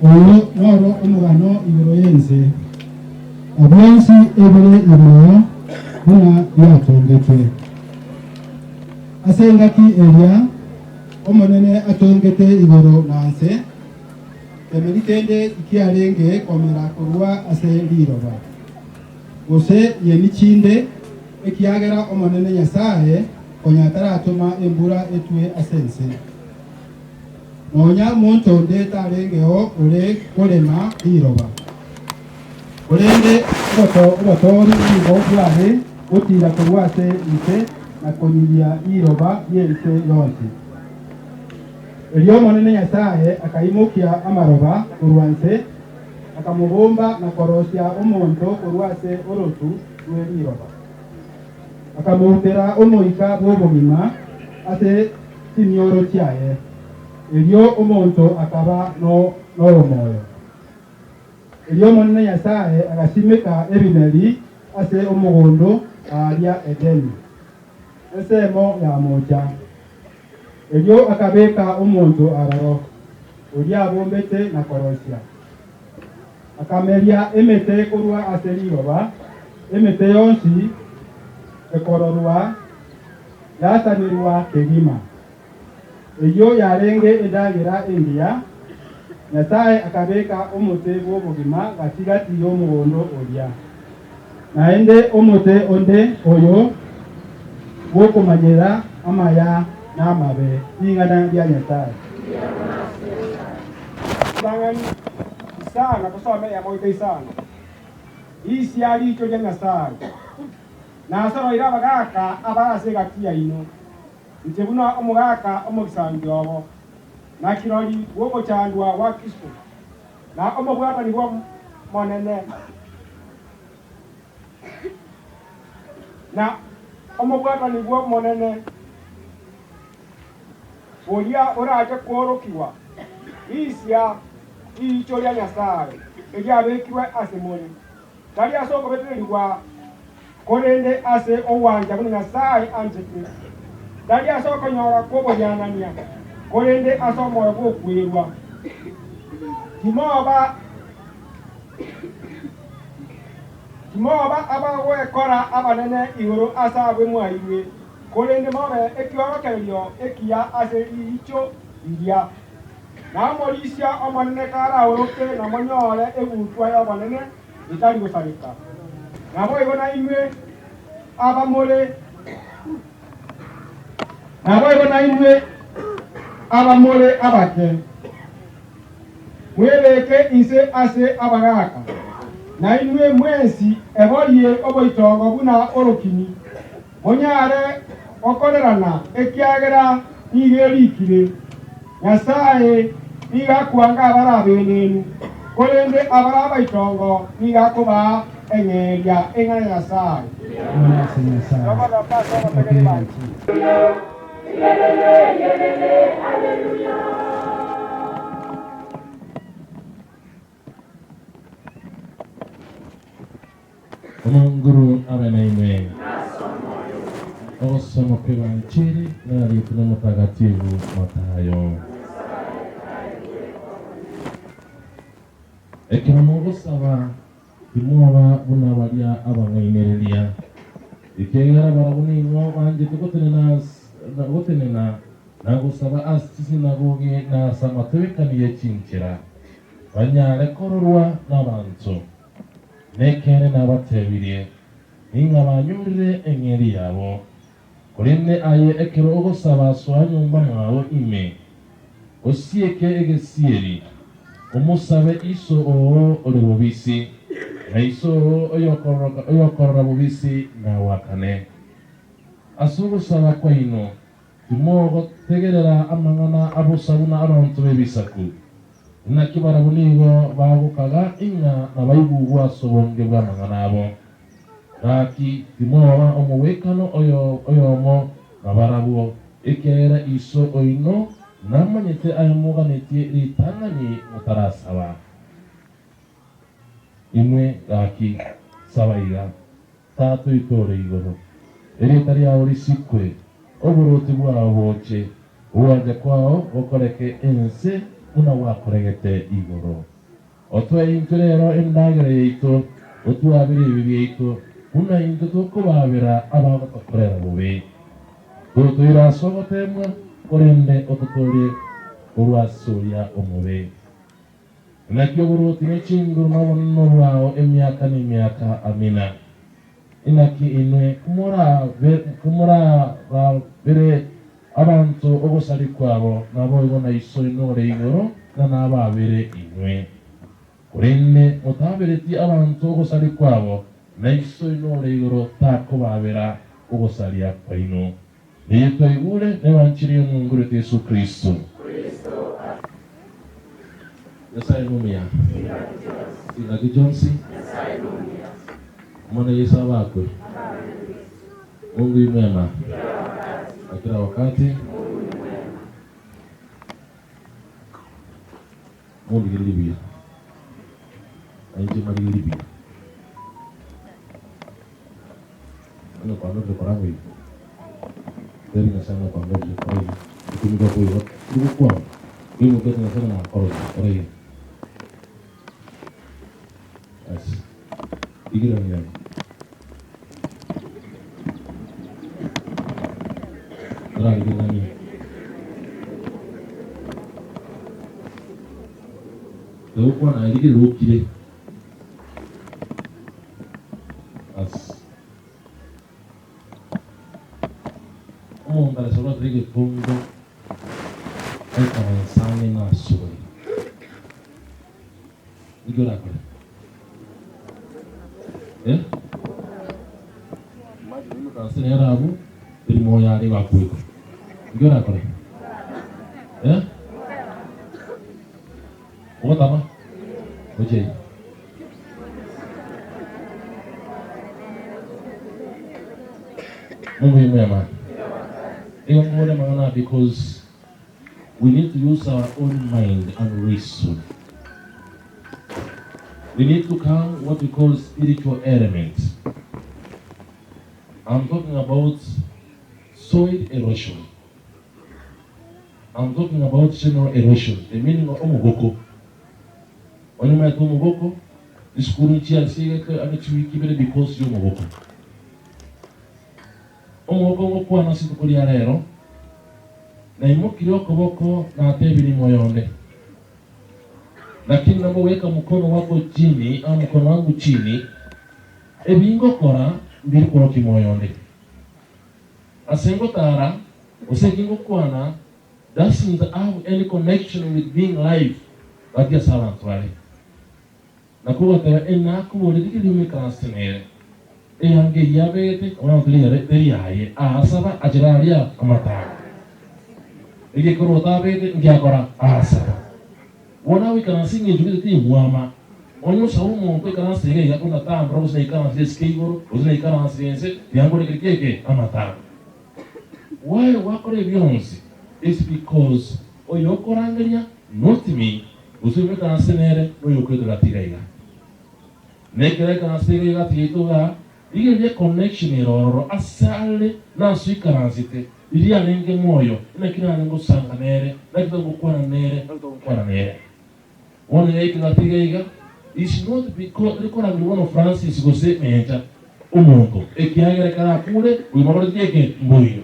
Oyo noro omogano igoro y'ense, na bionsi ebire imeo buna biatongetwe. Ase engaki eria Omonene atongete igoro na nse, kemeri kende tikiarenge komera korwa ase riroba, gose nyeni chinde, ekiagera Omonene Nyasae konya taratoma embura etwe ase ense. Nonya monto onde tarengeo ore korema riroba. Korende obotoori nigo bware gotiira korwa ase inse na konyiria riroba ri'ense yonsi. Erio Omonene Nyasae akaimokia amaroba korwa inse, akamobomba na korosia omonto korwa ase orotu rwe riroba. Akamoutera omoika bw'obogima ase chimioro chiaye, erio omonto akaba nobomoyo. Erio Omonene Nyasae agasimeka ebimeri ase omogondo aaria Edeni, ensemo ya moocha. Erio akabeka omonto aroro, oria abombete na korosia. Akameria emete korwa ase riroba, emete yonsi ekororwa yasanerwa kegima. Eyio yarenge endagera engiya. Nyasae akabeka omote bw'obogima gati-gati y'omogondo oria, naende omote onde oyo bw'okomanyera amaya namabe. Ring'ana ria Nyasae. Ritang'ani isano tosome eyemo goika isano. Risia riicho ria Nyasae. Nasoroire abagaaka abare ase egati yaino, inche buna omogaka omogisangio obo, na kirori bw'ogochandwa gwa Kristo, na omobwatani bw'Omonene, na omobwatani bw'Omonene oria orache kworokigwa, risia riicho ria Nyasae eriabekirwe ase more, tari ase okobetererigwa, korende ase ogwancha buna Nyasae anchete, tari ase okonyora kw'oborianania, korende ase omoyo bw'okwerua. Timoba Timoba abagwekora abanene igoro ase abwe mwairwe, korende mobe ekiorokererio ekiya ase riicho riria. Na omorisia omonene karaoroke namonyore egutwa y'obonene etari gosareka. Naboigo nainwe abamore Naboigo nainwe abamore abake, mwebeke inse ase abagaaka, na inwe mwensi eborie oboitongo buna orokini, monyare gokorerana, ekiagera nigo erikire, Nyasae nigo akwanga abare abenenu, korende abare abaitongo nigo akobaa eng'eria eng'ana ya Nyasae. Omonguru abe nainwe. Ogosoma kw'Evanchiri narikwe n'Omotagatifu Mathayo. Ekero mogosaba, timoba buna baria abang'ainereria, ekiagera barabwo nigo banchete gotenena gotenena na gosaba ase chisinagogi na ase amatebekani ye chinchera, banyare kororwa nabanto. Nekeene nabatebirie, ning'a banyorire eng'eria yabo. Korende aye ekero ogosaba soa nyomba mwao ime, osieke egesieri, omosabe Iso oo ore bobisi, na Iso oo oyokorora bobisi nagoakane. Ase ogosaba kwaino timogotegerera amang'ana a bosa buna abanto b'ebisaku. Naki barabwo nigo bagokaga ing'a nabaigugwe ase obonge bw'amang'ana abo. Gaki timoba omogwekano oyomo nabarabwo, ekiagera Iso oino namanyete ayamoganetie ritang'ani motarasaba. Inwe gaki, saba iga, Tata oito ore igoro, erieta riao risikwe, oborwoti bwao boche, ogwancha kwao gokoreke ense buna gwakoregete igoro. Otoe intwe rero endagera yaito, otwabere ebibe biaito, buna intwe tokobaabera abagotokorera bobe. Totoire ase ogoteemwa, korende ototoorie korwa ase oria omobe. Naki oborwoti ne chinguru na obonene bwao emiaka na emiaka. Amina. Inaki inwe komorababere abanto ogosaria kwabo, naboigo na Iso oino ore igoro na nababere inwe. Korende motabereti abanto ogosaria kwabo, na Iso oino ore igoro takobabera ogosaria kwaino. Eye twaigure nebanchiri y'Omonto Yeso Kristo. Nyasae nomuya chingaki chionsi, Omwana Yeso abakwe. Mungu yu mwema na kila wakati. Mondigererie buya, na inche mbarigererie buya. Onye kwamberire kora boigo, tebi Nyasae ng'a kwamberire kora iga, otumeka koigwa tiri gokwana, oimokete Nyasae ng'a nakoroche, kora iga. Basi, rigereria amo. Torarigereranie. Togokwana aye rigereria okire. Basi. Omonto arase goetera egetonto aikaranse ang'e nasore. Niki orakore? Eh? Imagine oikaranse nere abwo, teri moyo are igo akwete. Niki orakore? Eh? Ogotama? Gochia ime. Mungu yu mwema. Igo nkobore amang'ana aya because we need to use our own mind and reason. We need to count what we call spiritual elements. I'm talking about soil erosion. I'm talking about general erosion, the meaning of omogoko. Onye omanyete omogoko, chisukuru nchiasiegete ang'e chiwiki ibere because ya omogoko. Omogoko ngokwana ase rituko ria rero, naimokirie okoboko natebirie moyo onde. Lakini napoweka mkono wako chini ama mkono wangu chini, ebi ngokora mbiri korokia moyo onde. Ase ngotara, gose eki ngokwana doesn't have any connection with being live gati ase abanto bare. Nakwo goteba enakoboria rigerio oikaranse nere, eanga eyio abegete bono teri yaye, aasaba achere aria amatanga. Egekorwa otabegete ngiakora aasaba. Bono agoikaransa engencho gete timwama. Onye osaba omonto oikaranse iga iga buna tambora gose naikaransire esike igoro gose naikaransire ense tiangorekire keke amatanga. Why gwakora ebi bionsi is because oyo okorangeria not me gose oyo oikaranse nere noyo okoetera gati iga iga. Nekero aikaranse iga iga gati yaito igaa rigereria econnection ere ororo ase are na ase oikaransete riria arenge moyo naki nare ngosanga nere naki togokwana nere naki togokwana nere. Bono yaika gati iga iga is not because tari korangeria bono Francis gose Mencha omonto ekiagera ekero akure obogima boreti eke mboiyo.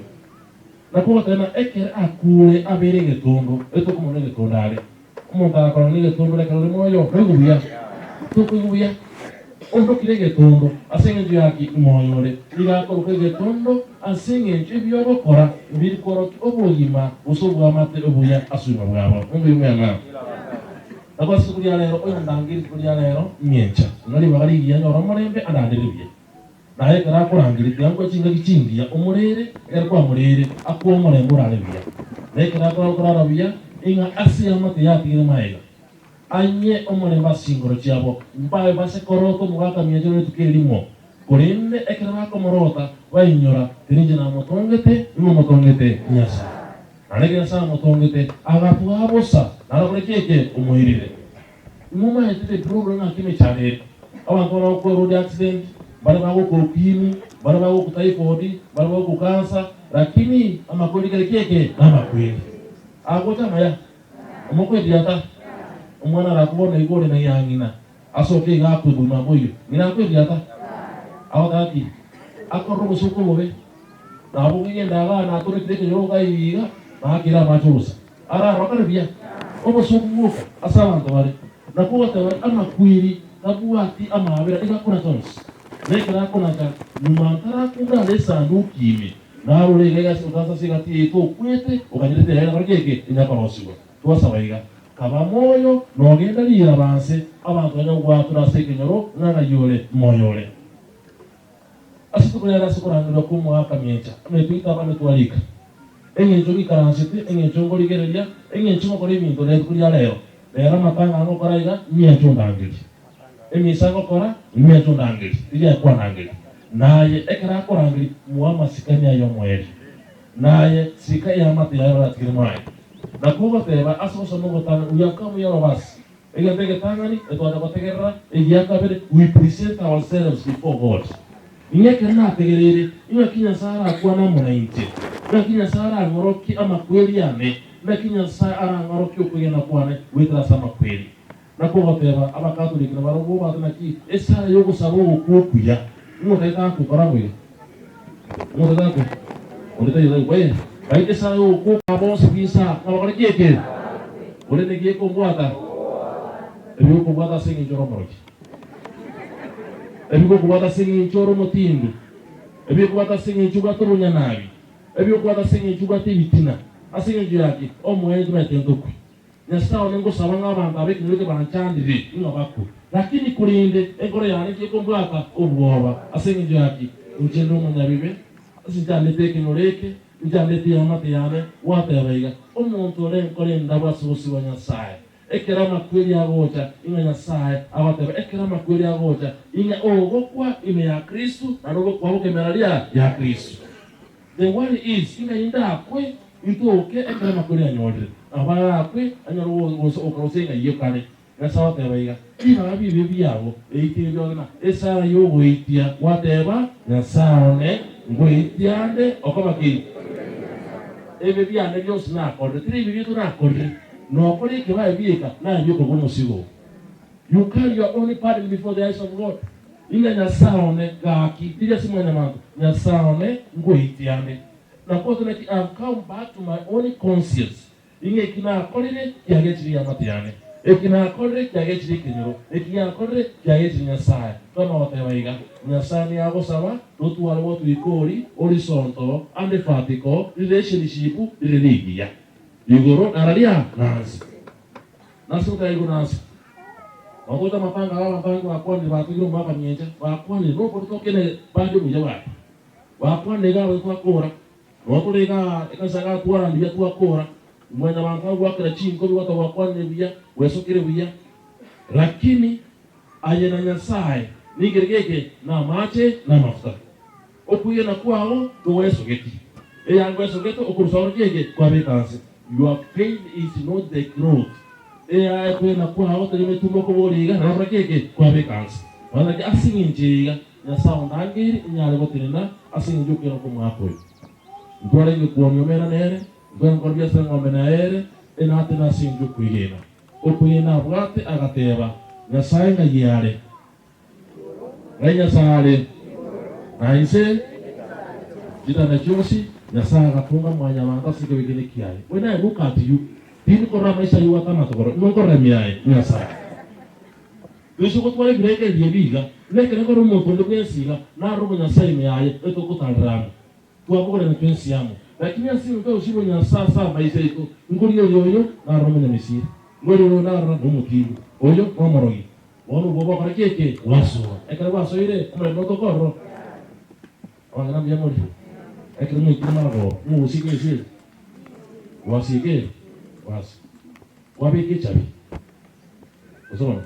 Nakwo goteba ng'a ekero akure abeire egetondo, etokomona egetondo are. Omonto agakorana negetondo ekero ore moyo, noigwe buya? Tokoigwa buya. Ondokire egetondo ase engencho yaki moyo ore. Nigo akoroka egetondo ase engencho ebi ogokora mbiri kworokia obogima gose obwamate obuya ase obogima bwabo. Nombuya omwana. Nabo ase rituko ria rero oyondangerie rituko ria rero ng'encha ng'a ribaga rigiya nyore omorembe andanderie buya. Naye ekero akorangeria, tiga nkwe chingaki chingiya omorere, ekero kwamorere, akwe omorembe orare buya. Na ekero akora okorara buya, ing'a ase eamate yatigire magega, anye omorembe ase chingoro chiabo, mbabe base korota omogaka mienchero rituko erimo. Korende ekero bakomorota, bainyora, Teri inche namotongete, ning'o omotongete? Nyasae. Naende ekero Nyasae amotongete, agatwaa bosa, narakore ki eke? Omoirire. Imomaete the problem ng'aki emechando ere. Abanto bare bagokwa road accident, mbare bagokwa ukimwi, mbare bagokwa typhoid, mbare bagokwa cancer, lakini amakweri kare ki eke? Namakweri. Agocha amaya? Omokweri ata? Omwana arakwe bono iga ore na ya ng'ina, asoke iga akwe bogima mboiyo. Ng'ina akweri ata? Agoteba ki? Akorire obosooku obobe, nabo okogenda igaa natorekire ekenyoro iga iga, naakire amache obosa. Ararokane buya obosooku bwoka ase abanto bare, nakwo goteba amakweri tabwati amaabera iga akonacha onsi. Na ekero akonacha, nyuma ntarakunda are esanduki ime, narore iga egasi gotansa ase egati yaito okwete, okanyerete yaye nakore ki eke enyakorosigwa. Twasaba iga, Kaba moyo, nogenda riraba nse, abanto banya gogwatora ase ekenyoro ng'a ng'ai ore, moyo ore. Ase tokorera ase okorangerigwa kw'omoaka miencha, emetwe yaito abande twarika. Engencho ng'ikaransete, engencho nkorigereria, engencho ngokora ebinto rituko ria rero. Rero amatanga aya ngokora iga, miencho ndangerie. Emisa ngokora, miencho ndangerie. Riria akwanangeria. Naye ekero akorangeria, moe amasikani aye omoerio. Naye sika eamate yaye oratigere mwaye. Nakwo ogoteba ase ogosoma ogotang'ani, we have come here all of us. Egento egetang'ani etwancha gotegerera, egia kabere, we present ourselves before God. Ing'e ekero nategereire, ing'aki Nyasae arakwane amo nainche? Naki Nyasae arang'orokie amakweri ane? Naki Nyasae arang'orokie okwegena kwane goetera ase amakweri? Nakwo ogoteba, Abakatoliki nabarobwo bate naki esara y'ogosaba ogokwa okuya. Ing'o otagete akwe? Kora boigo. Ing'o otagete akwe? Onde taiyo otagete gokwa ee. Baete esara y'ogokwa okuya bonsi bw'insa ng'a bakore ki eke? Korende gekobwata ebigokobwata ase engencho ore omorokia. Ebigokobwata ase engencho ore omotindu. Ebigokobwata ase engencho obwate obonyanabi. Ebigokobwata ase engencho obwate ebitina. Ase engencho yaki? Omoerio tomaete ntokwe. Nyasae one ngosaba ng'a abanto aba ekenyoro eke banchandire ng'a bakwe. Lakini korende enkoro yane tikombwata obwoba ase engencho yaki? Inche ndi omonyabibe, ase nchandete ekenyoro eke, Nchandete eamate yane, gwateba iga, Omonto ore enkoro endabu ase obosio bwa Nyasae. Ekero amakweri agocha, ing'a Nyasae agoteba, ekero amakweri agocha, ing'a ogokwa ime ya Kristo, naende ogokwa gokemera ria ya Kristo. The worry is, ing'a indakwe, intoke ekero amakweri anyorire. Nabo arakwe, anyore gosoka gose ing'a iyio kare. Nyasae agoteba iga, Ribaga bibe biabo, eitie bionsi na esara y'ogoitia, gwateba, Nyasae one, ngoitia ande okoba ki? Ebibe biane bionsi nakorire, tiri ebibe biaito nakorire, nokora ekebae bieka, naye biokogwa omosigo oo. You carry your own burden before the eyes of God. Ing'a Nyasae one, gaki, tiri ase mwanyabanto, Nyasae one, ngoitia ande. Nakwo naki I have come back to my own conscience. Ing'eki nakorire kiagechire eamate yane. Eki nakorire kiagechire ekenyoro, eki giakorire kiagechire Nyasae. Twama goteba iga, Nyasae niyagosaba totware what we call horizontal and vertical relationship rire rigiya. Igoro nararia nanse. Nase goteba igoro nanse. Bagocha amatanga aya abanto abange bakwanire batogire omwaka miencha, bakwanire nokori tokene bande obuya bwaye. Bakwanire iga abaye twakora, nabo tore igaa ekanisa igaa twarandia twakora, mwanyabanto agwakera chinkobi gwateba gwakwanire buya, gwesokire buya. Lakini aye na Nyasae ninkere geke namache na amafuta. Okwegena kwao togwesogeti. Eyango esogete okorusa ore geke kwabeka nse. Your faith is not the cloth. Eyaye kwegena kwao tari emetumbo okobora iga narora geke kwabeka nse. Bono naki ase eng'encho eye iga Nyasae ondangeire inyare gotenena ase eng'encho y'okwegena kw'omwaka oyo. Ntwarenge kwonia omena nere, ntwarenge gokora biasara eng'ombe naye ere, enatene ase eng'encho y'okwegena. Okwegena abwate agateba, Nyasae ng'ai are? Ng'ai Nyasae are? Na inse chitanda chionsi Nyasae agatunga mwanyabanto ase ekebekene kiaye. When I look at you, tindi korora amaiso ayio goaka amatogoro, nigo nkorora ime yaye, Nyasae. Toise gotwara ebirengererio ebi iga, nekero nkorora omonto onde bwensi iga, narore obonyasae ime yaye, etogotarera amo. Twabogoranetwe twensi amo. Lakini ase engencho y'ogosibwa Nyasae ase amaiso aito, nkorigereria oyo, narora omonyamisiri, nkorigereria oyo, narora nomotindi, oyo nomorogi. Bono obwo bwakora ki eke? Bwasoa. Ekero bwasoire, omorembe otoka ororo. Abang'ina mbuya more? Ekero mwaikire maragoba, mogosieka ense eye? Gwasieka ere? Basi. Kwabeka echabi. Gose bono?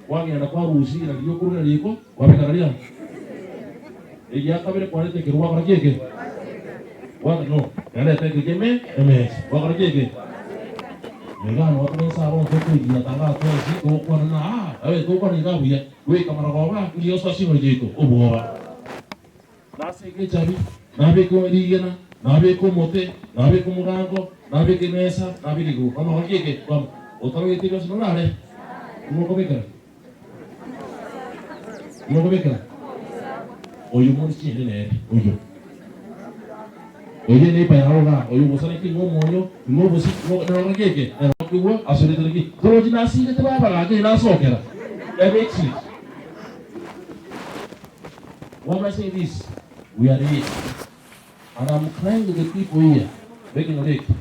Kwagenda kwarusia rigena riria okorugera riko, kwabeka raria. Egia kabere kwareta ekeru gwakora ki eke? Gwaka no, yareta eke ki'eme emesa. Gwakora ki eke? Niga noo tore nse aba onsi okoiginya tanga twensi togokwana na aa, aye togokwana iga buya, goika marogoba ngiya osoa chingoro chiaito obwoba. Nase egechabi, nabeke rigena, nabeke omote, nabeke omogango, nabeke emesa, nabeke igoro. Bono gaki eke kwama, otarogeti bionsi norare? Nigo okobekera? Nigo okobekera? Oyo more chinyende nere, oyo. Oyo eneighbor yao igaa, oyo ogosaneti ng'a omonyo, ng'a obosie, ng'a nero gaki eke, nero okigwa asorete naki, torochi nasirete baba gaki nasokera, ebe exit. Why am I saying this? We are here. And I'm crying to the people here. Bekenyoro eke.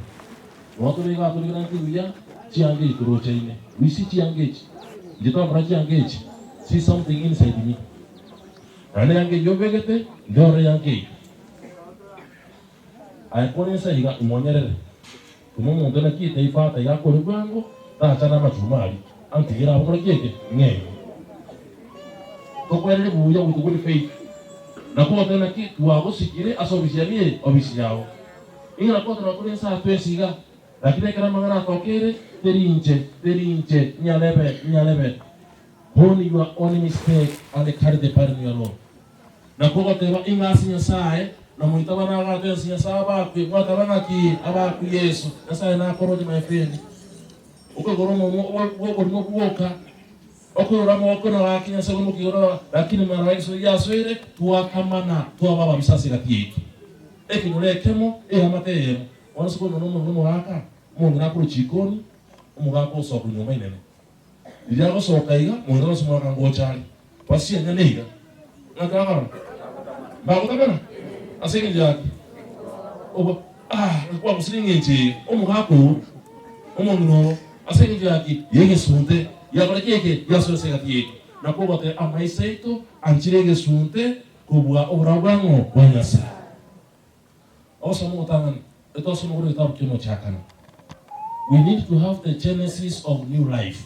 Nonya tore igaa torigeraneti buya, chianga echi torochaine. We see chianga echi. Inche twamora chianga echi, see something inside me. Naende eyanga eyio obegete, ndorore eyanga eyio. Aye kore inse iga, imonyerere. Toma omonto naki taifata iga akore bwango, tacha namachuma aria, antigere abwo kore ki eke? Ng'enye. Tokwerere buya with good faith, na kogoteba naki twagosikire ase obisi ya nie obisi yao. Ing'ana kogoteba tore inse aa twensi iga, lakini ekero amang'ana atokeire, teri inche, teri inche, nyarebe, nyarebe. Own your own mistake and carry the burden you alone. Na kogoteba ing'a ase Nyasae, na moite abana agatwe ase Nyasae abakwe, mwataba ng'aki? Abakwe Yeso. Nyasae nakoroche my friend. Okoigora omonwa bw'oborimo bwoka, okoirora amaboko na gaki Nyasae omokiigora, lakini mara egesoero giasoire, twakamana, twaba ababisa ase egati yaito. Ekenyoro ekemo, eamate eyemo. Bono ase konyora omong'ina omogaka, omong'ina akorwa chikoni, omogaka osoka nyomba inene. Riria agosoka iga, monto onsi omwaka ngocha are, basianyane iga, ng'aki bakorora? Mbagotamera ase engencho yaki? Obo ah, kwagosire engencho eye, omogaka oo, omong'ina oo, ase engencho yaki? Y'egesunte, giakora ki eke? Giasoa ase egati yaito. Nakwo ogoteba amaiso aito anchire egesunte kobua oborabu bwa ng'o? Bwa Nyasae. Ogosoma ogotang'ani, etwasoma korwa egetabu ki'Omochakano. We need to have the genesis of new life.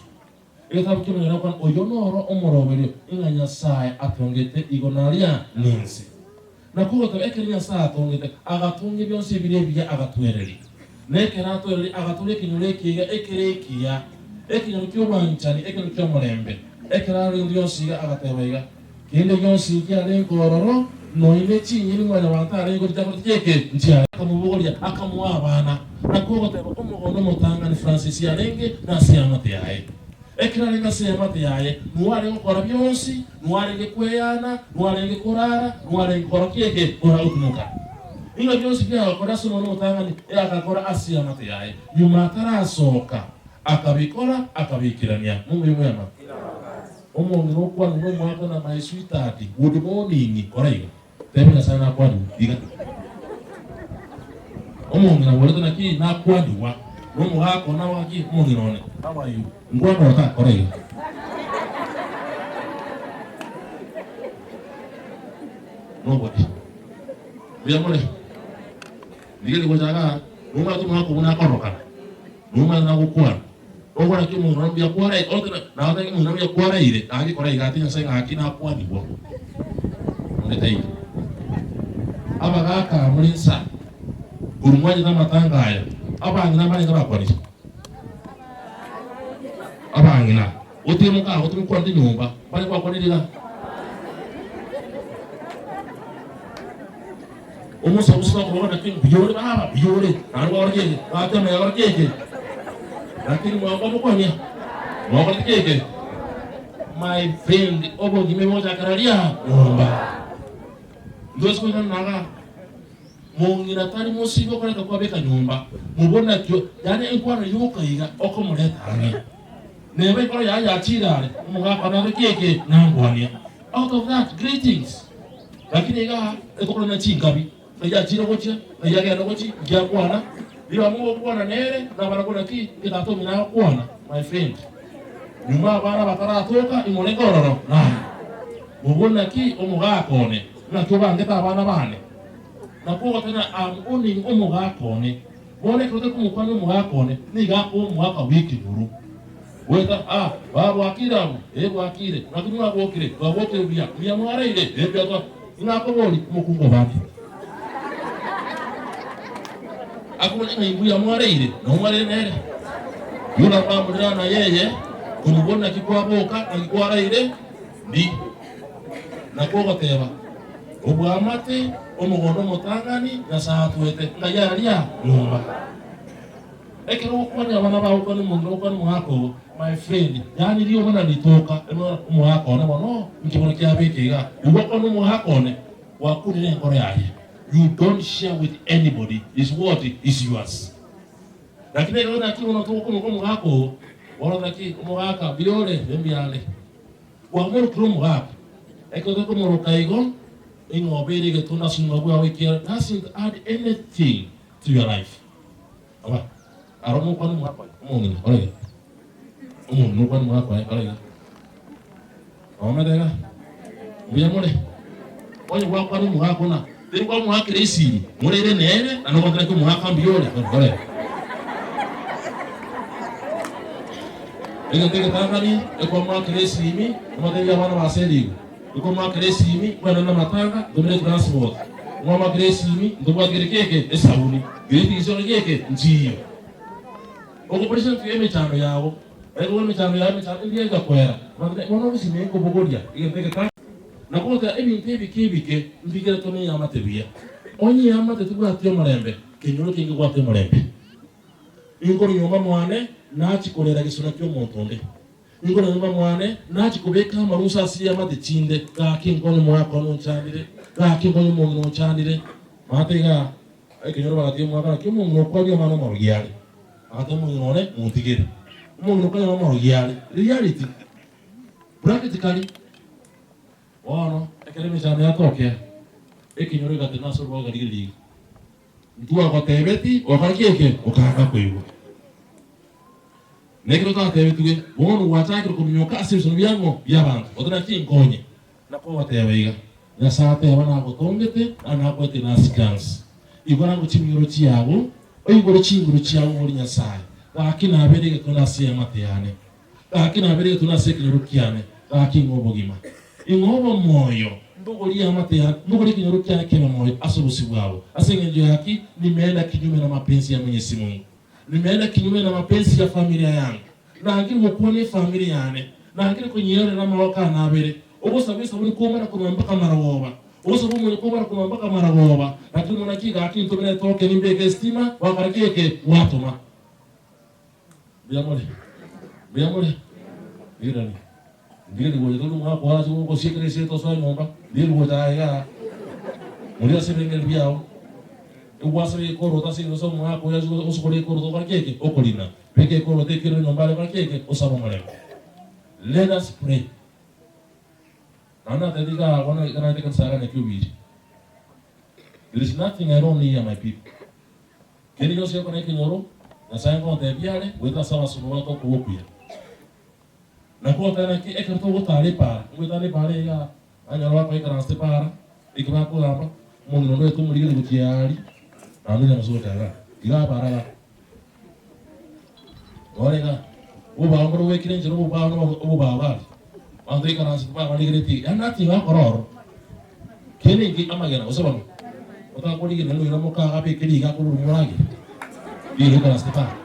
Egetabu ki'Omochakano gekwana oyo noro omoroberio ing'a Nyasae atongete igo naria nense. Nakwo ogoteba ekero Nyasae atongete, agatongia bionsi ebire ebiya agatwereria. Na ekero atwereria agatoria ekenyoro ekiya ekere ekiya, ekenyoro ki'obwanchani, ekenyoro ki'omorembe. Ekero arorire bionsi iga agateba iga, Kende gionsi nkiarenge ororo, nonya ne chinyeni mwanyabanto arenge korigia akorete eke, nchiarenge. Akamobogoria, akamoa abana. Nakwo ogoteba omogondo omotang'ani Francis arenge nase eamate yaye. Ekero arenge ase eamate yaye, nigo arenge gokora bionsi, nigo arenge kweyana, nigo arenge korara, nigo arenge gokora ki eke, kora gotimoka. Nigo bionsi biagakora ase omogondo omotang'ani, agakora ase eamate yaye. Nyuma atarasoka. Akabikora, akabiikerania. Mombuya mwema. Omong'ina okwanwa nomwaka na my sweetheart, good morning, kora iga. Tebia Nyasae nakwanigwe, iga. Omong'ina borete naki nakwanigwa, nomogaka one nabo gaki, omong'ina one, how are you? Nkwana ota, kora iga. Nobody. Mbuya more? Rigereria gocha igaa, nomanyete omogaka obwo nakororokana, nomanyete nagokwana, ogokora ki omong'ina one mbuya kwaraire, otebe nagotebi omong'ina mbuya kwaraire, gaki kora iga ati Nyasae gaki nakwanigwa. Onde taiyo. Abagaka aa more nsa, korwa mwachete amatanga aya, abang'ina mbarenge bakwanire? Abang'ina, gotiga mokagote mokwanete nyomba, mbarenge bakwanire igaa? Omosabusi takoboka naki mbuya ore baba, mbuya ore, naende gwakora ki eke, gwatema yakora ki eke, lakini mwakwa mokwania, mwakorete ki eke? My friend, obogima bogochakera ria nyomba. Ntobasa koirana naga, mong'ina tari mosigo okoreta kwabeka nyomba, mobori nakio, yaani enkwano yoka iga okomoreta ang'e. Neba ekero yaye yachire are, omogaka nare ki eke, nangwania. Out of that, greetings. Lakini igaa etokorana chinkabi, ng'ai achire gochia, ng'ai agenda gochia, inki akwana, rirorio mogokwana nere, nabarabwo naki inki tata omino agokwana, my friend. Nyuma abana bataratoka imorenge ororo naye. Mobori naki omogaka one, naki obangete abana bane. Nakwo ogoteba am owning omogaka one. Bono ekero otari komokwania omogaka one, nigo akoba omogaka bw'ekenyoro. Goeta, ah, baba bwakire abwo? Ee bwakire. Naki mwabokire? Twabokire buya. Mbuya mwaraire? Ee mbuya twa. Ing'akobori, omokungu obande. Akoboria ng'a imbuya mwaraire? Nabo mwaraire nere. Yuna bamorera na yeye, komobori naki kwaboka, naki kwaraire, ndi. Nakwo ogoteba, Obwamate, omogondo omotang'ani, Nyasae atwete, ng'ai aria nyomba. Ekero ogokwania abana bao okwane omonto okwane omogaka oo, my friend, yaani rioba na ritoka, omogaka one bono inki bono kiabeka igaa, igo okwane omogaka one, gwakunire enkoro yaye, you don't share with anybody, is what is yours. Lakini ekero naki bono togokomoka omogaka oo, bono naki omogaka mbuya ore, mbuya ande. Kwamorokire omogaka, ekero tokomoroka igo, eng'ombe ere egetunda ase obogima bwao ekiagera doesn't add anything to your life. Aba, aro mokwane omogaka oye, omong'ina, ore iga. Omong'ina okwane omogaka oye, ore iga. Omete iga. Mbuya more? Onye gwakwana omogaka ona, teri kwamoakera esimi, moreire nere, naende ogotera ki omogaka mbuya ore, ore. Egento egetang'ani, ekwamoakera esimi, omotebie abana baserigwe. Ekwamoakera esimi, bwana namatanga, ntomere transport. Mwamoakera esimi, ntobwate kere keke, esabuni. Greetings ore geke, nchiyo. Okoboria ntu emechando yago, ekero emechando yago emechando eria egakwera, bono obosime nkobogoria egento egetang'ani. Nakogoteba ebinto ebike ebike mbigeretwe neamate buya. Onye eamate tebwati omorembe, kenyoro kenge gwate omorembe. Ninkore nyomba mwane, nachie korera gesona ki'omonto onde. Ninkore nyomba mwane, nachie kobeka amarusa ase eamate chinde, gaki nkonye omogaka one onchandire, gaki nkonye omong'ina onchandire. Maate igaa, ekenyoro bagatiga omogaka naki omong'ina okwania omwana omorogi are. Agateba omong'ina one montigere. Omong'ina okwania omwana omorogi are. Reality. Practically. Bono, ekero emechando yatokea, ekenyoro egatenena ase orobao ekarigereria iga. Ntwagotebeti gokora ki eke? Okanga koigwa. Na ekero twatebetigwe, bono gwachakire kominyoka ase ebisomo biang'o bi'abanto, gote naki nkonye? Nakogoteba iga, Nyasae ateba nagotongete na nakoete last chance. Igora ngo chimioro chiago, oigore chinguru chiago ore Nyasae. Gaki nabere egetondo ase eamate yane. Gaki nabere egetunu ase ekenyoro kiane, gaki ing'e obogima, ing'e obomoyo, mbogorie eamate yane, mbogorie ekenyoro kiane kebe moyo ase obosio bwabo. Ase engencho ya ki nimeenda kinyume na mapenzi ya Mwenyezi Mungu, nimeenda kinyume na mapenzi ya familia yangu, nangire gokwana efamiri yane, nangire konyerera amaboko ane abere, ogosaba esabuni komara korwa mpaka marogoba, ogosaba omonyo komara korwa mpaka marogoba, lakini buna ki gaki ntomere etoken mbeke estima, gwakora ki eke? Gwatoma. Mbuya more? Mbuya more? Rigereri, ndigeri gocha tori omwaka oo ase gosiekera esete osoe nyomba, ndigeri gocha aye igaa, moria ase ebirengeri biao, egwasaba ekorota ase ase omwaka oyo ase osokore ekorota okore ki eke? Okorina. Beka ekoroto ekero nyomba are kora keke osaba omorembe. Let us pray. Naende natebete igaa bono iga naete ekanisa ya Ganyaki Obiri. There is nothing I don't hear my people. Kende gionsi gekona ekenyoro, Nyasaye ngontebia are, goeta ase abasomba bato okoba okuya. Na kogoteba naki ekero togotara epaara, ngoetana epaara eye igaa, nanyora bakoikaransa epaara, eke bakogamba, omong'ina onde oete omorigeri gochia aria, naende onye ase gocha igaa, igaa paara igaa. Bono iga, obobao mboro bwekire enchera obobao na obobao baria, abanto baikaransete babarigeretie, yaani nothing bakora ororo. Kende inki amagena gose bono, otakorigereria noira mokaga abeke riga akorure moragere, riria oikaransete paara.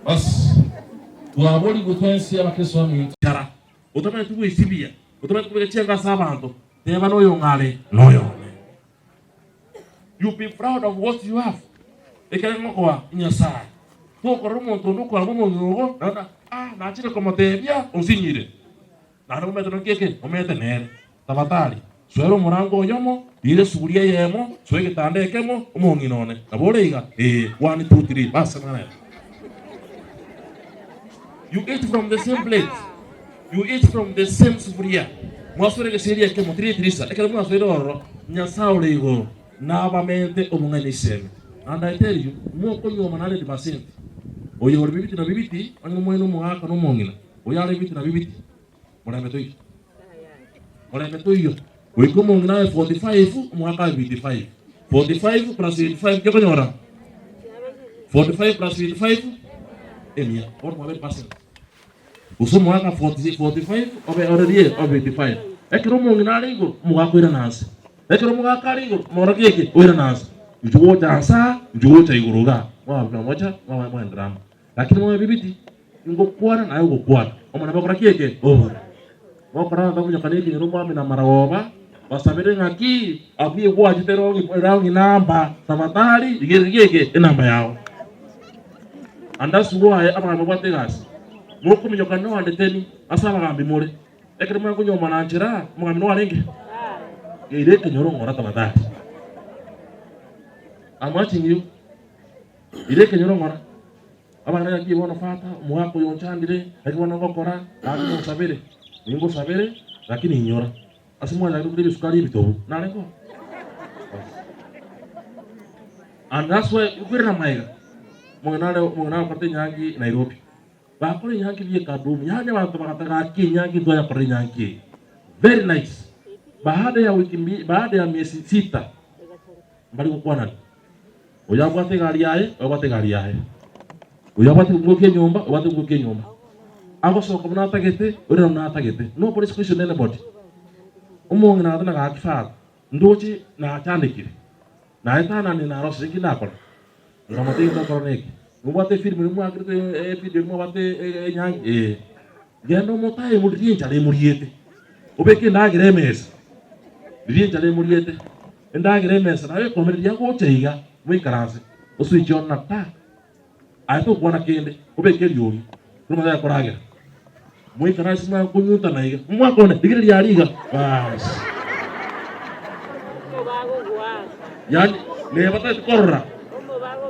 Bas, twaborigwe twensi abakristo baminto. Chara, otamanyeti gwesibia, otamanyeti kobeka chianga ase abanto, teba noyo ng'are noyo one. You be proud of what you have. Ekero ngokoa Nyasaye. Tokorora omonto onde okoa omong'ina ogo, naende ah nachire komotebia onsinyire. Naende omete naki eke? Omete nere. Tafadhali, soera omorango oyomo, riira esuguria eyemo, soa egetanda ekemo, omong'ina one. Nabo ore iga? Ee, one, two, three, bas amang'ana aya. You eat from the same plate, you eat from the same sufuria. Mwasoire egesieri ekemo, tiri etirisa. Ekero mwasoire ororo, Nyasae ore igoro nabamente obong'aini iseme. And I tell you, mokonyuoma nare 100%. Oyo ore bibiti na bibiti, onye momoene omogaka na omong'ina, oyo are bibiti na bibiti, morembe toiyo. Morembe toiyo. Goika omong'ina abe 45, omogaka abe 55. 45 plus 85 gekonyora 45 plus 85 emia. Bono mwabe percent. Gose omogaka 40 45 obe orerie obe 85. Ekero omong'ina are igoro, omogaka oirana nse. Ekero omogaka are igoro, omoro geke oirana nse. Inchuo gocha nse aa, inchuo gocha igoro igaa. Mwaba mocha, mwaba mwaenderera amo. Lakini mobe bibiti, ingokwana naye ogokwana. Omonene okora ki eke? Obore. Mokora abanto bamonyoka nekenyoro omwami na amarogoba, basabere ng'aki abwo egwachete erongi erongi namba tafadhali rigereria eke enamba yao. And that's why abagambi babwate egasi. Mokominyoka nonde teni ase abagambi more. Ekero mwakonyomana nchera omogambi noarenge? Geire ekenyoro ng'ora tafadhali. I'm watching you. Ira ekenyoro ng'ora. Abana gaki bono fata, omogaka oyo onchandire, naki bono ngokora, gaki monsabere. Ningosabere, lakini inyora. Ase mwanyarire kogura ebisukari ebitobu, narenge oo? Bas. And that's why okoirana magega, omong'ina are omong'ina agokorete enyangi Nairobi. Bakora enyangi buya ekadumu, yaani abanto bagata gaki enyangi ntwanya korora enyangi eye. Very nice. Baada ya wiki mbi baada ya miezi sita, mbari gokwanani. Oyo abwate egari yaye, oyo abwate egari yaye. Oyo abwate ekekungo kia enyomba, oyo abwate ekekungo kia enyomba. Agosoka buna atagete, oria buna atagete. Nobody is question anybody. Omong'ina agateba gaki father, ndoche nachandekire, naetananire narosire nki ndakore? Nkamotebia egento okora neke, nobwate efilm eria mwakerete evideo eria mwabwate enyangi? Ee. Genda omotae riria enchara emoriete, obeke endagera emesa, riria enchara emoriete. Endagera emesa nayo ekomereria gocha iga, moikaranse, oswitch on na pa. Aye tokwana kende, obeke eriogi, buna omonto akoragera. Moikaranse mwakonyuntana iga, omwaka one, rigereria aria iga, baas. Yaani, neba tari korora,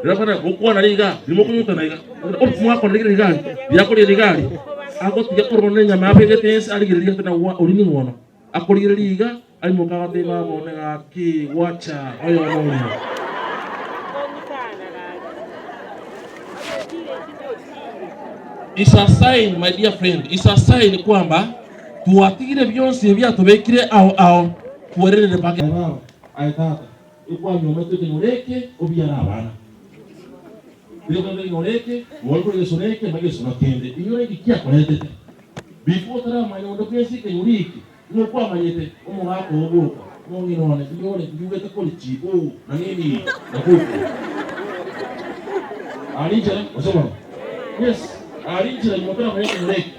rirakwana gokwana riga, rimokonyuntana iga, omwaka one rigereria iga aria, riakoria riga aria, agotiga korora nenyama abegete ense arigereria ati na oria ning'o ono, akorigereria iga. Aimoka agateba abone gaki gwacha oyomo oyo. It's a sign my dear friend, it's a sign kwamba twatigire bionsi ebiatobekire ao ao twererere mpaka. Baba, aye tata, ekwanyomete ekenyoro eke obiare abana. Rirorio ekenyoro eke, more kore egesona eke mba egesona kende. Inyora eki kiakoretete. Before otaramanya onde bwensi ekenyoro eke, Nigo kwamanyete omogaka oo goka, omong'ina one, mbuya ore, mbiugete kori chibo na nini na gokwa. Aria inchera, gose bono? Yes, aria inchera nyuma otaramanya ekenyoro eke,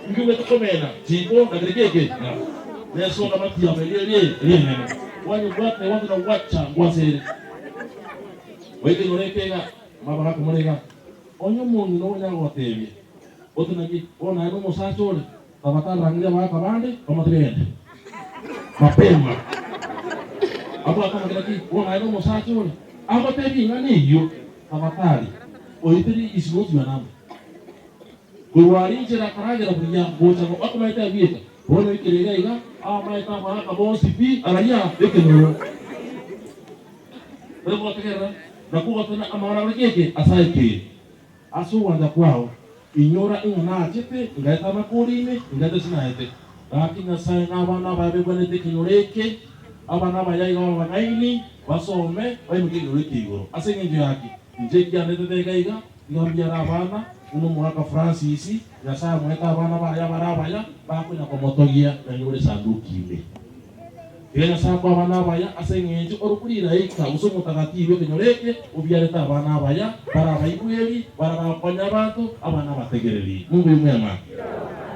mbiugete komena chibo na kere keke na nesonga matiamo eria eria eria enene. Kwanyebwata egwate na gwacha ngwase ere. Goika ekenyoro eke iga, amabagaka more iga. Onye omong'ina oo onyare gotebia, ote naki, bono aye nomosacha ore, Abatarang'ire abagaaka bande bamotebie genda mapema. Abwate amang'ana ki? Bono aye nomosacha ore agotebie ing'ana eyio. Tafadhali, oiteri is not your number. Korwa aria inchera akaragera buya gocha akomaete abieka. Bono oikire iga iga amaete amaraka bonsi pi araria ekenyoro. Tari gotegerera na kogotana amang'ana gore geke ase aekeire. Ase ogwancha kwao, inyora ing'a nachete ngaeta amakori ime, ngaeta ase naete. Gaki Nyasae na abana abaye begwenerete ekenyoro eke, abana abaye iga babe abang'aini, basome, baimokie ekenyoro eke igoro. Ase engencho yaki, inche ekiandetete iga iga, iga mbiare abana, buna omogaka Francis, Nyasae amoete abana baye abare abaya, bakonya komotogia nanyore esanduki ime. Tiga Nyasae akoe abana abaya ase engencho orokwo rilaika gose omotagatifu ekenyoro eke obiarete abana abaya, bare abaigweri, bare abagokonya abanto, abana abategereri. Mungu yu mwema.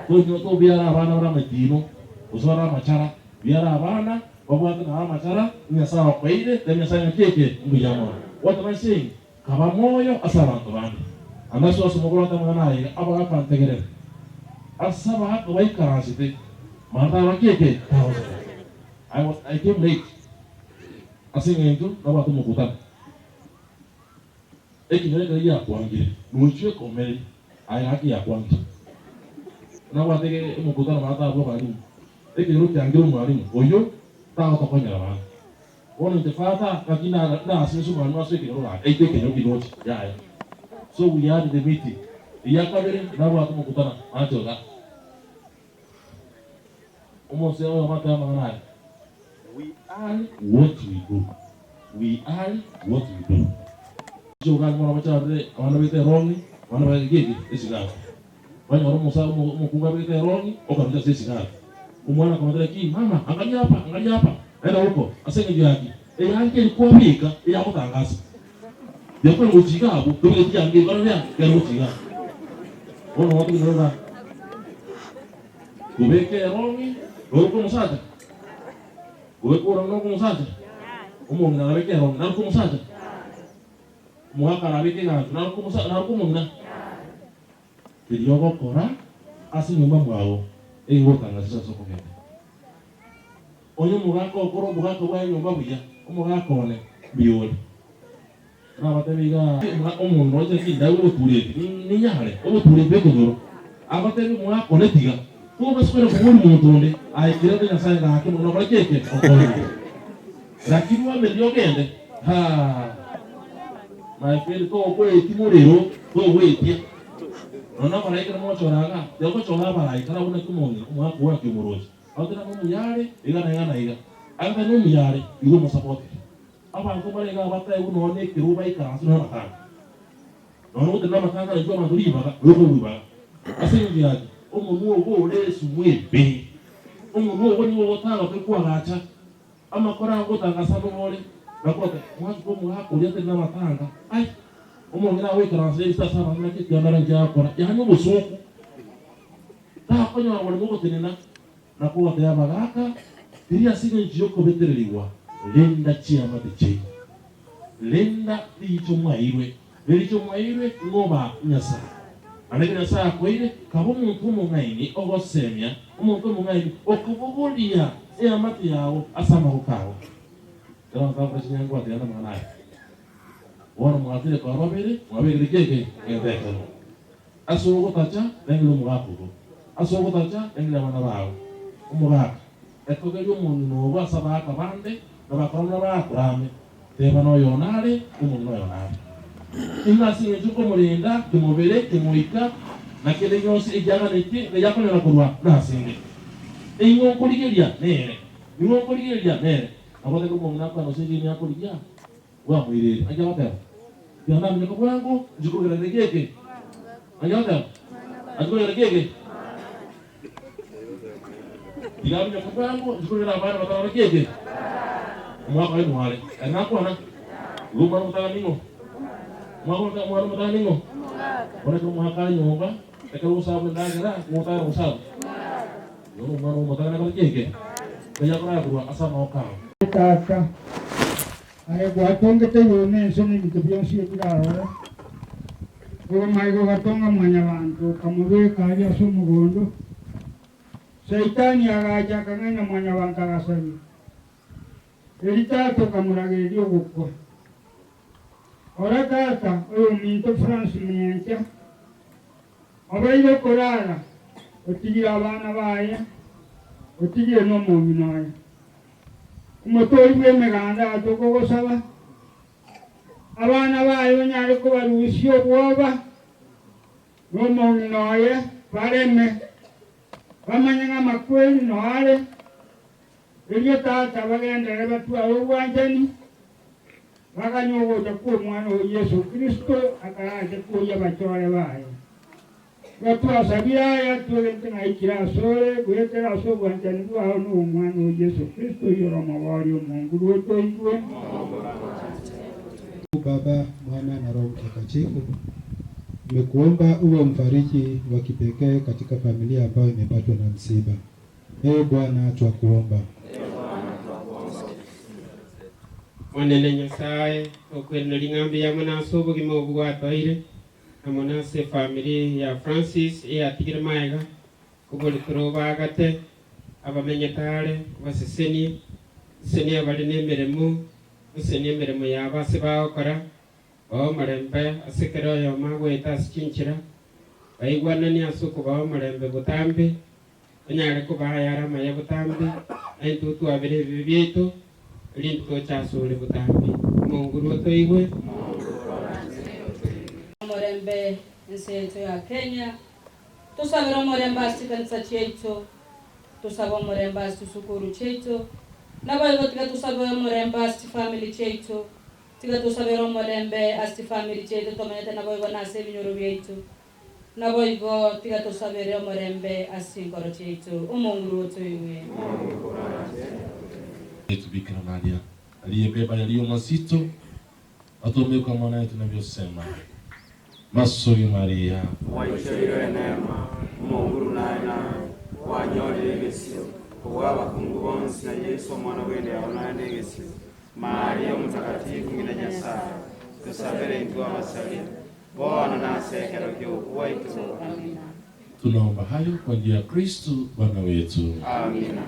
Tonywa tobiara abana bare amatino, gose bare amachara, biara abana babwate naro amachara, Nyasae okoeire, tebia Nyasae ng'aki eke mbuya mono. Gwateba nse eye, Kaba moyo ase abanto bande. Ande ase ase omogwate amang'ana aye iga, abagaaka ntegerere. Ase abagaaka baikaransete, mara tabaki eke tagoseka. I was I came late ase eng'encho nabwate omokutano. Ekinyoro ekero giakwangire, nochwe ekomereri, aye gaki yakwangire. Nabwate ege omokutano mara tabua abalimu. Ekenyoro kiangire omwalimu, oyio tagotokonyera bana. Bono inche Father, gaki ndasese omwalimu ase ekenyoro gaki, aite ekenyoro kiroche, yaya. So we had the meeting. Eya kabere nabwate omokutano nache iga. Omose oyomo atebe amang'ana aya, We are what we do, we are what we do. Chigoka mono bacharire abana baito erong'i, abana baye geki esigara. Banyora omosa omokungu abegete erong'i okarusia ase esigara. Omwana akamotebia ki, mama angalia hapa, angalia hapa, enda huko, ase eng'encho yaki? Eyangi eri kwabeka eyagotangasa. Yakwera gochia iga abwo, tobegeti yangi eri korende ya kera gochia iga abwo. Bono gwatogire rora kobeka erong'i noruka omosacha, kobeka orong'i noruka omosacha, omong'ina arabeke erong'i naruka omosacha, omogaka arabeke eganchwa naruka omosa naruka omong'ina. Keria ogokora ase enyomba mwao egegotang'asisa ase okogenda. Onye omogaka okora obogaka bwaye nyomba buya, omogaka one mbuya ore. Nabatebie iga, omonto oche tindagwe obotureti, ninyare obotureti ekenyoro. Abatebie omogaka one tiga, tobasa kogenda koboria monto onde, aye kirete Nyasaye gaki mono nokore ki eke? Okorire. Lakini wamenye ogende, haa, my friend togoetia morero, togoetia. Nonya nabaraika ekero mogochora iga, tibagochora abaraika nabwo naki omong'ina, omogaka ogo naki omoroche. Agote nabo omuya are, iga na iga na iga. Aye tari nomuya are, igo omosapotere. Abanto mbare iga bataegwe nonya na ekerogo baikaranse nonya amatanga. Nonya gotenena amatanga naintwe abanto ribaga, oyokoegwa ribaga. Ase engencho yaki? Omonwa ogo ore esumu embe. Omonwa ogo nigo ogotanga tokwagacha. Amakora agotangasa nobore, na kogoteba, Mwanchete omogaka oria tari namatanga? Ai! Omong'ina agoikaransa ebisa ase abanto naki ekiomera nki agokora, yaani obosooku. Takonyora borimo ogotenena na kogoteba abagaaka, Tiri ase engencho y'okobetererigwa, renda chiamate chiaino. Renda riicho mwaeirwe, ne riicho mwaeirwe ng'oba Nyasae. Naende ekero Nyasae akoeire, kaba omonto omong'aini ogosemia, omonto omong'aini okobogoria eamate yao ase amaboko ao. Ekero abanto bakora chinyangi gwatigana namang'ana aya. Bono mwatire koba babere, mwabekire ki eke? Egento ekemo. Ase ogotacha, rengera omogaka obo. Ase ogotacha, rengera abana bao. Omogaka, etogerie omong'ina obo ase abagaaka bande, na bakora buna bagakorame. Teba noyo nare, omong'ina oyo nare. Inwe ase engencho nkomorenda kemobere, kemoika, na kende gionsi ekiaganetie na egiakonyora korwa nase 'nde. Inwe nkorigeria nere, inwe nkorigereria nere. Nabo tebe omong'ina akwane gose eng'eni akorigia, bwamoireire. Naki agoteba? Tiga ndamenyeke bwango, inche korugera kere ki eke? Naki agoteba? Achi korugera ki eke? Tiga aminyoke bwango, inche korugera abana batarora ki eke? Omwaka oye noare. Ere nakwana? Igo omwana omotang'ani ning'o? Omwaka omwana omotang'ani ning'o? Bono ekero omwaka are nyomba, ekero ogosabwa endagera, ng'o otagera gosabwa? Igo nomwana omotang'ani akore ki eke? Ngai akorara korwa ase amaboko ao. Tata, aye gwatongete igoro na ense na ebinto bionsi ebire aroro, korwa magega ogatonga Mwanyabaanto, okamobeka aria ase omogondo. Saitani agacha akang'aina Mwanyabaanto agasaria. Erio Tata okamuragereria ogokwa. Ora tata oyominto France Miencha, obeire okorara otigire abana baye, otigire nomong'ina oye. Omotoori bw'emeganda tokogosaba, abana baye onyare kobarusia obwoba, nomong'ina oye bareme, bamanye ng'a amakweri noare, Erio tata bagenderere batware obwanchani, baganye ogocha kw'Omwana oo Yeso Kristo akarache koyia abachore baye. Igo twasabire aya, twegente ng'a aikire asore, goetera ase obwanchani bwao na Omwana oo Yeso Kristo, oyio ore Omoboria omonguru otoigwe. Baba, Mwana na Roho Mtakatifu, nimekuomba uwe mfariji wa kipekee katika familia ambayo imepatwa na msiba. Ee Bwana, twakuomba. Omonene Nyasae, tokoiraneria ng'a mbuya mono ase obogima obwo gwatoire, na mono ase efamiri ya Francis eyatigire magega, koboria obaagate, abamenyete are, obasesenie, osesenie abare nemeremo, osesenie emeremo yabo ase bagokora, bae omorembe ase kera oyomo agoeta ase chinchera, baigwananie ase okobaa omorembe botambe, Onyare koba ayare amaya botambe, na intwe twabere ebibe biaito, erinde toche asore botambe. Omonguru otoigwe. Omorembe ense yaito ya Kenya, tosabere omorembe ase chikanisa chiaito, tosabe omorembe ase chisukuru chiaito, naboigo tiga tosabe omorembe ase chifamiri chiaito, tiga tosabere omorembe ase chifamiri chiaito tomenyete naboigo na ase ebinyoro biaito. Naboigo tiga tosabere omorembe ase chinkoro chiaito, Omonguru otoigwe. Yetu Bikira Maria aliyebeba yaliyo mazito, atuombee kwa mwanaye tunavyosema. Masugi Maria. Gwaichoirwe neema, Omonguru naye nawe, kwanyorire egesio kobua abakungu bonsi, na Yeso omwana bw'enda yao naye negesio. Maria Omotakatifu, ng'ina Nyasae, tosabere intwe abasaria, Bono nase ekero ki'okwa gwaito. Amina. Tunaomba hayo kwa njia ya Kristo Bwana wetu. Amina.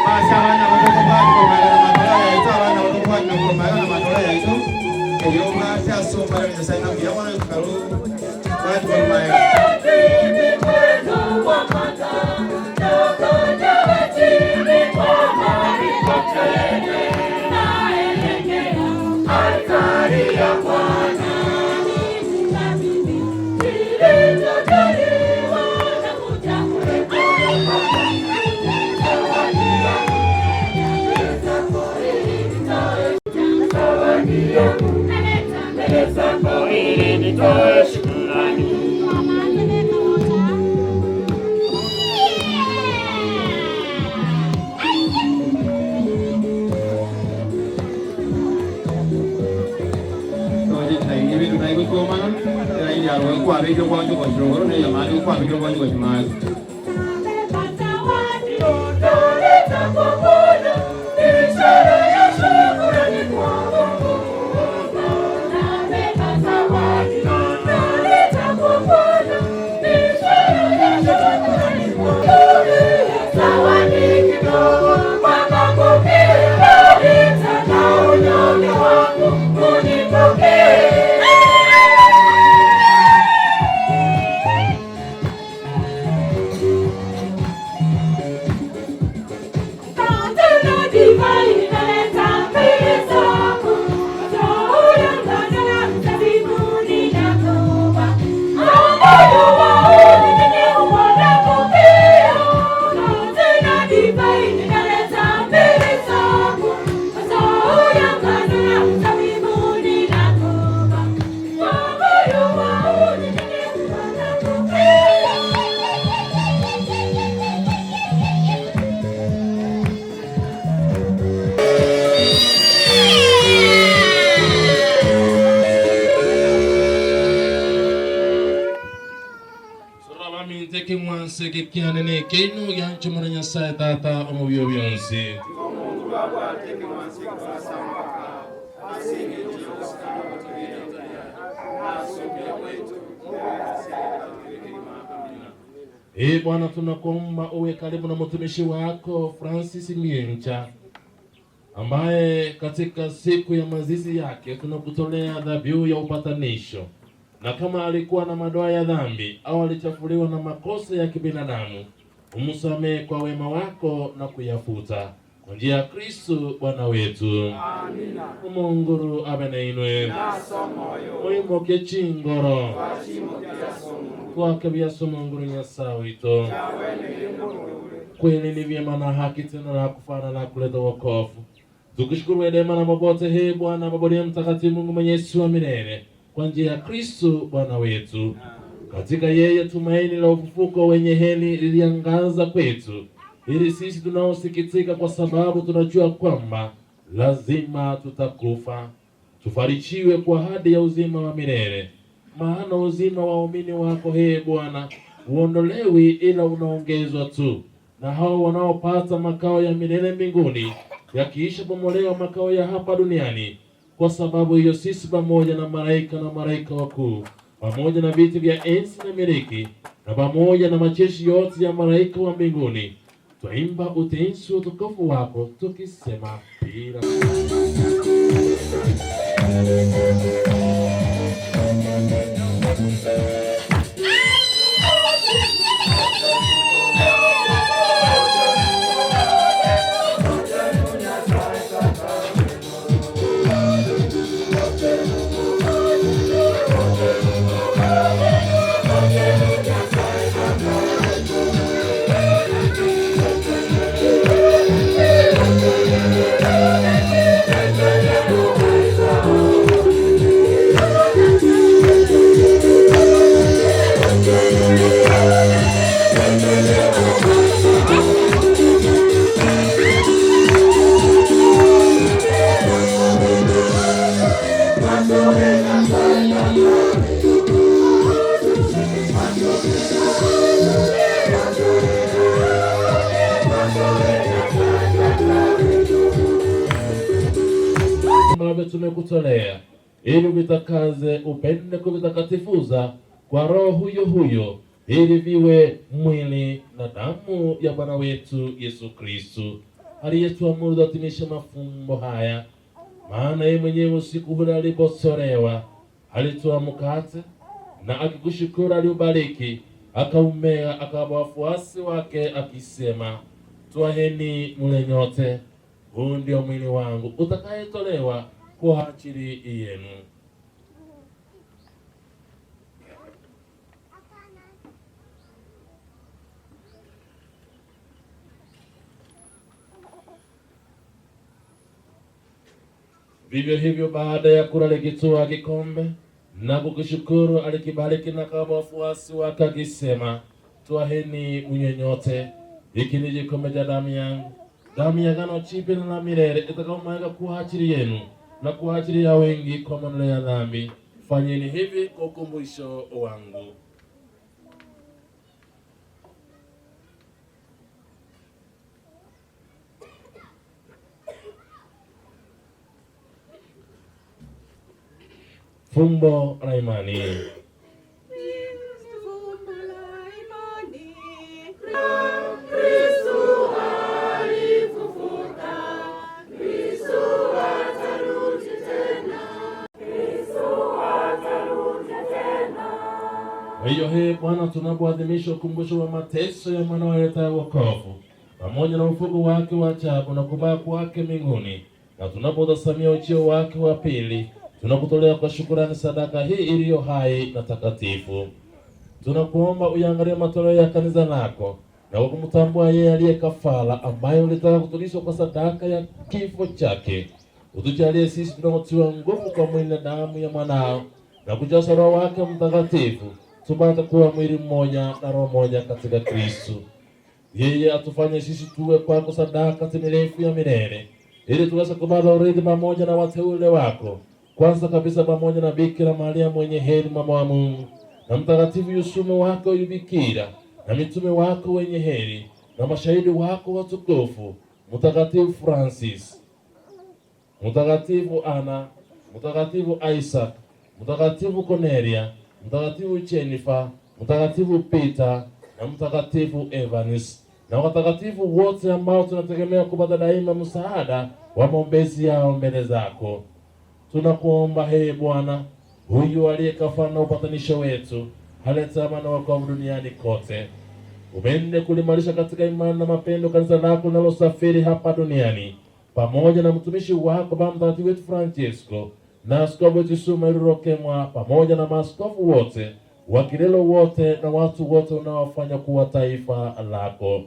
Basi abana batokobwati korwa na matora yaito, abana batokobwati na korwa na matora yaito, erio bwate ase omwana wa Nyasaye na mbuya mono tukaru bwati korwa maega. Sorabaminte keng'wanso eke kiane na ekeino gianche mono Nyasae Tata omobio bionsi. Ee Bwana, tunakuomba uwe karibu na mtumishi wako Francis Miencha ambaye katika siku ya mazizi yake tunakutolea dhabihu ya upatanisho, na kama alikuwa na madoa ya dhambi au alichafuliwa na makosa ya kibinadamu, umsamehe kwa wema wako na kuyafuta kwa njia ya Kristo Bwana wetu. Amina. Omonguru abe nainwe oimoke chingoro twake byaso Monguru Nyasaye wito kweli ni vyema na haki tena na kufana na kuleta wokovu. Tukushukuru edema na popote he Bwana Baba uliye mtakatifu Mungu mwenyezi wa milele kwa njia ya Kristo Bwana wetu. Katika yeye tumaini la ufufuko wenye heri liliangaza kwetu, ili sisi tunaosikitika kwa sababu tunajua kwamba lazima tutakufa, tufarijiwe kwa ahadi ya uzima wa milele. Maana uzima wa waumini wako he Bwana uondolewi, ila unaongezwa tu, na hao wanaopata makao ya milele mbinguni, yakiisha bomolewa makao ya hapa duniani. Kwa sababu hiyo sisi pamoja na malaika na malaika wakuu pamoja na viti vya enzi na miliki na pamoja na majeshi yote ya malaika wa mbinguni twaimba utenzi wa utukufu wako tukisema bila ambavyo tumekutolea ili vitakaze upende kuvitakatifuza kwa Roho huyo huyo, ili viwe mwili na damu ya Bwana wetu Yesu Kristu, aliyetuamuru tuatimishe mafumbo haya. Maana yeye mwenyewe usiku ule alipotolewa, alitoa mkate na akikushukuru aliubariki, akaumega, akawapa wafuasi wake akisema, Twaheni mle nyote, huu ndio mwili wangu utakayetolewa kwa ajili yenu. Vivyo hivyo baada ya kula alikitwaa kikombe na kukishukuru, alikibariki na akawapa wafuasi wake akisema, Twaheni mnywe nyote, hiki ni kikombe cha damu yangu, damu ya agano jipya na la milele, itakayomwagika kwa ajili yenu na kwa ajili ya wengi kwa maondoleo ya dhambi. Fanyeni hivi kwa ukumbusho wangu. Fumbo la imani. Kristu alifufuka, Kristu atarudi tena, Kristu atarudi tena. Kwa hiyo hee Bwana, tunapoadhimisha ukumbusho wa mateso ya mwanao aletaye wokovu pamoja na ufufuko wake wa ajabu na kupaa kwake mbinguni, na tunapotazamia ujio wake wa pili, tunakutolea kwa shukurani sadaka hii iliyo hai na takatifu. Tunakuomba uyangalie matoleo ya kanisa lako na kwa kumtambua yeye aliye kafara ambaye ulitaka kutulizwa kwa sadaka ya kifo chake, utujalie sisi tunaotiwa nguvu kwa mwili na damu ya mwanao na kujaza Roho wake Mtakatifu, tupate kuwa mwili mmoja na roho moja katika Kristo. Yeye atufanye sisi tuwe kwako sadaka timilifu ya milele, ili tuweze kupata urithi pamoja na wateule wako, kwanza kabisa pamoja na Bikira Maria mwenye heri, mama wa Mungu, na Mtakatifu Yusufu wako huyu Bikira, na mitume wako wenye heri, na mashahidi wako watukufu, Mtakatifu Francis, Mtakatifu Ana, Mtakatifu Isaac, Mtakatifu Cornelia, Mtakatifu Jennifer, Mtakatifu Peter na Mtakatifu Evans na watakatifu wote ambao tunategemea kupata daima msaada wa maombezi yao mbele zako. Tunakuomba ee Bwana, huyu aliye kafara na upatanisho wetu, alete amani na wokovu duniani kote. Upende kulimarisha katika imani na mapendo kanisa lako linalosafiri hapa duniani, pamoja na mtumishi wako Baba Mtakatifu wetu Francisco na askofu wetu Sumaili Rokemwa, pamoja na maaskofu wote wakilelo wote na watu wote unaowafanya kuwa taifa lako.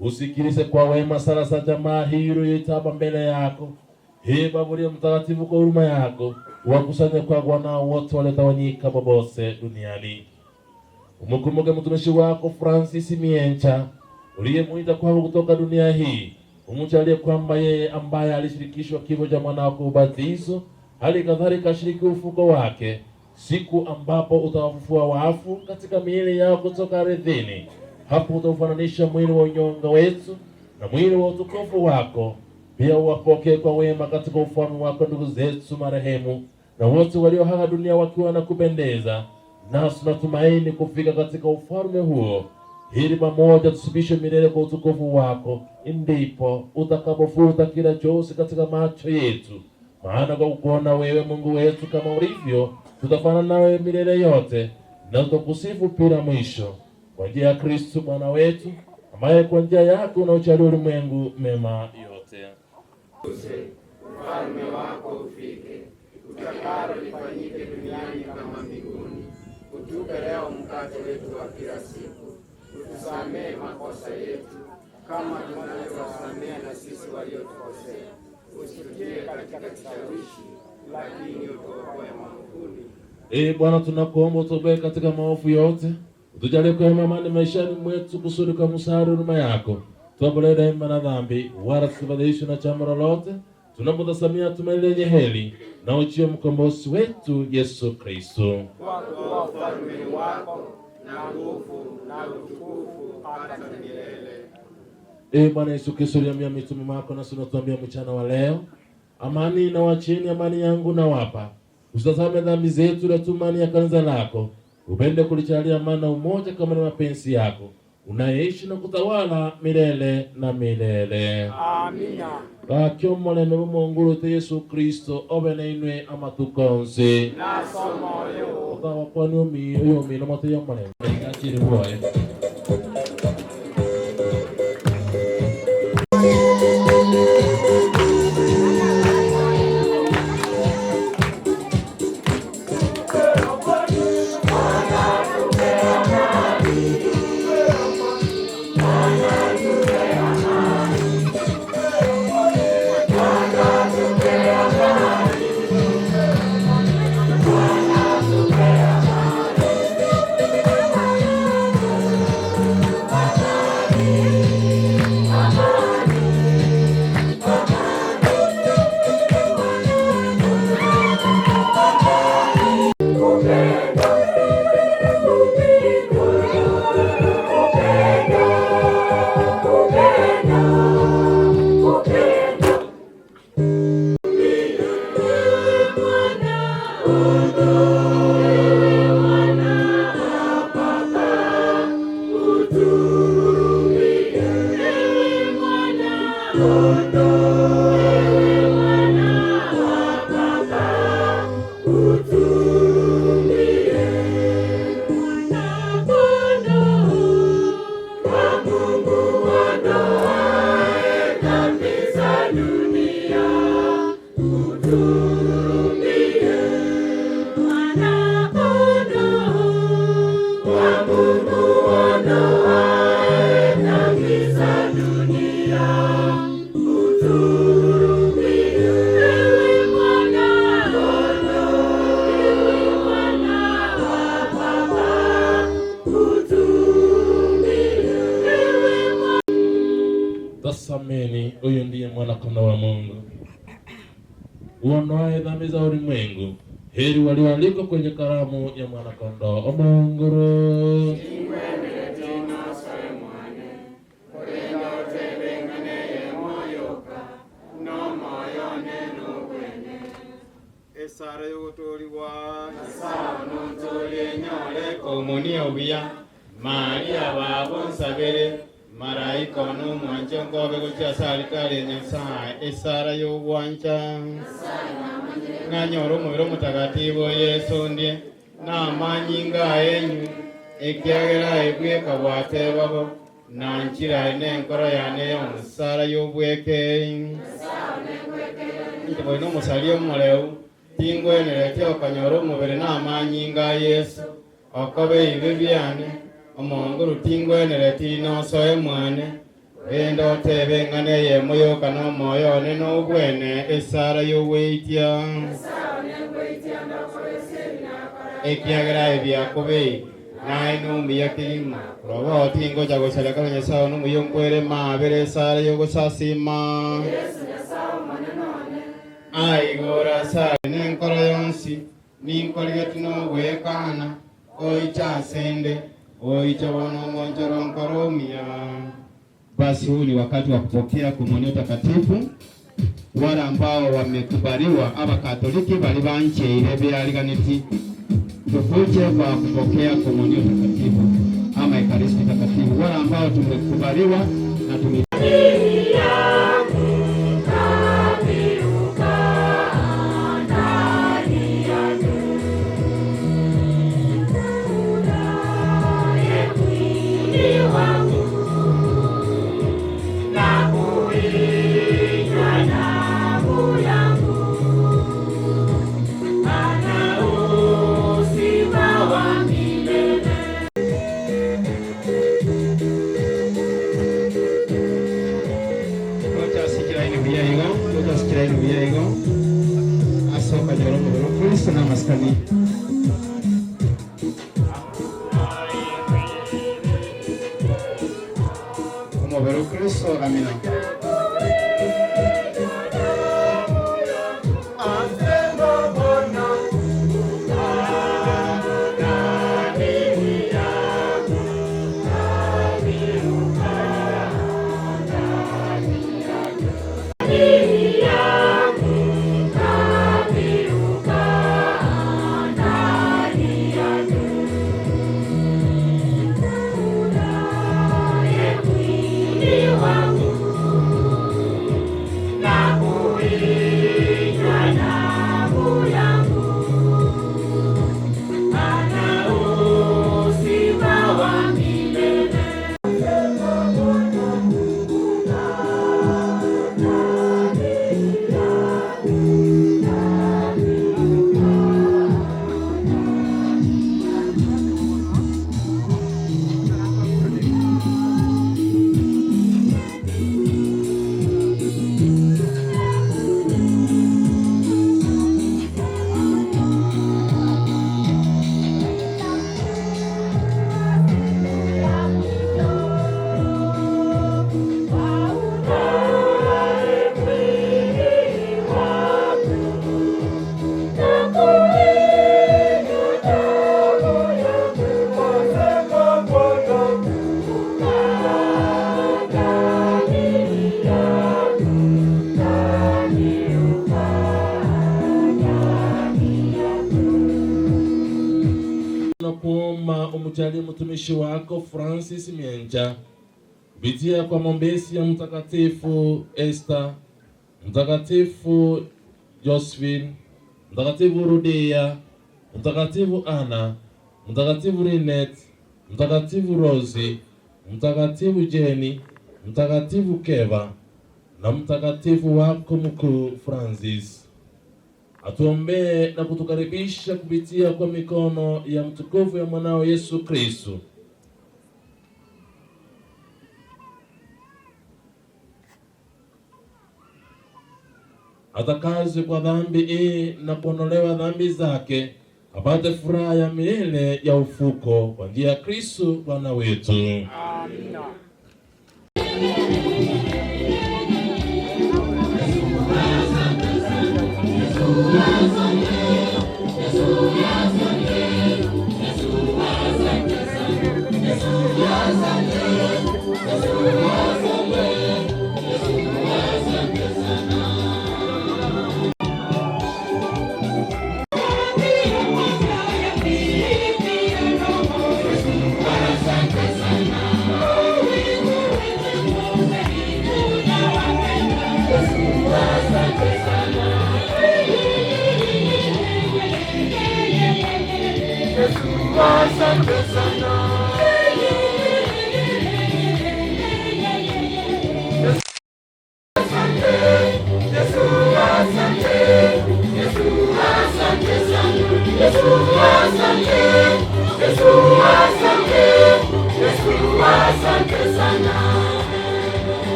Usikilize kwa wema sala za jamaa hii uliyoitaba mbele yako. Ee Baba uliye mtakatifu, kwa huruma yako wakusanye kwako wanao wote waliotawanyika popote duniani. Umkumbuke mtumishi wako Francis Miencha uliyemuita kwako kutoka dunia hii, umjalie kwamba yeye ambaye alishirikishwa kifo cha mwanao kwa ubatizo, hali kadhalika ashiriki ufufuko wake siku ambapo utawafufua wafu katika miili yao kutoka ardhini. Hapo utaufananisha mwili wa unyonge wetu na mwili wa utukufu wako. Pia uwapokee kwa wema katika ufalme wako ndugu zetu marehemu na wote walioaga dunia wakiwa na kupendeza, nasi tunatumaini kufika katika ufalme huo, ili pamoja tusibishwe milele kwa utukufu wako. Ndipo utakapofuta kila chozi katika macho yetu, maana kwa kukuona wewe Mungu wetu kama ulivyo, tutafanana nawe milele yote, na tutakusifu bila mwisho, kwa njia ya Kristo Bwana wetu, ambaye kwa njia yake unaujalia ulimwengu mema yote. Ufalme wako ufike, utakalo lifanyike duniani kama mbinguni. Utupe leo mkate wetu wa kila siku, utusamehe makosa yetu kama tunavyowasamehe na sisi waliotukosea, usitutie katika kishawishi, lakini utuokoe maovuni. Ee Bwana, tunakuomba utuokoe katika maovu yote, utujalie kwa amani maishani mwetu, kusudi kwa msaada huruma yako tuokolewe daima na dhambi, wala tusifadhaishwe na jambo lolote, tunapotazamia tumaini lenye heri na ujio mkombozi wetu Yesu Kristo. Kwa kuwa ufalme ni wako na nguvu na utukufu hata milele. Ee Bwana Yesu Kristo, uliambia mitume wako, nasi unatuambia mchana wa leo, amani na wacheni, amani yangu nawapa. Usitazame dhambi zetu, ila tu imani ya kanisa lako. Upende kulijalia amani na umoja kama ni mapenzi yako, unayeishi na kutawala milele na milele. Amina. Gaki omorembe bw'Omonguru Yesu Kristo obe nainwe amatuko onsi. Nasomoyo. Otagokwania omi oyomino mote y'omorembe gachire bwoye. Tazameni, huyu ndiye mwana-kondoo wa Mungu uondoaye dhambi za ulimwengu. Heri walioalikwa kwenye karamu ya mwana-kondoo. Omonguru Esara yogotoriwa nontorie komunia obuya Maria babo nsabere maraika nomwanche nkobe gochia ase aritari Nyasaye esara yogwancha ng'anyora omobere omotagatifu Yesu ndie namanyinga aenyu ekiagera ebweka bwatebabo nanchira nenkoro yane yonsara yobwekei inche boina omosari omoreu tingwenerete okanyora omobere namanyinga a Yesu okobe ibe biane omonguru tingwenereti nosoe mwane rende otebe ng'ane eyemo yoka na omoyo one na obwene esara yogweitia ekiagera ebiakobei naye nomuya kegima robo tingocha gosareka Nyasaye nomuya nkwere mabere esara yogosasima aigora sare nenkoro yonsi ninkorigeti nogwekana oicha asende oicha bono omonchoro nkoro omuya. Basi huu ni wakati wa kupokea komunio takatifu. Wale ambao wamekubaliwa aba Katoliki bali bancheire byaliganiti tukuje kwa kupokea komunio takatifu ama ekaristi takatifu. Wale ambao tumekubaliwa na tume Tochasikira buya igo, tochasikira buya igo. Ase okanyora omobere o Kristo na amasikani. Omobere o Kristo, amina. Tunakuomba umjalie mtumishi wako Francis Mienja kupitia kwa maombezi ya Mtakatifu Esther, Mtakatifu Josephine, Mtakatifu Rudia, Mtakatifu Anna, Mtakatifu Linet, Mtakatifu Rosi, Mtakatifu Jeni, Mtakatifu Keva na mtakatifu wako mkuu Francis. Atuombee na kutukaribisha kupitia kwa mikono ya mtukufu ya mwanao Yesu Kristo. Atakazwe kwa dhambi hii na kuondolewa dhambi zake, apate furaha ya milele ya ufuko kwa njia ya Kristo Bwana wetu. Amina.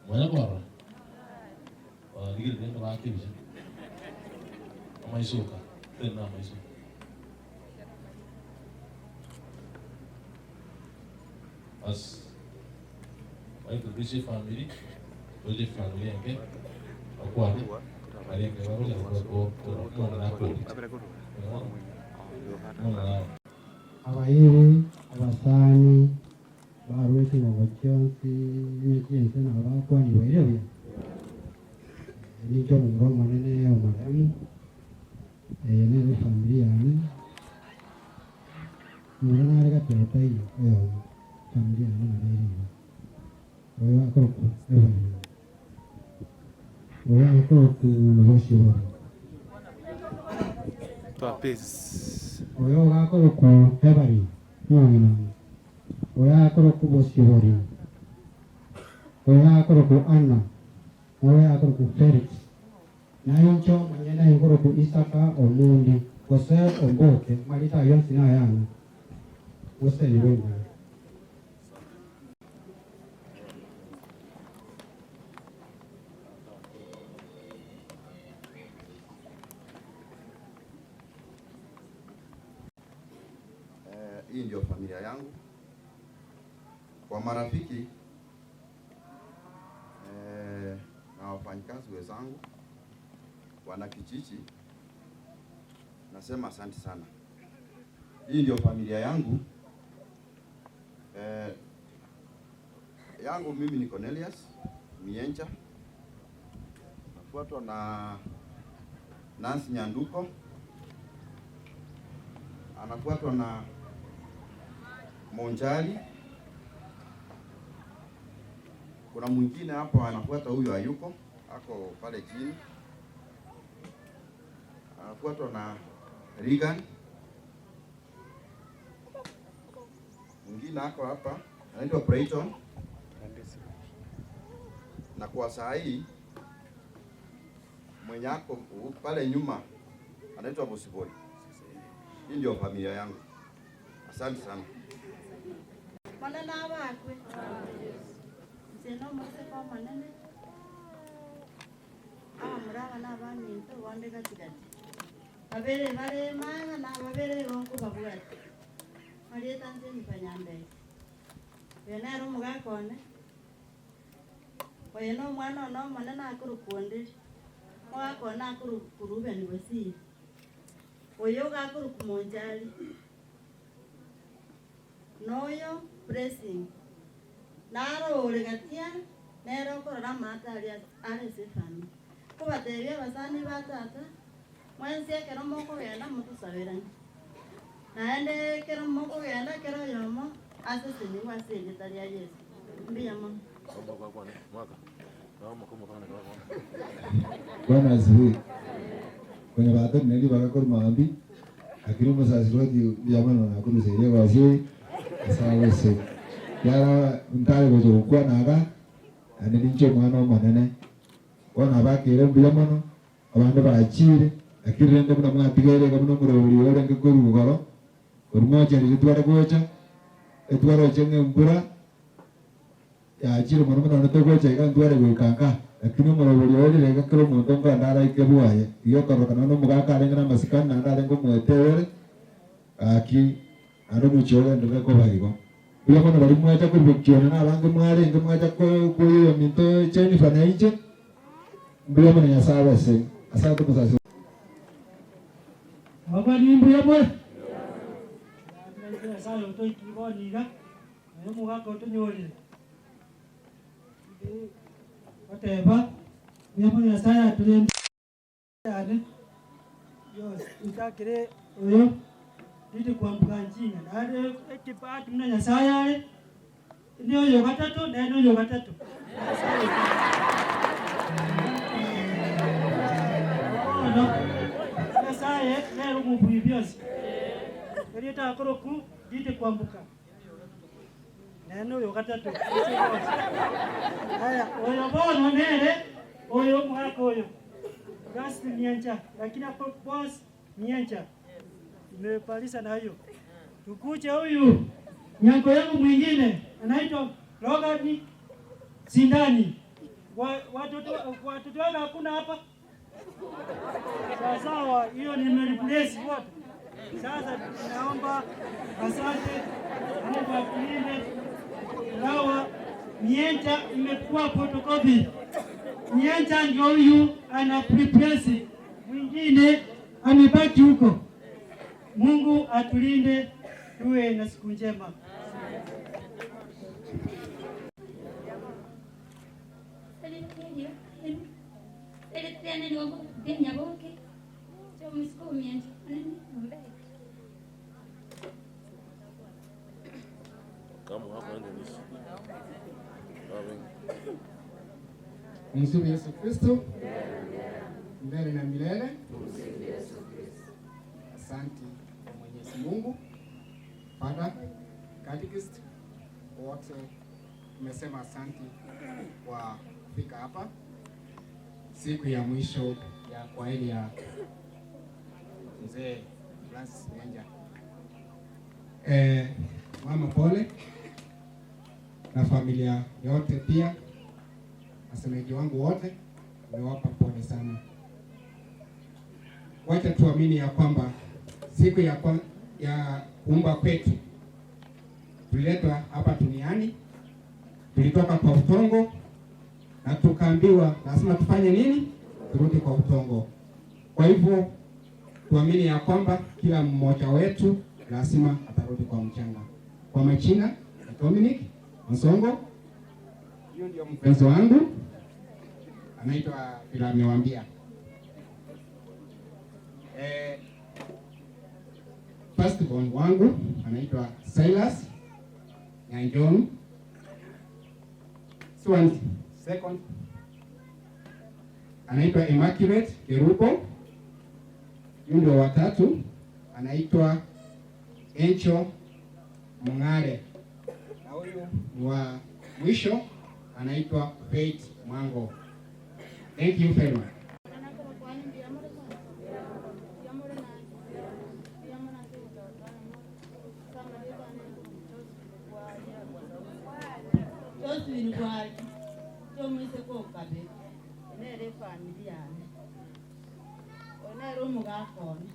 Mwanya kwarora? Rigereria rende baake buya. Amaiso oka, tari na amaiso. Bas, baintroduce efamiri, toche efamiri enke, bakwane, baria ekero bagocha omwana nakorire. Omwana naye. Abairi, abasani, barue chingongo chionsi ne chinse nabo bakwanigwa ere buya. Ninche omomura omonene omoremu, eye nere efamiri yane, omomura nare gati yao taiyo oyomo, efamiri yane nabo ere igo. Oyo akorokwa Evelyn, oyo akorokwa Bosibori, oyo gakorokwa Evelyn, nomong'ina one, oyo akorokwa Bosibori, oyo akorokwa Anna, oyo akorokwa Felix, na inche omonyene nkorokwa Isaka Omundi, gose Omboke, amarita ayio onsi nayane, gose nigo imbuya. Hii ndio familia yangu. Kwa marafiki eh, na wafanyikazi wenzangu, wanakijiji, nasema asante sana. Hii ndio familia yangu. Eh, yangu mimi ni Cornelius Mienja, nafuatwa na Nancy Nyanduko, anafuatwa na Monjali. Kuna mwingine hapo anafuata, huyo hayuko, ako pale chini, anafuatwa na Regan. Mwingine ako hapa anaitwa Brayton, na kwa saa hii mwenye ako pale nyuma anaitwa Bosiboi. Hii ndio familia yangu. Asante sana. Manene abakwe nse nomoseka omonene abamura aba na abaminto bonde gatigati babere bare maega na babere igo nkobabwati marieta nse Nyambeki oyo nere omogaka one oyo na omwana one omonene akorokwa Onderi omogaka one akorokwa Reuben Bosire oyo iga akorokwa Monchari na oyo Blessing naro ore gatia nere okorora amato aria are ase efamiri. Nkobatebia abasani ba tata, mwensi ekero mokogenda motosaberane, naende ekero mokogenda kera oyomo asesenigwe ase erieta ria Yeso. Mbuya mono. Bwana asifiwe. Konya batorine ribaga korwa mambia, lakini omosasiroti mbuya mono nakoruseire egasi eye, Nyasaye agosesenie. Ekiagera ntare gocha gokwana iga, naende ninche omwana omonene, bono abakeire mbuya mono, abande bachire, lakini rende buna mwatigaire iga buna omorobori oyo orenge korwa igoro, korwa mocherire tware gocha, etwaroche ng'a embura yachire mono mono naende togocha iga ntware goika nka, lakini omorobori oyo rire iga kera omonto nkoenda araike bwaye, igo ekororokana buna omogaka arenge na amasikani naende arenge omoetewere, gaki naende omochie ogenderere koba igo. Mbuya mono baria mwacha korwa kione na abange mwarenge mwacha koyia ominto Jennifer na inche, mbuya mono Nyasaye abasesenie. Asante omosasi. Ababani mbuya more? Nyasaye otoikie bono iga, naye omogaka otonyorire. Goteba, mbuya mono Nyasaye atorende yane yonsi nchakire oyo ndinde kwambuka nchinga naende ekebahati buna Nyasaye are, ndi oyo gatato naende oyo gatato. Bono Nyasaye nere omobui bionsi, erieta akorokwa ndinde kwambuka. Nere oyo gatato ase bonsi. Aya, oyo bono nere oyo omogaka oyo Augustine Nyancha, lakini ako boss Nyancha nimepalisa na hiyo. Tukuje huyu nyango yangu mwingine anaitwa Logan Sindani. Wa, watoto watoto wake hakuna hapa. Sawa sawa, hiyo nimereplace wote. Sasa naomba asante, Mungu akulinde. Ingawa Mienja imekuwa photocopy. Mienja ndio huyu ana replace mwingine amebaki huko. Mungu atulinde, tuwe na siku njema. Tumsifu Yesu Kristo milele na milele. Asante kwa Mwenyezi Mungu. Father, catechist wote tumesema asante kwa kufika hapa siku ya mwisho ya kwaheri ya mzee Francis Menja. Eh, mama pole na familia yote pia, wasemeji wangu wote nimewapa pole sana. Wacha tuamini ya kwamba siku ya, kwa, ya kuumba kwetu Tuliletwa hapa duniani, tulitoka kwa utongo na tukaambiwa lazima tufanye nini? Turudi kwa utongo. Kwa hivyo tuamini ya kwamba kila mmoja wetu lazima atarudi kwa mchanga. Kwa majina ni Dominic Onsongo, hiyo ndio mpenzi wangu, anaitwa vile amewambia. First born wangu anaitwa Silas Nyanjonu. Swan second anaitwa Immaculate Kerubo. Huyu ndio watatu anaitwa Encho Mung'are, na huyu ni wa mwisho anaitwa Faith Mwango. Thank you very much. Josephine Bwaki kyomuiseke okabe nere efamily yane onere omogaka one.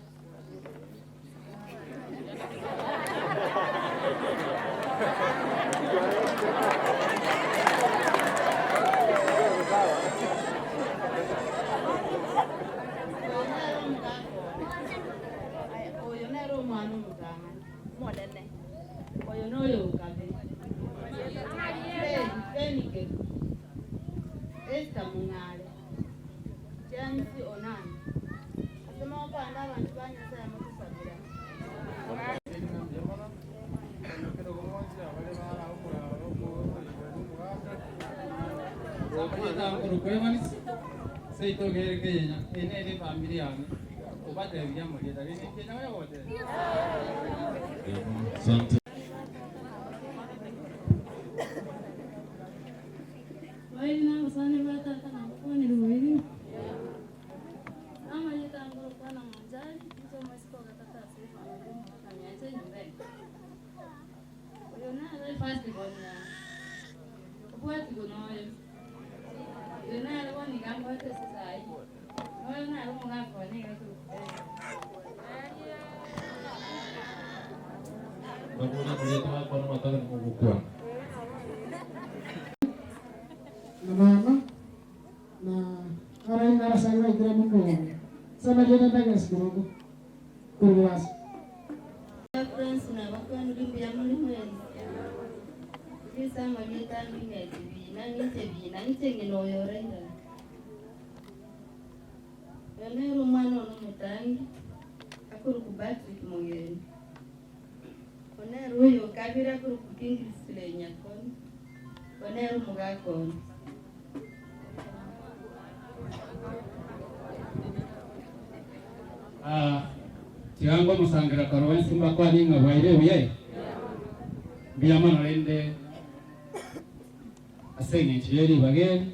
Oyo nere omogaka one. Aya, oyo nere omwana omotang'ani omonene oyo noyo okabe Ben Kerubo, Esther Mung'are, James Onani. Asema opanda abantu ba Nyasaye mutusabira. Asante. Wairi n'abasani ba tata nabakonire wairi. Amayeta ngoro kwana munjari nicho mwesiko gatata ase efamily na nyumba. Oyo nare first born ya. Obwati gonoyo. Oyo nare woni gambwate sasai. Oyo nare omogaka one Bakuna kuleta wakwa na matanga ni mugukwa. Na mama na ara arasanga ikira muno sana jena ndaga sikirogo kurwasa. Friends na bakwanuri mbuya muri mwezi. Kisama lyetambinga ebibina ninche bina ninche ngino oyoraira. Yonero omwana ono mutangi akuri ku Patrick Mugeni. Onero oyo kabiri akuri ku Kingsley Nyakoni. Onero omogaka ono. Tigango musangira karo wensimba kwaninga bwaire buyayi mbuya mono rende ase eng'encho ya eribaga eri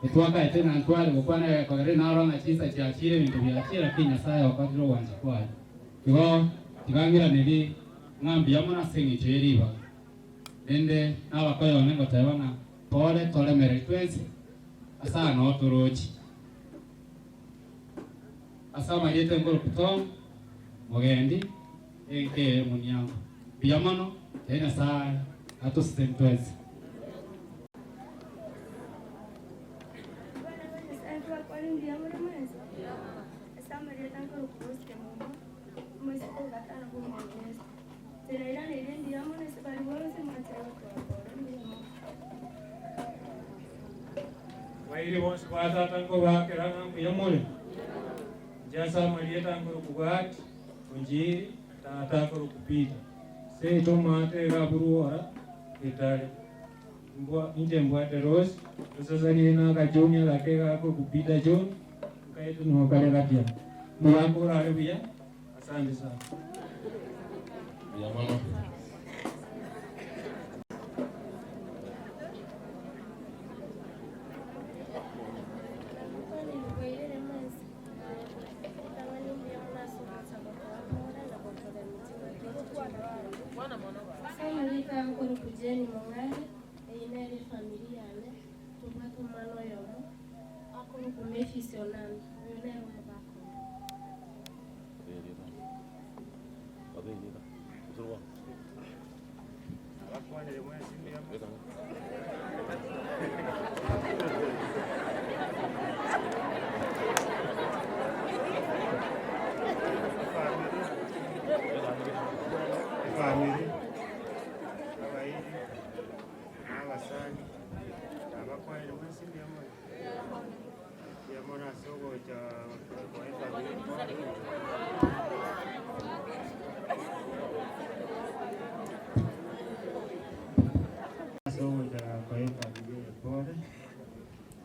etwakaete na ntware gokwana kogera naro ng'a chinsa chiachire ebinto biachire lakini Nyasaye okorire ogwancha kwaye igo tigang'iraneri ng'a mbuya mono ase eng'encho ya eribaga rende nabakoyone ngoteba ng'a pore toremereri twensi ase aa noo torochi ase amariete nkoro kutom mugendi enke muniango mbuya mono tee Nyasaye atuseseni twensi. Wairi bonsi batata nkobakera ng'a mbuya more njasa amarieta nkoro kubwati onjiri tata nkoro kupita seito mate gaburuora etare mbwa inje mbwate rose osasanie na kajunia gake gako kupita John kaitu no kale gatia mugambo urare buya asante sana. Mbuya mono. Samalika nkoro kujeni mung'are eyina ere efamily yane tobwate omwana oyomo akoro kumefisi onani oyo nere omogaka one. Naende mwensi mbuya more? Mbuya mono ase ogocha koa efamiri. Ase ogocha koa efamiri eye pole,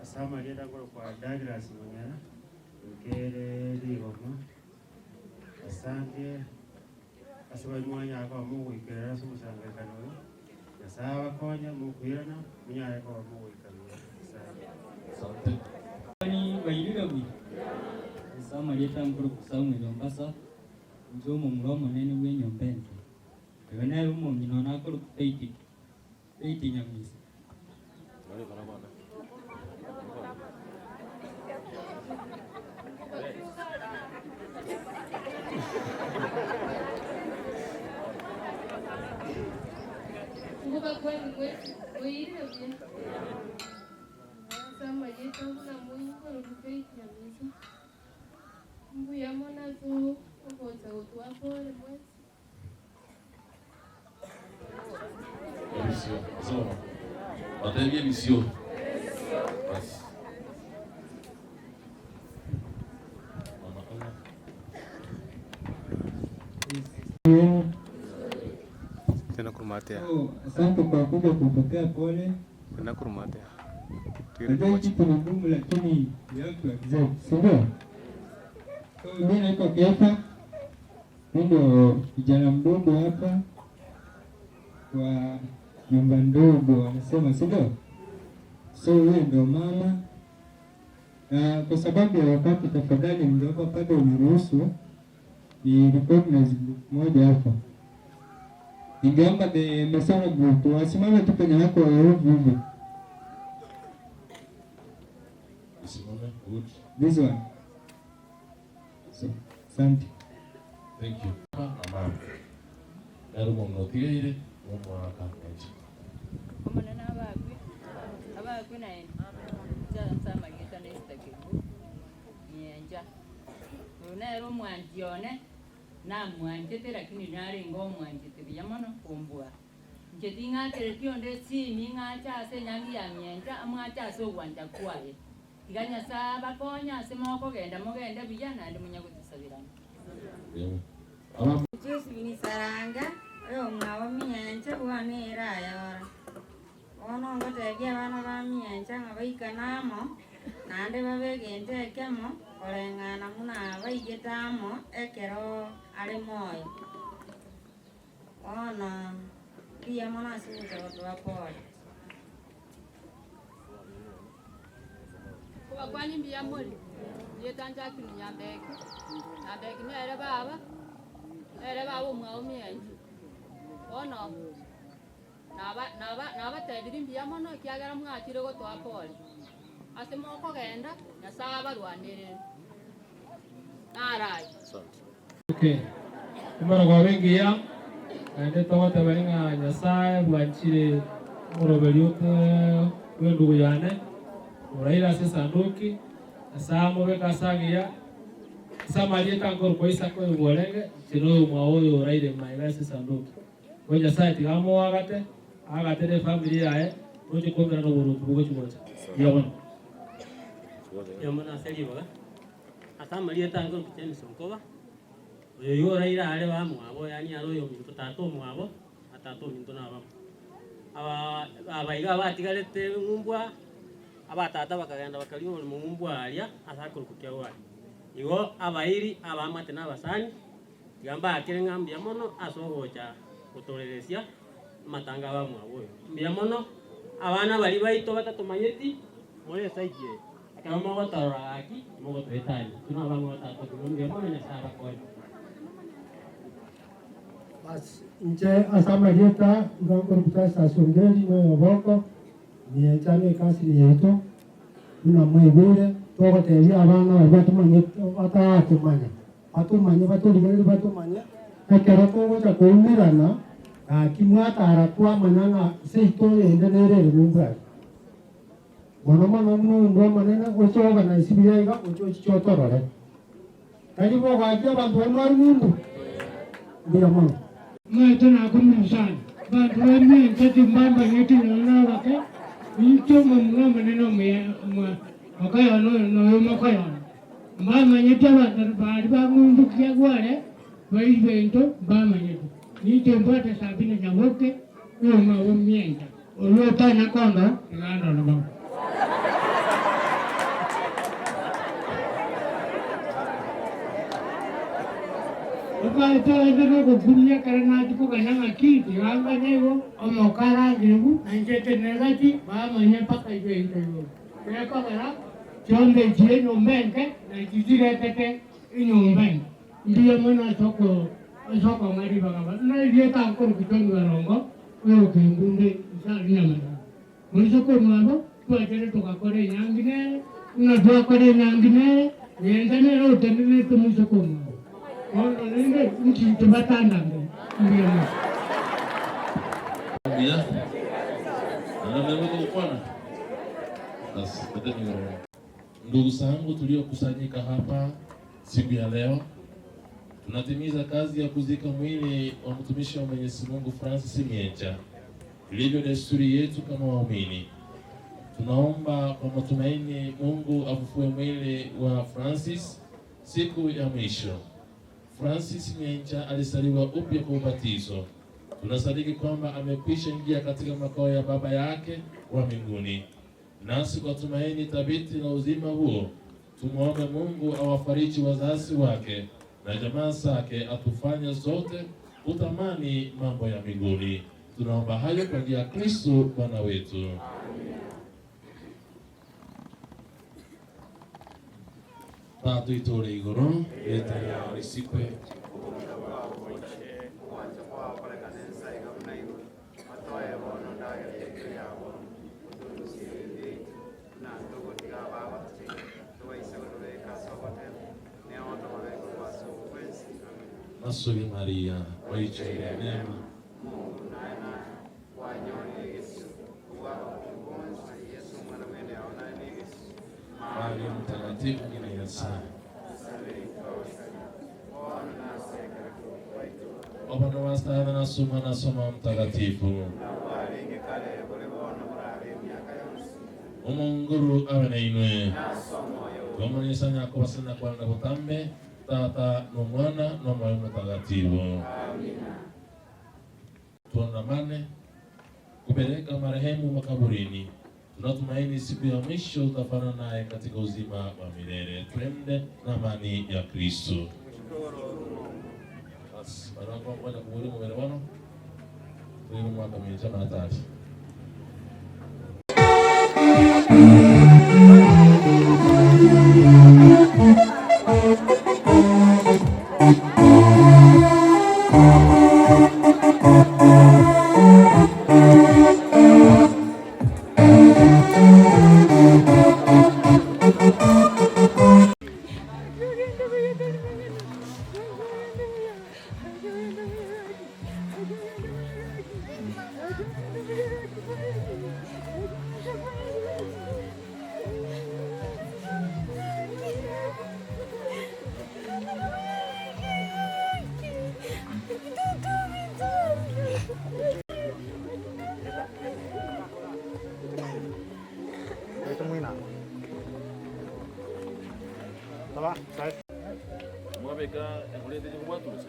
ase amarieta nkorokwa Douglas Mong'era, nkere rigoma, asante. Ase baria mwanyara koba mogoikerera ase omosangererekano oyo, Nyasae abakonye mokoirana, monyare koba mogoika buya. Asante. Bairire buya? Ase amarieta nkorokwa Samuel Ombasa, inche omomura omonene bw'enyomba enke. Oyo nere omong'ina one akorokwa Faith, Faith Nyamisa. Ngobakwani mwensi, moirire buya? Ase amarieta buna moinyora Faith Nyamisa, mbuya mono ase ogocha gotwa pole mwensi. Ebisio. Soma. Batebie ebisio. Basi. Mama Anna. Tena kurumatea. Oh, asante kwa kuja kupokea pole. Tena kurumatea. Najua hii kitu ni ngumu lakini you have to accept, si ndio? So mimi naitwa Kefa. Mimi ndo kijana mdogo hapa kwa nyumba ndogo wanasema, si ndio? So huyo ndo mama, na kwa sababu ya wakati, tafadhali mjomba, pale uniruhusu ni recognize group moja hapa. Ningeomba the Mesara group wasimame tu penye wako hivi hivi. Usimame. Good. This one. So, asante. Thank you. Na mama. Nero omong'ina otigaire nomwaka enche. Omonene abakwe, abakwe naende, inche ase amarieta na Esther Kerubo, Miencha. Oyo nere omwanchi one, namwanchete lakini narenge omwanchete buya mono kombua. Inche ting'akereti onde esimi ng'ache ase enyangi ya Miencha, amwache ase ogwancha kwaye. Tiga Nyasae abakonye ase mokogenda mogende buya naende monye gotusabirana. Josephine Saranga, oyomwabo Miencha bwane ere ayora. Bono ngotebia abana ba Miencha ng'a baikane amo, naende babe egento ekemo, koreng'ana buna baigete amo ekero are moyo. Bono mbuya mono ase ogocha gotoa pole. Kobakwani mbuya more, rieta Jacqueline Nyambeki, Nyambeki nere baba, nere baba omwabo miencho. Bono naba naba nabatebirie mbuya mono ekiagera mwachire gotoa pole. Ase mokogenda, Nyasaye abarwanerere. Naraye. Okay. Omorogoba engiya, naende togoteba ng'a Nyasae bwanchire omoroberi ote bw'endugu yane, oraire ase esanduki, Nyasae amobeke ase agiya, ase amarieta nkorokwa Isaka oyo bworenge, inche noyo omwao oyo oraire magega ase esanduki. Bono Nyasae tiga amoagate, aagate ne efamiri yaye, roche koumera noboruoti bogochia gocha. Mbuya mono. Mbuya mono ase ribaga. Ase amarieta ange korokwa James Onkoba, oyo oyio oraire are bamwabo, yaani are oyominto tata omwabo na tata ominto nabamo. Aba aba iga abatigarete ng'umbwa, abatata bakagenda bakaria oboremo ng'umbwa aria ase akorokwa Kiagware. Igo abairi, abaamate na abasani, tiga mbaakere ng'a mbuya mono ase ogocha gotoreresia amatanga abamwabo oyo. Mbuya mono abana baria baito batatomanyeti more esaidi eye. Ekero mogotorora gaki, timogotoetania, intwe nabang'u batata okigwa mbuya mono Nyasae abakonye. Bas, inche ase amarieta iga nkorokwa Justus Ongeri na oyoboko, niencha na ekasini yaito, buna mwaigure, togotebia abana baria batomanyete bataratomanya, batomanye batorigererie batomanye, ekero togocha koumerana, gaki mwatara twamanya ng'a seito ende nere ere ng'umbu aria. Mono mono buna omonto omonene, oche organise buya iga, oche ochiche otorore. Tari bogoakia abanto baria mwari ng'umbu? Mbuya mono. Omanyete nakumire sana. Abanto bamiencheti mbambanyeti nonya nabake. Inche omomura omonene omuya mokoyone oyo na oyo mokoyone, mbamanyete abanto baria bang'umbukia agwo are bairwe into mbamanyete. Ninche mbwate Sabina Nyaboke, oyomwabo Miencha, oyio otanya kondora tiga andore bono. Obaete onde nogokumia ekero nachia koganya ng'aki, tiga nganye igo, omoka arangerewu, na inche ntenene gati, bamanye mpaka egento igoro. Gekogera chiombe echi enyomba enke, na echi chiretete enyomba enke. Mbuya mono ase oko ase okong'a ribaga buna erieta nkorukia John Barongo, oyo okengunde inse aria Nyamasase. Moiseke omwabo twachire togakora enyangi nere, buna twakora enyangi nere, genda nere otenenerete moiseke omwabo. Bono rende inki tobatandangere? Mbuya mono. Mbuya. Naende omanyete gokwana? Basi, toteme igoro mono. Ndugu zangu tuliokusanyika hapa siku ya leo, tunatimiza kazi ya kuzika mwili wa mtumishi wa Mwenyezi Mungu Francis Miencha ilivyo desturi yetu kama waumini. Tunaomba kwa matumaini Mungu afufue mwili wa Francis siku ya mwisho. Francis Miencha alizaliwa upya kwa ubatizo. Tunasadiki kwamba amekwisha ingia katika makao ya Baba yake wa mbinguni. Nasi kwa tumaini thabiti la uzima huo tumwombe Mungu awafariji wazazi wake na jamaa zake, atufanye zote kutamani mambo ya mbinguni. Tunaomba hayo kwa njia ya Kristo Bwana wetu. Tata oito ore igoro, erieta riao risikwe. Nasubi Maria, oichoire neema. Maria Mtakatifu ng'ina Nyasae. Obana bwa Tata na ase Omwana na ase Omoyo Omotakatifu. Omonguru abe nainwe. Twamanyisa nyakobasa na kwarenda botambe, Tata na Omwana na Omoyo Omotakatifu. Tuandamane kupeleka marehemu makaburini. Tunatumaini siku ya mwisho tutafanana naye katika uzima wa milele. Twende na amani ya Kristo. Basi, wanaokuwa kuburi mubere bono turi mu mwaka mwiza matari. Mwabeka engori ete chikobwaturusa.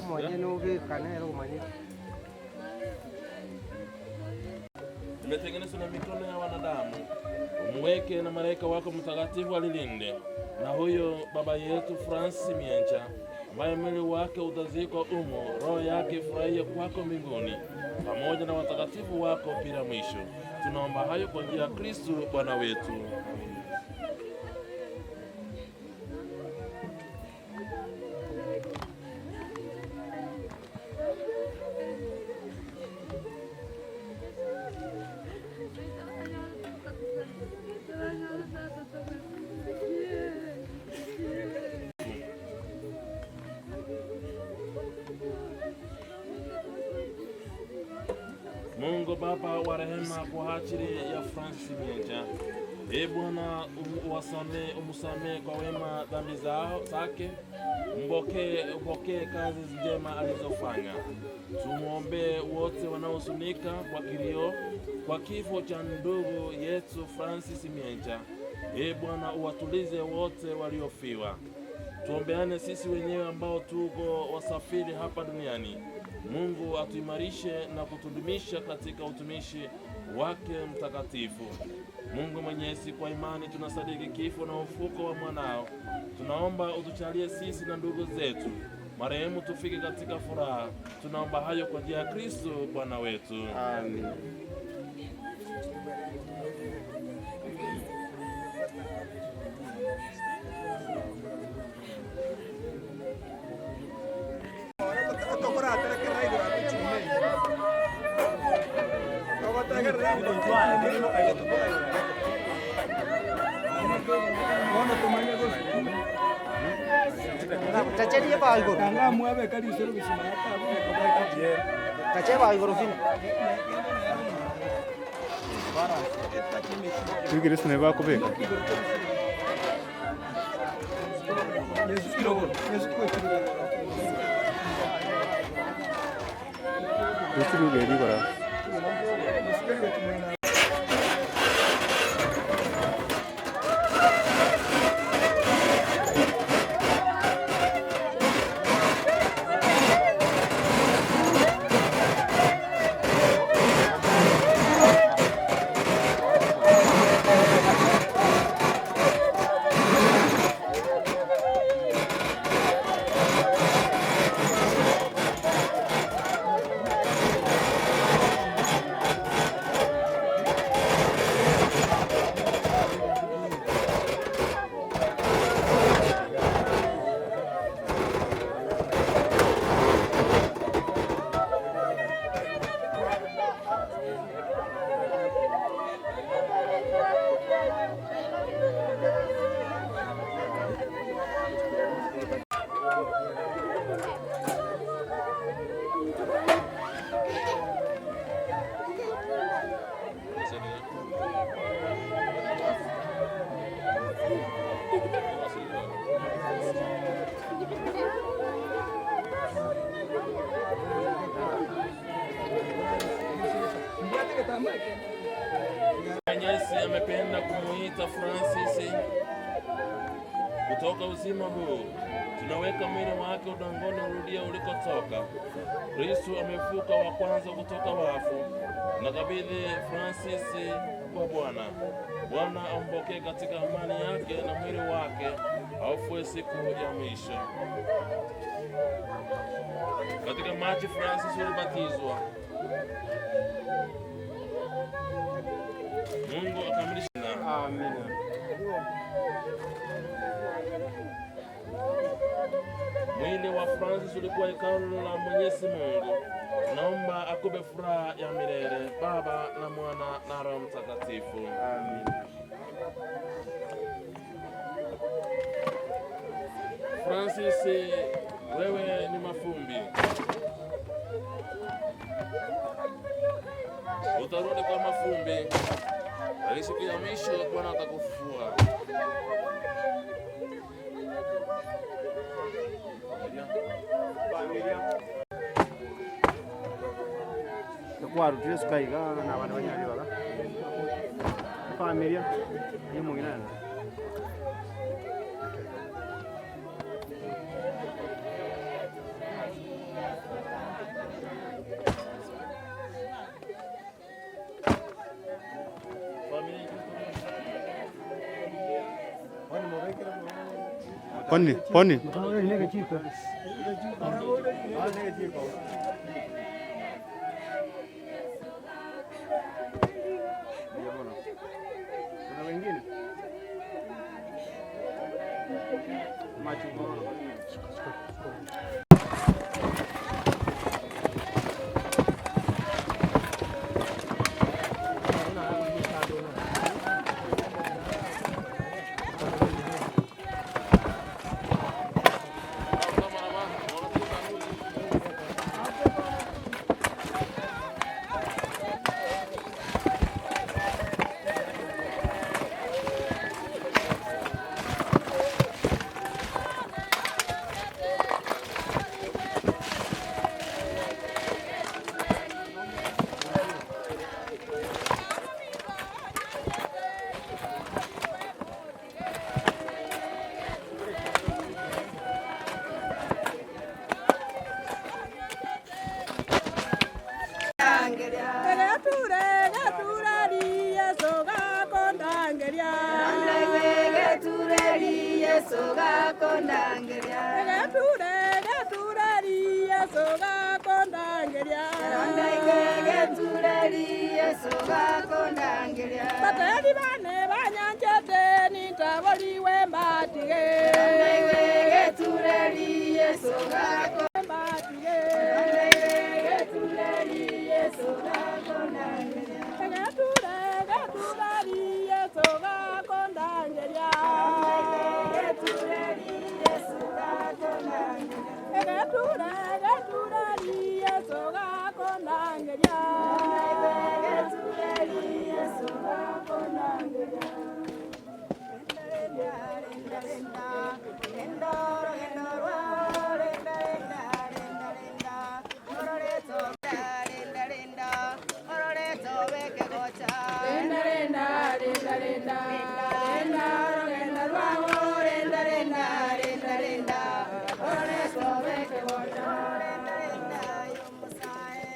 Omonyene obeka nere omanyete. Imetengenezwa na mikono ya wanadamu. Umweke na malaika wako mtakatifu alilinde. Na huyo baba yetu Francis Miencha ambaye mwili wake utazikwa umo, roho yake ifurahie kwako mbinguni pamoja na watakatifu wako bila mwisho. Tunaomba hayo kwa njia ya Kristo Bwana wetu. Mungu Baba wa rehema, kwa ajili ya Francis Miencha Ee Bwana, uwasamee, umusamee kwa wema dhambi zao zake, umpokee upokee kazi njema alizofanya. Tumwombee wote wanaohuzunika kwa kilio kwa kifo cha ndugu yetu Francis Mienja. Ee Bwana, uwatulize wote waliofiwa. Tuombeane sisi wenyewe ambao tuko wasafiri hapa duniani. Mungu atuimarishe na kutudumisha katika utumishi wake mtakatifu. Mungu Mwenyezi, kwa imani tunasadiki kifo na ufuko wa mwanao. Tunaomba utuchalie sisi na ndugu zetu marehemu tufike katika furaha. Tunaomba hayo kwa njia ya Kristo Bwana wetu. Amen. Tigirisi ne bakobeka. Rusiruga erigora. Mwenyezi amependa kumuita Francis kutoka uzima huu. Tunaweka mwili wake udongoni urudie ulikotoka. Kristu amefuka wa kwanza kutoka wafu. Nakabidhi Francis kwa Bwana. Bwana ampokee katika amani yake na mwili wake aufue siku ya mwisho. Katika maji Francis ulibatizwa. Mungu akamilishe. Amina. Mwili wa Francis ulikuwa hekalu la Mwenyezi Mungu. Naomba akupe furaha ya milele, Baba na Mwana na Roho Mtakatifu. Amen. Francis, wewe ni mafumbi, utarudi kwa mafumbi, lakini siku ya mwisho Bwana atakufufua. Kwarutire sukaiga na abandu banyaribaga efamilia ya omong'ina Poni, poni. Kuna wengine Yeso gakondangeria. Egeture, getureri, Yeso gakondangeria. Erondaike getureri, Yeso gakondangeria. Bateri bane banyanchete, nintaboriwe mbatige. Erondaike getureri, Yeso gakondangeria. Erondaike getureri, Yeso gakondangeria. Egeture, getureri, Yeso gakondangeria. Egetureri, Yeso gakondangeria. Egeture, getureri, Yeso gakondangeria. Egetureri, Yeso gakondangeria. Renda, renda, renda, renda, renda, renda, renda, renda, renda, ororeto, renda, renda, ororeto beke gocha. Renda, renda, renda, renda, renda, renda rwago, renda, renda, renda, renda, ororeto beke gocha. Renda, renda, yomusae,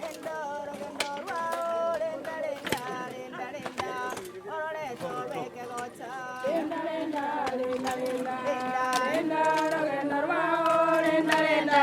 renda, renda rwago, renda, renda, renda, renda, ororeto beke gocha. Renda, renda, renda, renda, renda, renda rwago, renda, renda.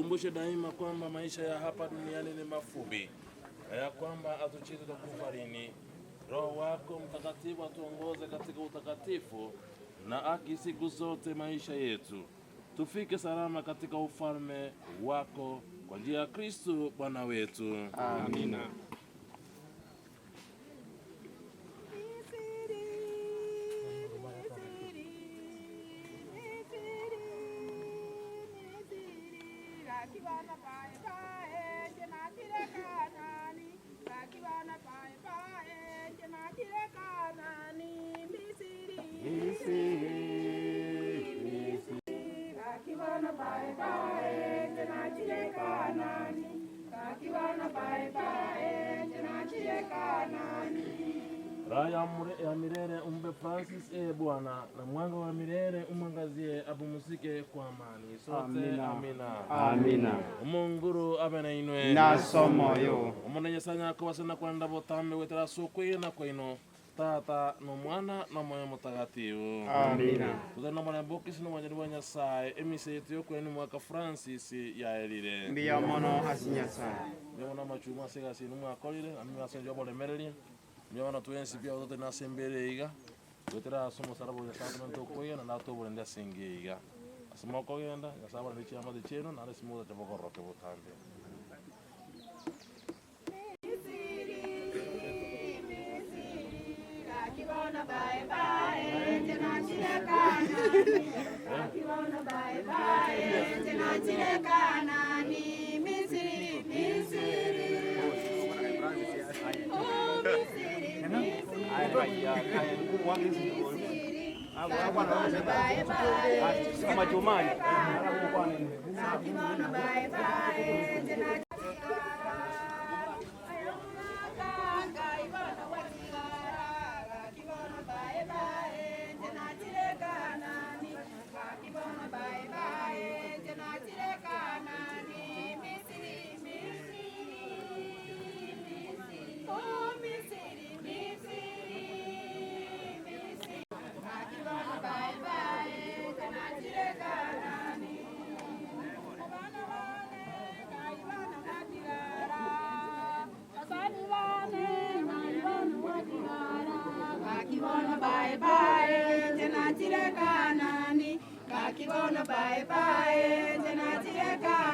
Atukumbushe daima kwamba maisha ya hapa duniani ni mafupi na ya kwamba hatujui tutakufa lini. Roho wako Mtakatifu atuongoze katika utakatifu na haki siku zote maisha yetu, tufike salama katika ufalme wako kwa njia ya Kristo Bwana wetu. Amina. Raha ya milele umpe Francis, e Bwana, na mwanga wa milele umwangazie, apumzike kwa amani. Sote Amina. amina. Amina. Omonguru abe na inwe Nasomoyo. Omonene Nyasaye akobase na kwenda botambe gwetera ase okwegena kwaino tata nomwana nomoyo mutagatifu. Amina. Tutari nomorembe okisi nomwanchani bwa Nyasaye emisa yetu yokwenu mwaka Francis yaerire. Mbuya mono ase Nyasaye. Mbuya mono amachuma ase egasi eye mwakorire, amo ase enchera oboremereria. Mbuya mono twensi pi abwo totari nase embere iga, goetera ase omosaraba o Nyasaye tomente okwegena naende toborende ase enka iga. Ase mokogenda, Nyasaye abarende chiamate chiaino naende ase mogocha bogororoke botambe. Amachumani. Bye bye,